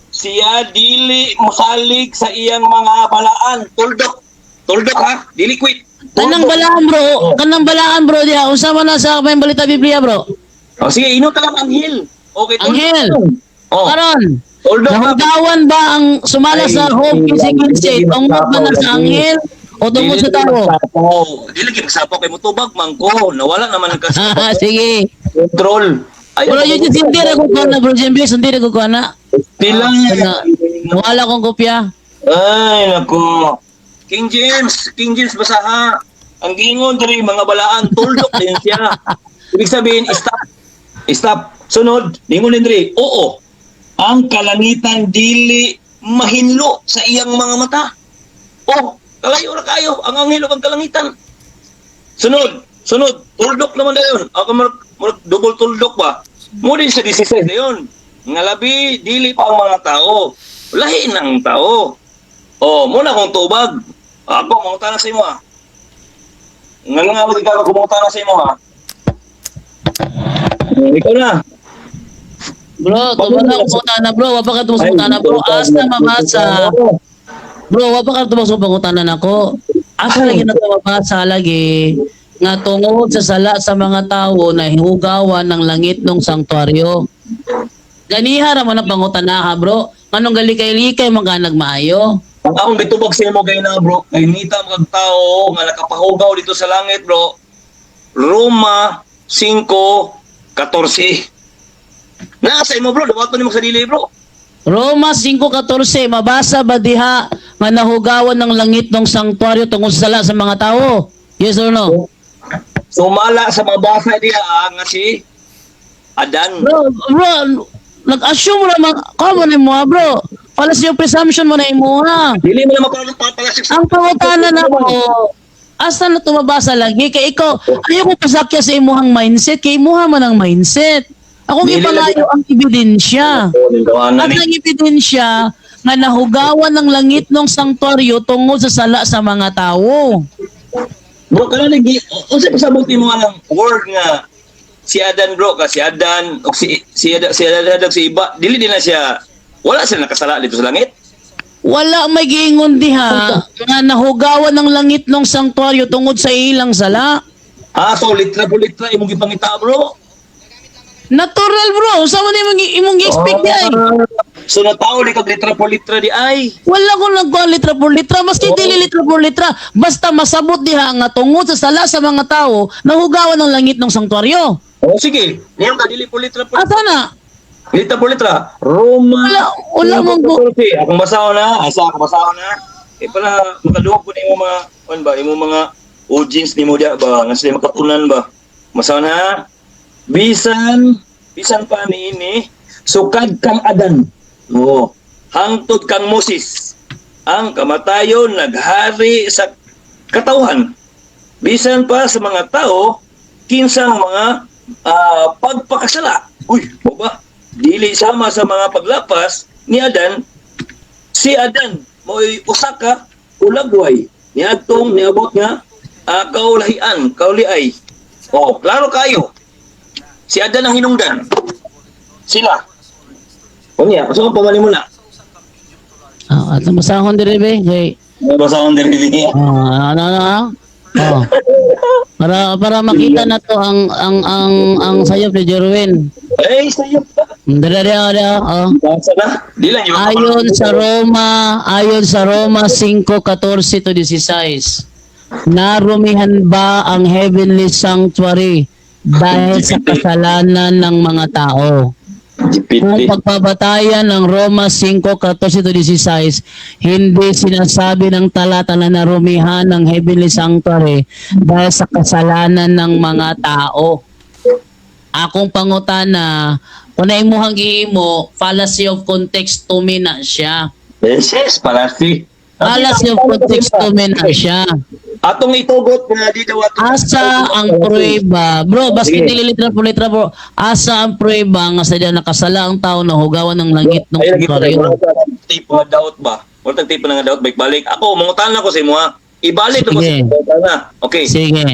Siya dili mosalig sa iyang mga balaan. Tuldok. Tuldok ha. Dili quit. Kanang balaan, bro, kanang balaan, bro, diha unsa man na sa may balita Biblia, bro? Oh, sige, ino ka lang anghel. Okay, tuldok. Anghel. Oh, Karon, tuldok na. nahugawan ba ang sumala Ay, sa Hope ay, 15:15 ay, tungod ba na sa anghel o tungod sa tao? Dili gyud magsapaw kay mutubag man ko. Nawala naman ang kasi Ah, sige. control. Ay, Bro, yun yung hindi na kukuha na, bro. James, hindi na kukuha na. Tila. Na, wala kong kopya. Ay, nako. King James, King James basaha. Ang gingon diri mga balaan tuldok din siya. Ibig sabihin, stop. Stop. Sunod, ningon din diri. Oo. Ang kalangitan dili mahinlo sa iyang mga mata. Oh, kalayo ra kayo ang anghel ug ang kalangitan. Sunod, sunod, tuldok naman dayon. Ako murag, murag double tuldok ba? Mo din sa 16 dayon. Nga labi dili pa ang mga tao. Lahi ng tao. Oh, muna kong tubag. Ako mangutana sa imo ha. Nga nga wag ka kumutana sa imo ha. Eh, ikaw na. Bro, tubag na kung na, bro. Wapa ka tubag sa na, bro. Asa mabasa. Bro, wapa ka tubag sa pangutana nako. Asa lagi na mabasa lagi nga tungod sa sala sa mga tao na hihugawan ng langit ng sanktuaryo. Ganiha ra man ang pangutana ha, bro. Anong galikay-likay man ka nagmaayo? Ang akong gitubag sa imo kay na bro, kay nita mga tao nga nakapahugaw dito sa langit bro. Roma 5:14. Nasa imo bro, dawaton nimo sa dili bro. Roma 5:14, mabasa ba diha nga nahugawan ng langit ng sanktuaryo tungod sa sala sa mga tao? Yes or no? Sumala sa mabasa diha nga si Adan. Bro, bro, nag-assume ra man kamo ni mo, bro. Pala yung presumption mo na imo ha. Dili mo na mapalagsik Ang pangutana na ko, asa na tumabasa lagi kay ikaw ayaw ko pasakya sa imuhang mindset kay imuha man ang mindset. Akong Dili ipangayo ang ebidensya. At ang ebidensya nga nahugawan ng langit ng sanktuaryo tungod sa sala sa mga tao. Bro, kana nagi unsa pasabot nimo nga ng word nga si Adan bro ka si Adan o si si Adan si Adan si Iba dili din na siya wala sila nakasala dito sa langit. Wala may giingon diha nga nahugawan ng langit ng sanktuaryo tungod sa ilang sala. Ah, so litra po litra imong gipangita bro. Natural, bro, sa man imong imong gi-expect di ay. So natao di kag litra po litra di ay. Wala ko nagkuhan litra por litra, maski dili litra por litra, basta masabot diha nga tungod sa sala sa mga tao, nahugawan ng langit ng sanktuaryo. Oh, sige. Niyon ka dili po litra po. Asa na? Litra po litra. Roma. Wala, wala mong Akong basahon na, asa akong basahon na. Eh pala makaduhog ko nimo mga ano ba imo mga audience nimo diya ba nga sila makatunan ba. Masahon na. Bisan bisan pa niini sukad kang Adan. Oo. Hangtod kang Moses. Ang kamatayon naghari sa katawhan. Bisan pa sa mga tao kinsang mga pagpakasala. Uy, mo ba? Dili sama sa mga paglapas ni Adan, si Adan mo'y usa ka Hulagway niadtong niabot nga kaulahian, kauliay. Oh, klaro kayo. Si Adan ang hinungdan. Sila. Unya, so pa man mo na. Ah, at basahon diri be kay Basahon diri. Ah, ano ano ah? Oh. Para para makita na to ang sayop ni Jerwin. Eh, sayo pa. Dali dali dali oh. Basa na. Di lang yung Ayon sa Roma 5:14 to 16. Narumihan ba ang heavenly sanctuary dahil sa kasalanan ng mga tao? Kung pagbabatayan ng Roma 5:14 to 16, hindi sinasabi ng talata na narumihan ng heavenly sanctuary dahil sa kasalanan ng mga tao. Akong pangutana, kung na imuhang gihimo, fallacy of context to me na siya. Yes, yes, palasi. Fallacy of context to me na siya. Atong itugot nga di daw atong Asa ang prueba? Bro, baski Sige. dili literal po literal bro. Asa ang prueba nga sadya nakasala ang tao na hugawan ng langit ng Ay, lagi pa sanctuary? wala tayong tipo nga doubt ba? Wala tayong tipo nga doubt, balik. Ako, mangutan ako sa imo ha. Ibalik ako sa Sige. imo na. Okay. Sige.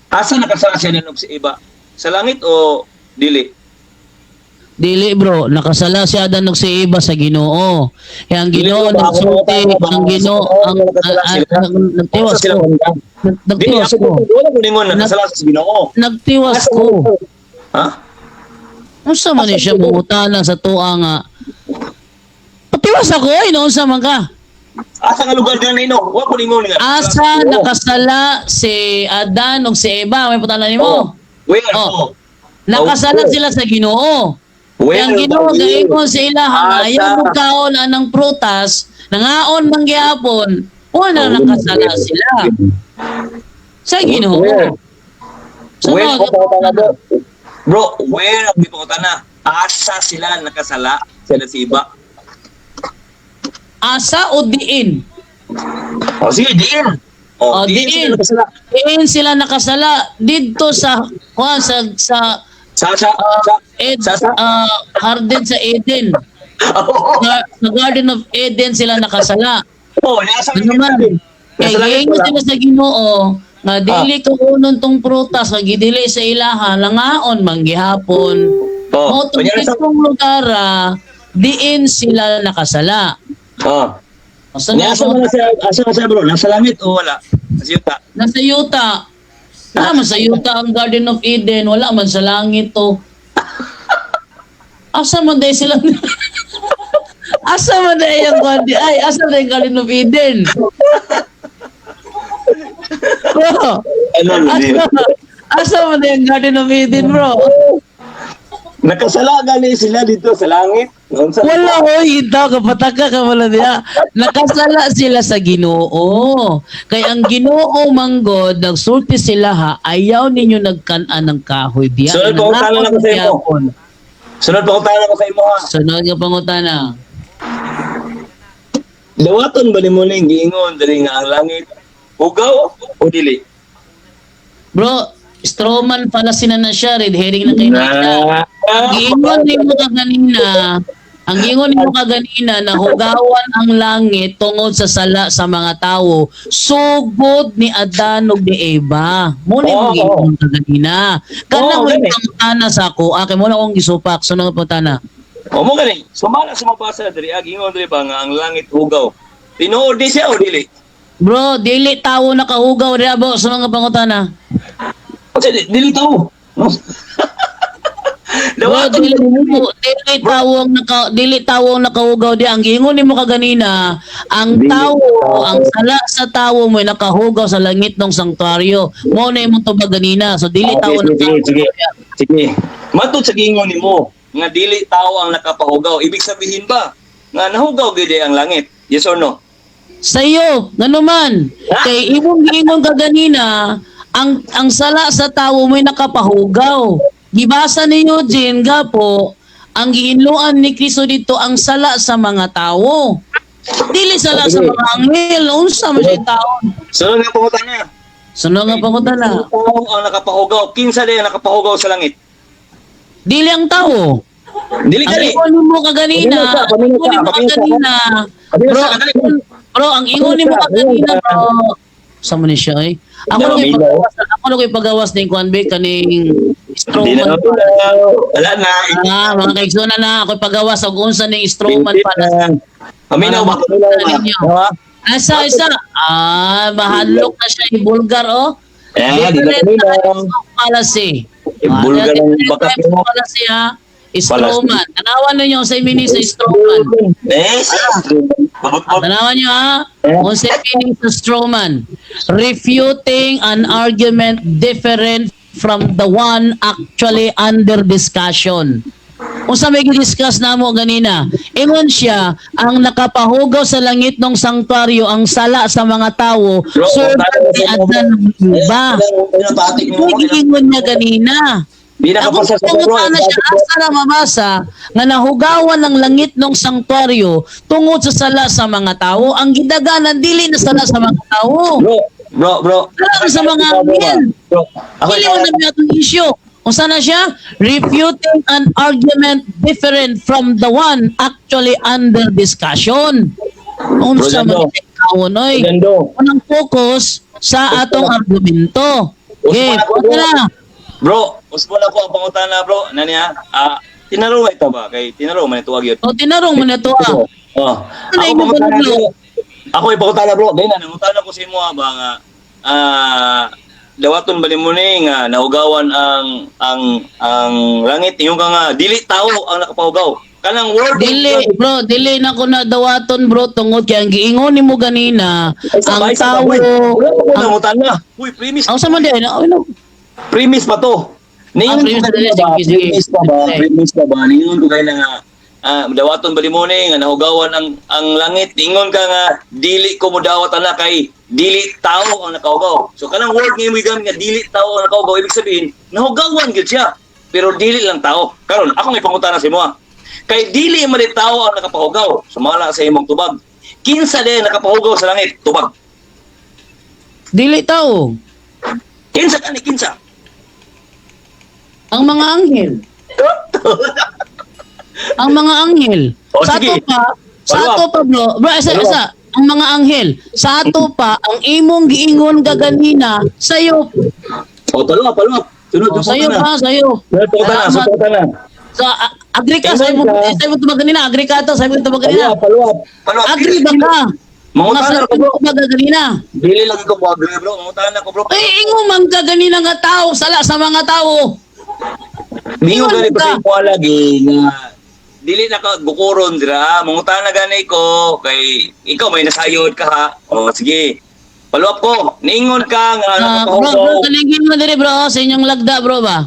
Asa nakasala siya ninog si iba? Sa langit o dili? Dili bro, nakasala si Adan ug si Eva sa Ginoo. Kaya ang Dili, Ginoo bro, nagsulti, ako, ang Ginoo ang nakasala sila. nagtiwas Asa sila ko. banda? Dili Nagtiwas ako. ko. Wala ko ningon nakasala sa Ginoo. Nagtiwas ko. Ha? Unsa man ni siya mangutana sa tuwa nga? Patiwas ako ay unsa man ka? Asa nga lugar nga nino? Wa ko ningon nga. Asa Oo. nakasala si Adan ug si Eva, may putana nimo. Where? Oh. Oh. Nakasala Oh. sila sa Ginoo. Where? Kaya ang Ginoo Where? gaingon sa ilaha nga Asa? ayaw mo kaon anang prutas, nangaon man gihapon, wala Oh, nakasala where? sila sa Ginoo. Where? So, Where no, ako pangutana, bro? Bro, where ang pangutana? Asa sila nakasala? Sila si iba. Asa o diin? Oh, sige, diin. Oh, Oh, diin diin. sila nakasala. Diin sila nakasala didto sa kuan sa Sa Ed, sa Garden sa Eden. Sa Garden of Eden sila nakasala. Oh, nasa Ano man? Kay Nasa langit giingon wala. sila sa Ginoo nga dili ko unon tong prutas nga gidili sa ilaha langaon man gihapon. Oh, Mao tong kunyari sa ditong lugar diin sila nakasala. Oh. So, Nasa man siya, asa man siya bro? Nasa langit o wala? Sa yuta. Nasa yuta. Wala man sa yuta ang Garden of Eden, wala man sa langit to. Asa man dahil sila? Asa man dahil ang garden? Ay, asa man dahil ang Garden of Eden? Bro, Ano, hindi. asa man dahil ang Garden of Eden, bro? Nakasala gali sila dito sa langit. Noon sa Wala hoy, itaw kapataka ka wala niya. Nakasala sila sa Ginoo. Kay ang Ginoo manggod nagsulti sila ha, ayaw ninyo nagkan-an ng kahoy diya. Sunod pangutana na ko sa imo. Sunod pangutana ko sa imo ha. Sunod nga pangutana. Dawaton ba nimo ning giingon diri nga ang langit hugaw o dili? Bro, strawman pala sina na siya, red herring na kay na. Ang giingon nimo kaganina, ang giingon nimo kaganina na hugawan ang langit tungod sa sala sa mga tawo, sugod ni Adan ug ni Eva. Mo ni Oo, mo giingon kaganina. Kana Oo, mo gani. pangutana sa ako, ah, kay mo na akong gisupak sunod pangutana. O mo gani, sumala sa mabasa diri ag ingon diri ba nga ang langit hugaw. Tinuod di siya o dili? Bro, dili tawo nakahugaw dira bo sunod nga pangutana. Kasi dili tao. Bro, Dawaton dili dili tawo ang naka dili tawo ang nakahugaw di ang giingon nimo kaganina, ang Dili tawo, tao. ang sala sa tawo mo nakahugaw sa langit ng sanktuaryo. Mo na imong tubag ganina. So dili Okay, tawo sige, nakahugaw. sige, sige. Matod sa giingon nimo nga dili tao ang nakapahugaw. Ibig sabihin ba nga nahugaw gyud ang langit? Yes or no? Sa iyo, ngano man, kay imong giingon kaganina, ang sala sa tawo mo'y nakapahugaw. Gibasa ni Eugene gapo, ang giinloan ni Kristo dito ang sala sa mga tawo. Dili sala sa Sige. mga anghel, unsa man siya taon. Sunod nga pangutana. Sunod nga pangutana. Tao ang nakapahugaw. Kinsa di ang nakapahugaw sa langit? Dili ang tawo. Dili Ang kali. ingon mo kaganina, Paminaw ang ka, ingon mo paminaw ka, kaganina. paminaw Bro, ka, dali. bro, Bro, ang ingon nimo kaganina, bro. Sa mo ni siya eh. Ako na ko'y pagawas, ako na ko'y pagawas ning kuan be kaning Hindi strawman. na wala na. Ah, mga kaigsoon na ako'y pagawas og unsa ning strawman pala. Paminaw ba? Paminaw ba? Ninyo. Diba? Asa isa? Ah, mahadlok na siya ibulgar oh. Eh, di na Different paminaw. types of fallacy. Ibulgar Ah, ang different bakat types of mo. fallacy ha. Strawman. Tanawan ninyo sa meaning sa strawman. Eh, Ah, tanawan nyo ha. Kung sa meaning sa strawman. Refuting an argument different from the one actually under discussion. Unsa may gi-discuss namo ganina? Ingon siya, ang nakapahugaw sa langit ng sanktuaryo ang sala sa mga tao, Bro, servant ni Adan ba? Ito giingon niya ganina. Di na Ako kapasa sa bro. pangutana siya, asa na mabasa nga nahugawan ng langit ng sanktuaryo tungod sa sala sa mga tao? Ang gidaganan dili na sala sa mga tao. Bro, bro, bro. Sala sa mga anghel. Bro, ako Dili man na atong issue. Unsa na siya? Refuting an argument different from the one actually under discussion. Unsa Bro, man tao noy? Gando. Unang focus sa atong argumento. Okay, Usman ako, na. Bro, usbon ako ang pangutana, bro. Ano niya? Ah, tinaro ba ito ba? Kay tinaro man ito agyot. O tinarong mo na to ah. Oh. Ano Ako yung pangutana, panudlo? bro. Ako ipangutana, bro. Dahil na nangutana ko sa imo ah, ba nga dawaton ba nimo ni nga nahugawan ang langit ingon ka nga dili tao ang nakapahugaw. Kanang word Dili, bro, dili na ko na dawaton, bro, tungod kay ang giingon nimo ganina, Ay, ang sabay, tao sabay. Wala pa ko ang nangutana. Uy, premise ang sa man di ay, no. Premise pa to. Ah, Ningon ko premise kanina dali, ba? sige, sige. Premise pa ba? Sige. Premise pa ba? Ningon ko kayo na nga dawaton ba mo ni nga nahugawan ang langit? Ingon ka nga dili ko mo dawat ana kay dili tao ang nakahugaw. So kanang word nga imo gigamit nga dili tao ang nakahugaw, ibig sabihin nahugawan gyud siya pero dili lang tao. Karon ako may pangutana sa imo ah. Kay dili man ni tao ang nakapahugaw, sumala sa imong tubag. Kinsa din nakapahugaw sa langit? Tubag. Dili tao. Kinsa kani kinsa? Ang mga anghel. Ang mga anghel. O, Sa sige. ato pa, sa Follow ato up. pa, bro, bro, isa, Follow isa, ang mga anghel. Sa ato pa, ang imong giingon gaganina, sayo. O, follow up, follow up. Sunod, O, sayo na. pa, sayo. Sunod, pangutana, Salamat. sunod, pangutana. So, agree ka, sayo mo, Ingon ka. sayo mo tubag ganina, agree ka to, sayo mo tubag Follow ganina. up, follow up. Follow up. Agree ba ka? Mangutana Mga ko, bro. sayo mo tubag ganina. Dili lang ko mo agree, bro. Mangutana ko, bro. Eh, ingo man ka ganina nga tao, sala sa mga tao. Ningon Ingon gani ko ka. sa imo lagi nga dili na ka gukuron dira. Mangutana gani ko kay ikaw may nasayod ka ha. O sige. Follow up ko. Ningon ka nga Ah, bro, bro, nakapahugaw. kanigin mo diri, bro, sa inyong lagda, bro ba?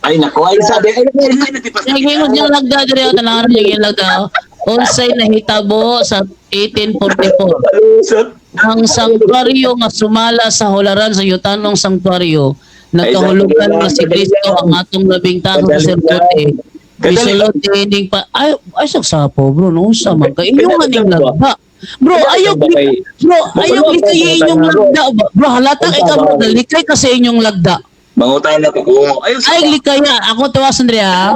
Ay nako, ay sabi ay ay ay natipas. Kanigin mo sa inyong lagda diri, oh, tanawan niyo yung lagda. Oh. Unsay nahitabo sa 1844? Palusot. Ang sanktuaryo nga sumala sa hularan sa yutanong sanktuaryo, nagkahulugan nga si Kristo ang atong labing taas sa saserdote. Misulod ning pa ay ay saksapo, bro, no unsa man kay inyo man ning lagda. Bro, ayaw bro, ayaw likay inyong lagda ba? Bro, halatang ikaw, bro, likay ka sa inyong lagda. Mangutana ko. Ay, Ay likaya, ako tawas Andrea.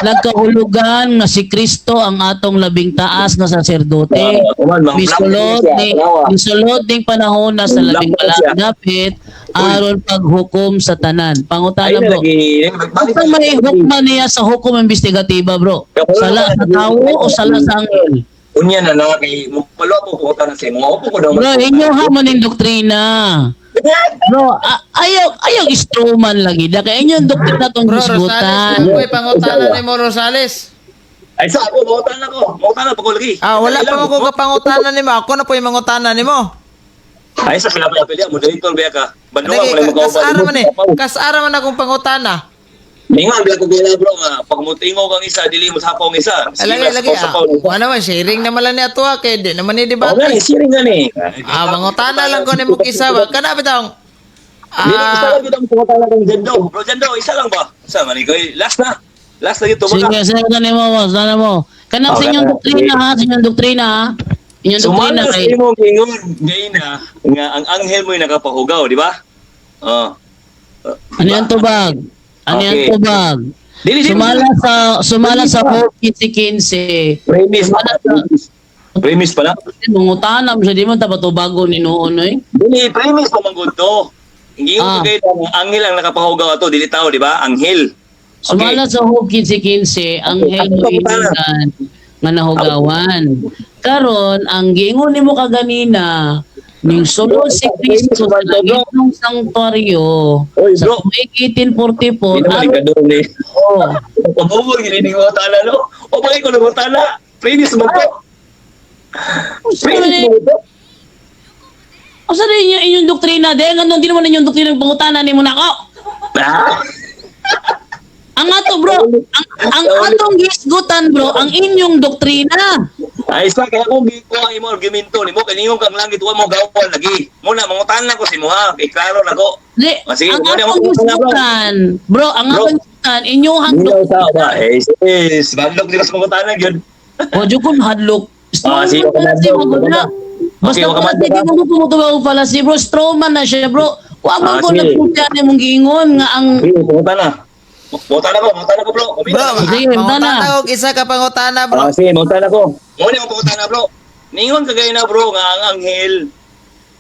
Nagkahulugan nga si Kristo ang atong labing taas nga saserdote. Misulod ni misulod ning panahon na sa labing malapit dapit aron paghukom sa tanan. Ay Pangutana, na bro. lagi. Basta may hukman niya sa hukom investigativa, bro. Sala sa tao o sala sa anghel? Unya na na kay mo follow up ko pangutana sa imo. Opo ko daw. Bro, inyo ha man ning doktrina. Bro, ayaw ayaw strawman lagi. Da kay inyong doktrina tong Bro, Rosales, hisgutan. ako pangutana ni mo, Rosales. Ay sa ako mangutana ko. Mangutana pa ko lagi. Ah, wala pa mo ko kapangutana nimo. Ako na po yung mangutana nimo. Ay sa sila pa pili moderator ba ka. Banduan Lagi, mo lang kasara man eh. Kasara man akong pangutana. Ningon biya ko gila, bro, nga pag mutingo kang isa dili mo sapaw ang isa. Ay, lagi, lagi. Sapaw, Ah, wala naman, sharing naman lang ni ato ah, kay di naman ni Oh, debate. gani sharing gani. Ah, mangutana lang ko nimo kisa ba. Kana bitong Dili isa ah, lang gid ang pangutana kang Jando. Bro Jando, isa lang ba? Sa man ikaw last na. Last na gid to Sige, ba? sige ka nimo, boss. Sana mo. Kanang sa Okay. inyong doktrina ha, sa inyong doktrina ha. Inyong doktrina Sumala sa kay imong ingon gaina nga ang anghel mo'y nakapahugaw, di ba? Oh. Ano yan tubag? Ano yan Okay. tubag? Dili dili. Sumala sa 4:15. Premise. Sumala sa Premise pa na. Mangutana mo siya, di man ta patubago ni noon oy. Dili, premise pa man gud to. Hindi ko kay ang anghel ang nakapahugaw ato, dili tao, di ba? Anghel. Sumala sa Job 15:15, anghel Ako mo pa putana. inugan nga nahugawan. Karon ang giingon nimo kaganina ning sulod si Kristo sa langit ng sanktuaryo Oy, sa bro. tuig 1844 Hindi naman aron ikadong ni. oh, Pabubol gini ni tala no. O bakit ko nangutana? Premise man to. Premise man to. Usa na inyong, inyong doktrina de nganong di naman inyong doktrina ang pangutana nimo nako. Ah! Ang ato bro, ang atong gisgutan bro, ang inyong doktrina. Ay sa kaya ko gikuha ang imo argumento nimo kay ningon kang langit wa mo gawon lagi. Muna mangutana ko si mo ha, kay klaro na ko. Di, Ah, sige, ang muna atong mo pangutana, bro. gisgutan, bro, ang Bro. atong gisgutan, inyong Hindi sa ba? Eh, sis, bandok di mas mangutana gyud. O, jud ko hadlok. Ah, Strongman sige, na siya, wakamadlok, magod na. Basta Okay, pala wakamadlok, di mo ko tumutuwa og pala si bro, strongman na siya bro. Wa man Ah, ko sige. nagpunta ni mong giingon nga ang Sige, mangutana. Mangutana ko bro. Bro, Sige, mangutana tana. og isa ka pangutana, bro. Ah, sige, mangutana ko. Muna mo pangutana bro. Ningon kagay na bro nga ang anghel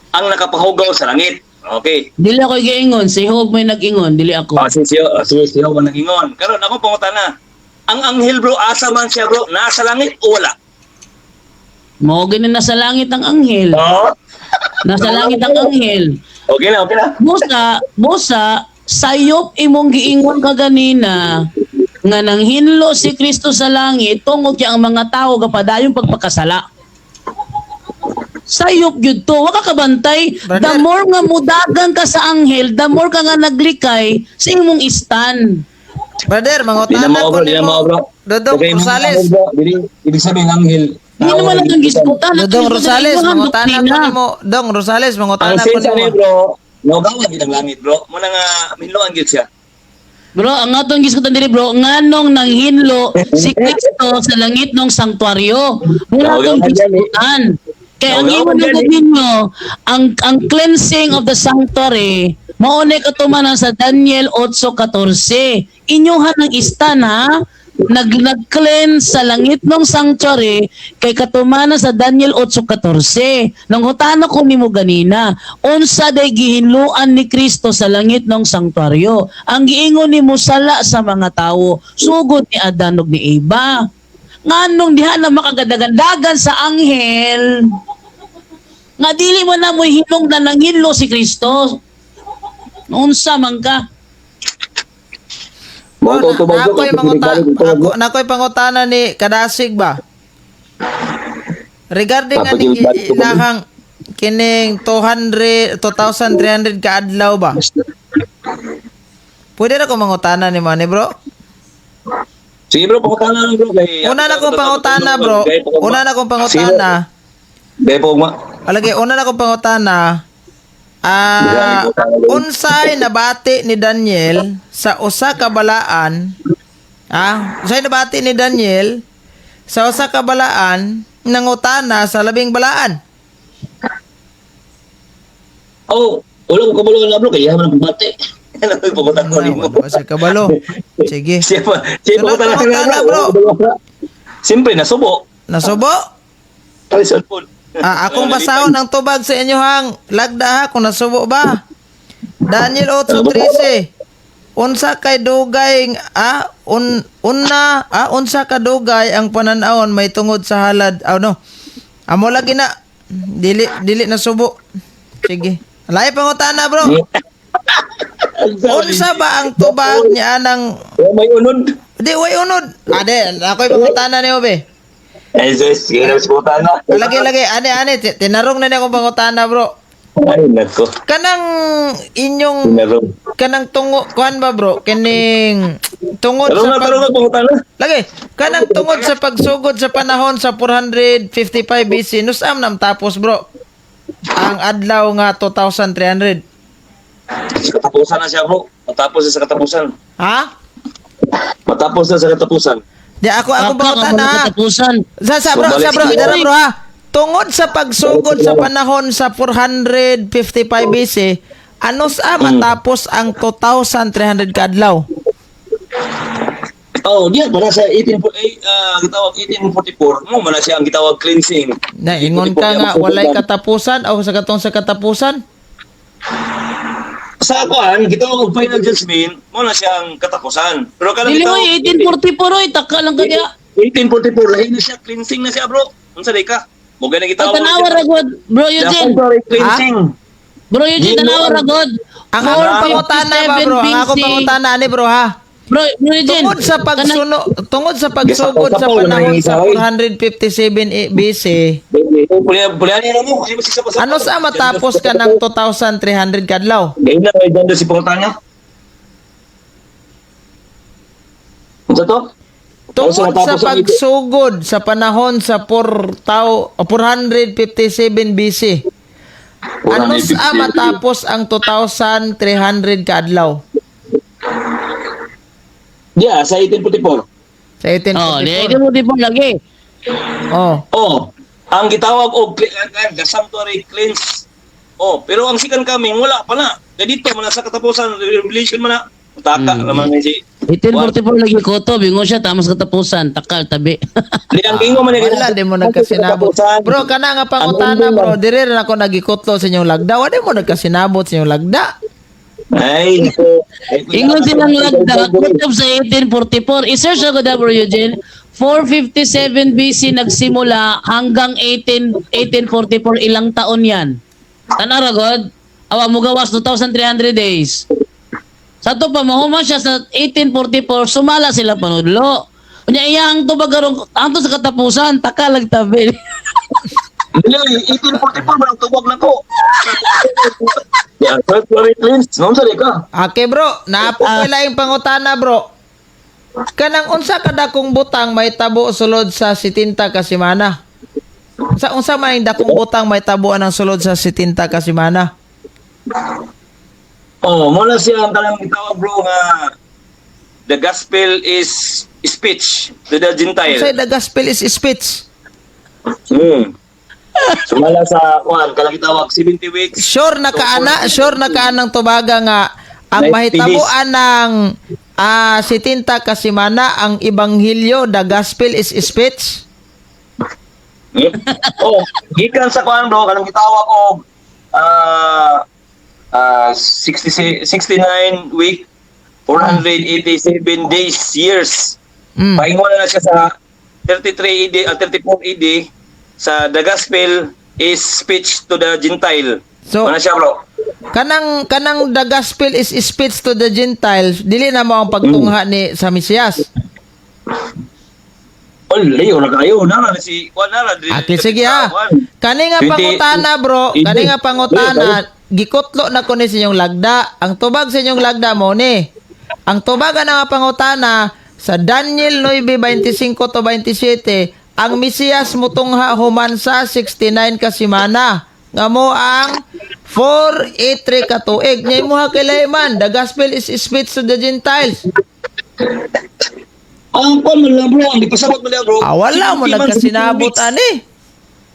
ang nakapahugaw sa langit. Okay. dili ako giingon, si Hob may nag-ingon, dili ako. Ah, si siyo, ah, si siyo man nagingon. Karon ako pangutana. Ang anghel bro, asa man siya bro? Nasa langit o wala? Mao gani nasa langit ang anghel. Oh. Nasa langit ang anghel. Okay na, okay na. Busa, busa, sayop imong giingon kaganina nga nanghinlo si Kristo sa langit tungod kay ang mga tawo gapadayon pagpakasala. Sayop gyud to, wa ka kabantay. Brother. The more nga mudagan ka sa anghel, the more ka nga naglikay sa imong istan. Brother, Di na mangutana mao ko bro, di na nimo. mao bro. Dodong Okay, mga Rosales. anghel, bro. Dili, ibig sabihin anghel. Hindi tao naman ang natong gisgutan. Dodong Rosales, mangutana ko nimo. Dong Rosales, Ang mangutana ko sensa ni nimo. bro, nagawa gid ang langit bro. Muna nga minloan gid siya. Bro, ang atong gisgutan diri bro, nganong nanghinlo si Kristo sa langit ng sanktuaryo. Wala Tawag atong ang dyan, eh. gisgutan. Kaya ang Tawag imo ang nang dyan, eh. gawin nyo, ang cleansing of the sanctuary, mao ni katumanan sa Daniel 8:14. Inyuhan ang istan ha, nag-cleanse sa langit ng sanctuary kay katumanan sa Daniel 8:14. Nangutana ko nimo ganina, unsa day gihinluan ni Kristo sa langit ng sanktuaryo? Ang giingon nimo sala sa mga tawo, sugod ni Adan ug ni Eva. Nganong diha na makagadagandagan sa anghel nga dili mo na mo hinong na nanghinlo si Kristo. Unsa man ka? Mao to tubag bro. Ako'y nakoy pangutana ni Kadasig ba? Regarding Tapos ani yung balik ko ba? ilahang kining 200 2,300 ka adlaw ba? Pwede na ko mangutana ni mo ani bro? Sige bro, pangutana lang bro. Kay, Una na kong pangutana bro. Una na kong pangutana. Gay po ma. Alagay, una na kong pangutana. Ah, unsay nabati ni Daniel sa usa ka balaan? Ah, unsay nabati ni Daniel sa usa ka balaan nangutana sa labing balaan? Oh, wala ko kabalo na bro kay yaman ang pagbati. Ano ko pangutana ko nimo? Wala siya kabalo. Sige. Siya pa, siya Sunod pangutana pangutana, bro. Siyempre nasubo. Nasubo? Ay, cellphone. Ah, akong basahon ang tubag sa inyohang lagda ha kung nasubo ba. Daniel 8:13. Unsa kay dugay ah un una ah unsa ka dugay ang panan-awon may tungod sa halad ah no. Amo lagi na dili dili nasubo. Sige. Lahi pangutana bro. Unsa ba ang tubag niya anang Oh, may unod. di way unod. Ade, ako'y pangutana niyo be. Ay, sus, sige na sa pangutana. Lagi lagi ane ane tinarong na niya akong pangutana bro. Ay, nako. Kanang inyong Tinarong. kanang tungo kuan ba bro kining tungod Tarong sa na, pag, tarong na, pangutana. lagi kanang tungod sa pagsugod sa panahon sa 455 BC nusam nam tapos bro ang adlaw nga 2300. Sa katapusan na siya, bro. Matapos na sa katapusan. Ha, Matapos na sa katapusan. di ako ako Baka pangutana ka ha katapusan. sa bro sa bro dara bro ha tungod sa pagsugod sa panahon sa 455 BC ano sa matapos ang 2300 kaadlaw? Oh, diya para sa 18 gitawag 1844 mo man na siya ang gitawag cleansing. Na ingon ka nga walay katapusan o sa katong sa katapusan? Sa kuan gitawag og final judgment mo na siya ang katapusan. Pero kanang Dili gitawag oy, 1844 oy, taka lang kaya. 1844 lahi na siya, cleansing na siya, bro. Unsa day ka? Mo gani gitawag. Tanawa ra god, Bro Eugene. Cleansing. Bro Eugene, tanawa ra god. Ang akong pangutana ba, bro? Ang akong 457 BC. pangutana ni, bro, ha? Bro, Bro Eugene. Tungod sa pagsuno, tungod sa pagsugod sa panahon sa 457 BC, Pulihan niya mo kasi masisa pa sa ano sa matapos ka ng 2,300 kadlaw? Ngayon na kay Jando si pangutana. Unsa to? Tungod Ano sa matapos ang pagsugod sa panahon sa 457 BC, ano sa matapos ang 2,300 kadlaw? Yeah, sa 1844. Sa Oh, di 1844. 1844 lagi. Oh. Oh, ang gitawag og the sanctuary cleanse. Oh, pero ang second coming wala pa na. Kaya dito man na sa katapusan, Revelation man na. Taka naman ni si 1844 lagi ko to, bingo siya tama sa katapusan, takal tabi. Di ang gingo man ni Wala di mo nagkasinabot. Bro, kana nga pangutana, bro, dire ra ako nagikutlo sa inyong lagda. Wala mo nagkasinabot sa inyong lagda. Ay, nako. Ingon silang lagda, kutob sa 1844. I-search ako da, Bro Eugene. 457 BC nagsimula hanggang 1844, ilang taon yan? Tanara god, awa mo gawas 2,300 days. Sa to pa, mahuman siya sa 1844, sumala sila panudlo. Unya iyang tubag karon anto sa katapusan, takalag tabi. Dili, 1844 man ang tubag nako. Yeah, sanctuary cleanse. Noon sa ka. Okay, bro, naapo ko laing pangutana, bro. Kanang unsa ka dakong butang may tabo sulod sa 70 ka semana? Sa unsa may dakong butang may tabo ang sulod sa 70 ka semana? Oh, muna siya ang kanang gitawag, bro, nga the gospel is speech to the Gentile. Unsay the gospel is speech. Sumala sa kuan kanang gitawag 70 weeks. Sure na kaana, sure na kaanang tubaga nga ang 90 mahitabuan ng 70 ka semana ang ebanghelyo, the gospel is speech. Oh, gikan sa kuan, bro, kanang gitawag og 60, 69 week 487 days years. Paingon na siya sa 33 AD, 34 AD sa the gospel is speech to the Gentile. So- Ano siya, bro? Kanang the gospel is speech to the Gentiles, dili na mo ang pagtungha ni sa Mesiyas. Oh, layo na kayo. Nara na si kuan nara. Okay, sige ha. Kani nga 20 pangutana, bro, kani nga pangutana, gikutlo na ko ni sa inyong lagda. Ang tubag sa inyong lagda mo ni. Ang tubagan nga pangutana sa Daniel 9:25 to 27, ang Mesiyas mutungha human sa 69 ka semana. Nga mo ang 483 ka tuig. Nya imo ha kay man, the gospel is speech to the Gentiles. Ang kuan man lang, bro, ang gipasabot man lang, bro. Ah, wala mo 70 man, nagkasinabot 70 weeks. ani.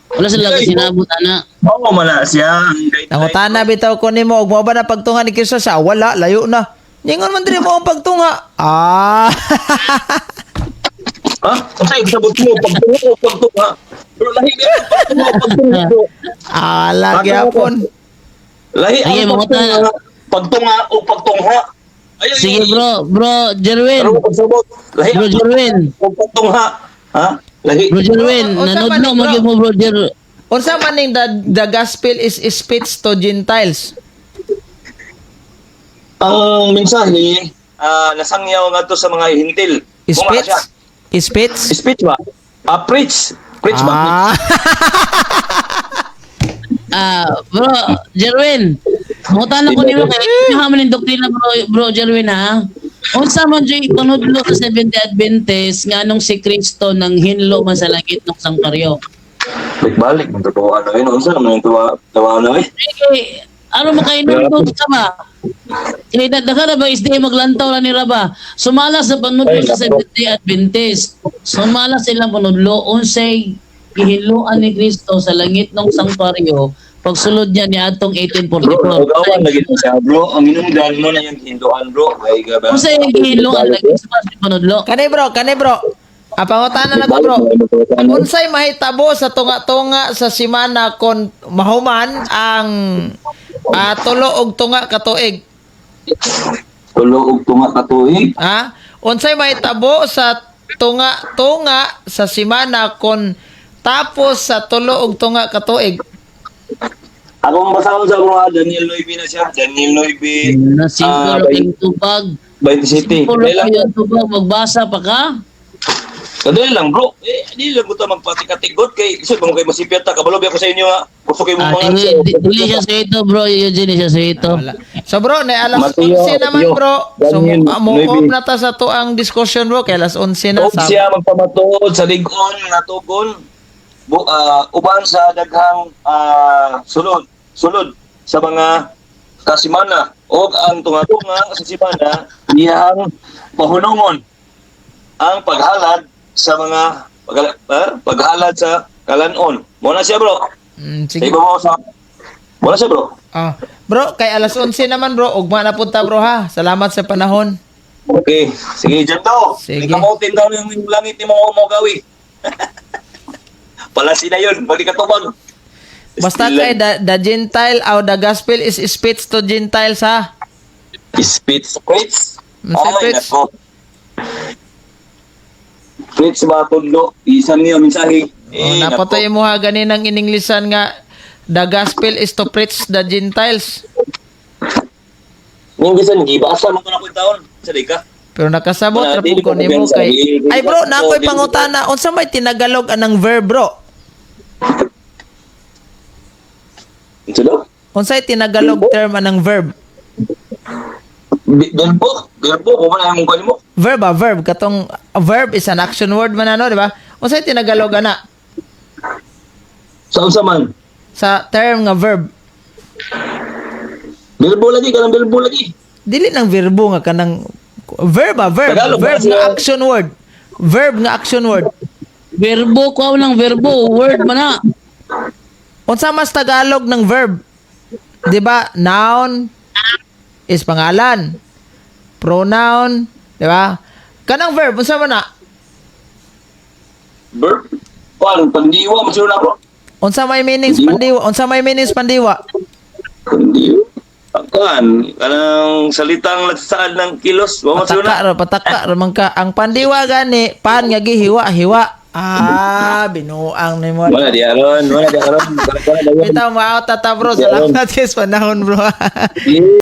Wala sila kasinabot ana. Oo, man na siya. Ang guideline. Nangutana bitaw ko nimo og mo ba na pagtunga ni Kristo sa wala layo na. Ningon man diri mo ang pagtunga. Ah. Ha? Unsa gisabot mo pagtunga o pagtunga? Bro, lahi ba ang pagtunga o pagtunga, bro? Ala gyapon. Lahi Sige, ang mangutana. pagtunga, pagtunga o pagtungha. Ay, ay, Sige ay. bro, bro Jerwin. Pero pagsabot, lahi Bro ang Jerwin. o pagtungha. Ha? Lahi. Bro Jerwin, Unsa man nanudlo ni, mo bro? gyud mo, Bro Jer. Unsa man ning the gospel is speech to Gentiles? Ang mensahe, nasangyaw nga to sa mga hintil. Bunga Speech? siya. Speech? Speech ba? Ah, preach. Preach ba? Ah. Ah, bro Jerwin. Mangutana ko nimo kay inyo man ning doktrina, bro, bro Jerwin ha. Unsa man jud panudlo sa Seventh Day Adventist nganong si Kristo nang hinlo man sa langit ng sangkaryo? Balik, balik. Totoo ano yun. Unsa naman yung tuwa ano eh. Sige, ano makainumdum ka ba? Kaya daghan na ba is di maglantaw na nila ba? Sumala sa panudlo Ay, sa nako. Seventh Day Adventist. Sumala silang panudlo unsay gihinloan ni Kristo sa langit ng sangkaryo. Pagsulod niya ni atong Bro, 1844. gawan lagi na siya, bro. Ang hinungdan mo na yung hinduan, bro. Kay gaba. Kung sa iyang gihinloan, nag-Christmas ni panudlo. Kani bro, kani bro. Apangutana na to, bro. Unsay mahitabo sa tunga-tunga sa simana kon mahuman ang tulo og tunga ka tuig? Tulo og tunga ka tuig. Ha? Unsay mahitabo sa tunga-tunga sa simana kon tapos sa tulo og tunga ka tuig? Akong basahon sa bro, ha, Daniel 9 na siya. Daniel 9. Na simple kayong tubag. 27. Simple Dali lang. kayong tubag. Magbasa pa ka. Kadali lang, bro. Eh, di lang ko ta magpatikatikot kay isod mo kay masipyat ta. Kabalo ba ako sa inyo ha. Gusto kayo Ah, mo mga dili, dili siya sa ito, bro. Eugene siya sa ito. Wala. So bro, na alas Mateo, 11 naman, Mateo. bro. So Daniel, mo 9. off na ta sa tuang discussion, bro, kay alas 11 na Og sa. siya magpamatuod sa lig-on nga tugon uban sa daghang sulod sulod sa mga kasimana og ang tunga-tunga sa simana iyang pahunungon ang paghalad sa mga paghalad sa kalanon. Mo na siya, bro. Sige. Sige mo sa Mo na siya, bro. Ah, bro, kay alas 11 naman, bro. Ugma na punta, bro, ha. Salamat sa panahon. Okay, sige dyan to. Sige. May kamotin daw yung langit ni mo mo gawi. Palasi na yun, balik ka tubag. Basta kay the Gentile aw the gospel is speech to Gentiles, ha. Speech. Preach? Sa Ay, preach. nako. Preach ba, tudlo? Isan niyo, mensahe. Oh, Eh, napatoy nako. mo ha ganinang ininglisan nga the gospel is to preach the Gentiles. Yung gisan, gibasa mo ko na kung taon. Sa di ka? Pero nakasabot Wala, ra dili pud ko ko nimo kumpiyansa. kay Dili- Ay bro, na ako'y dili- pangutana unsa may tinagalog anang verb, bro? Ito daw? Unsay tinagalog term anang verb? Verbo? Verbo? Kung man ang mukha mo? Verb ah, verb katong verb is an action word man ano, di ba? Unsay tinagalog ana Sa unsa man? sa term nga verb? Verbo lagi, kanang verbo lagi. Dili nang verbo nga kanang verb ah, verb, Tagalog, verb ba nga siya? action word. Verb nga action word. Verbo, kuha lang verbo. Word man na. Unsa mas Tagalog ng verb? 'Di ba? Noun is pangalan. Pronoun, 'di ba? Kanang verb unsa man na? Verb? Kuan, pandiwa, masunod na bro. Unsa may meanings pandiwa? Unsa may meanings pandiwa? Pandiwa? Kuan, kanang salitang nagsasaad ng kilos. Wa masunod Pataka na. ra, pataka ra man ka. Ang pandiwa gani, pan nga gihiwa, hiwa. Ah, binuang nimo. Wala di aron, wala di aron. Wala, wala, wala. Bitaw mo out ta bro. Salamat kay sa panahon, bro. Yeah.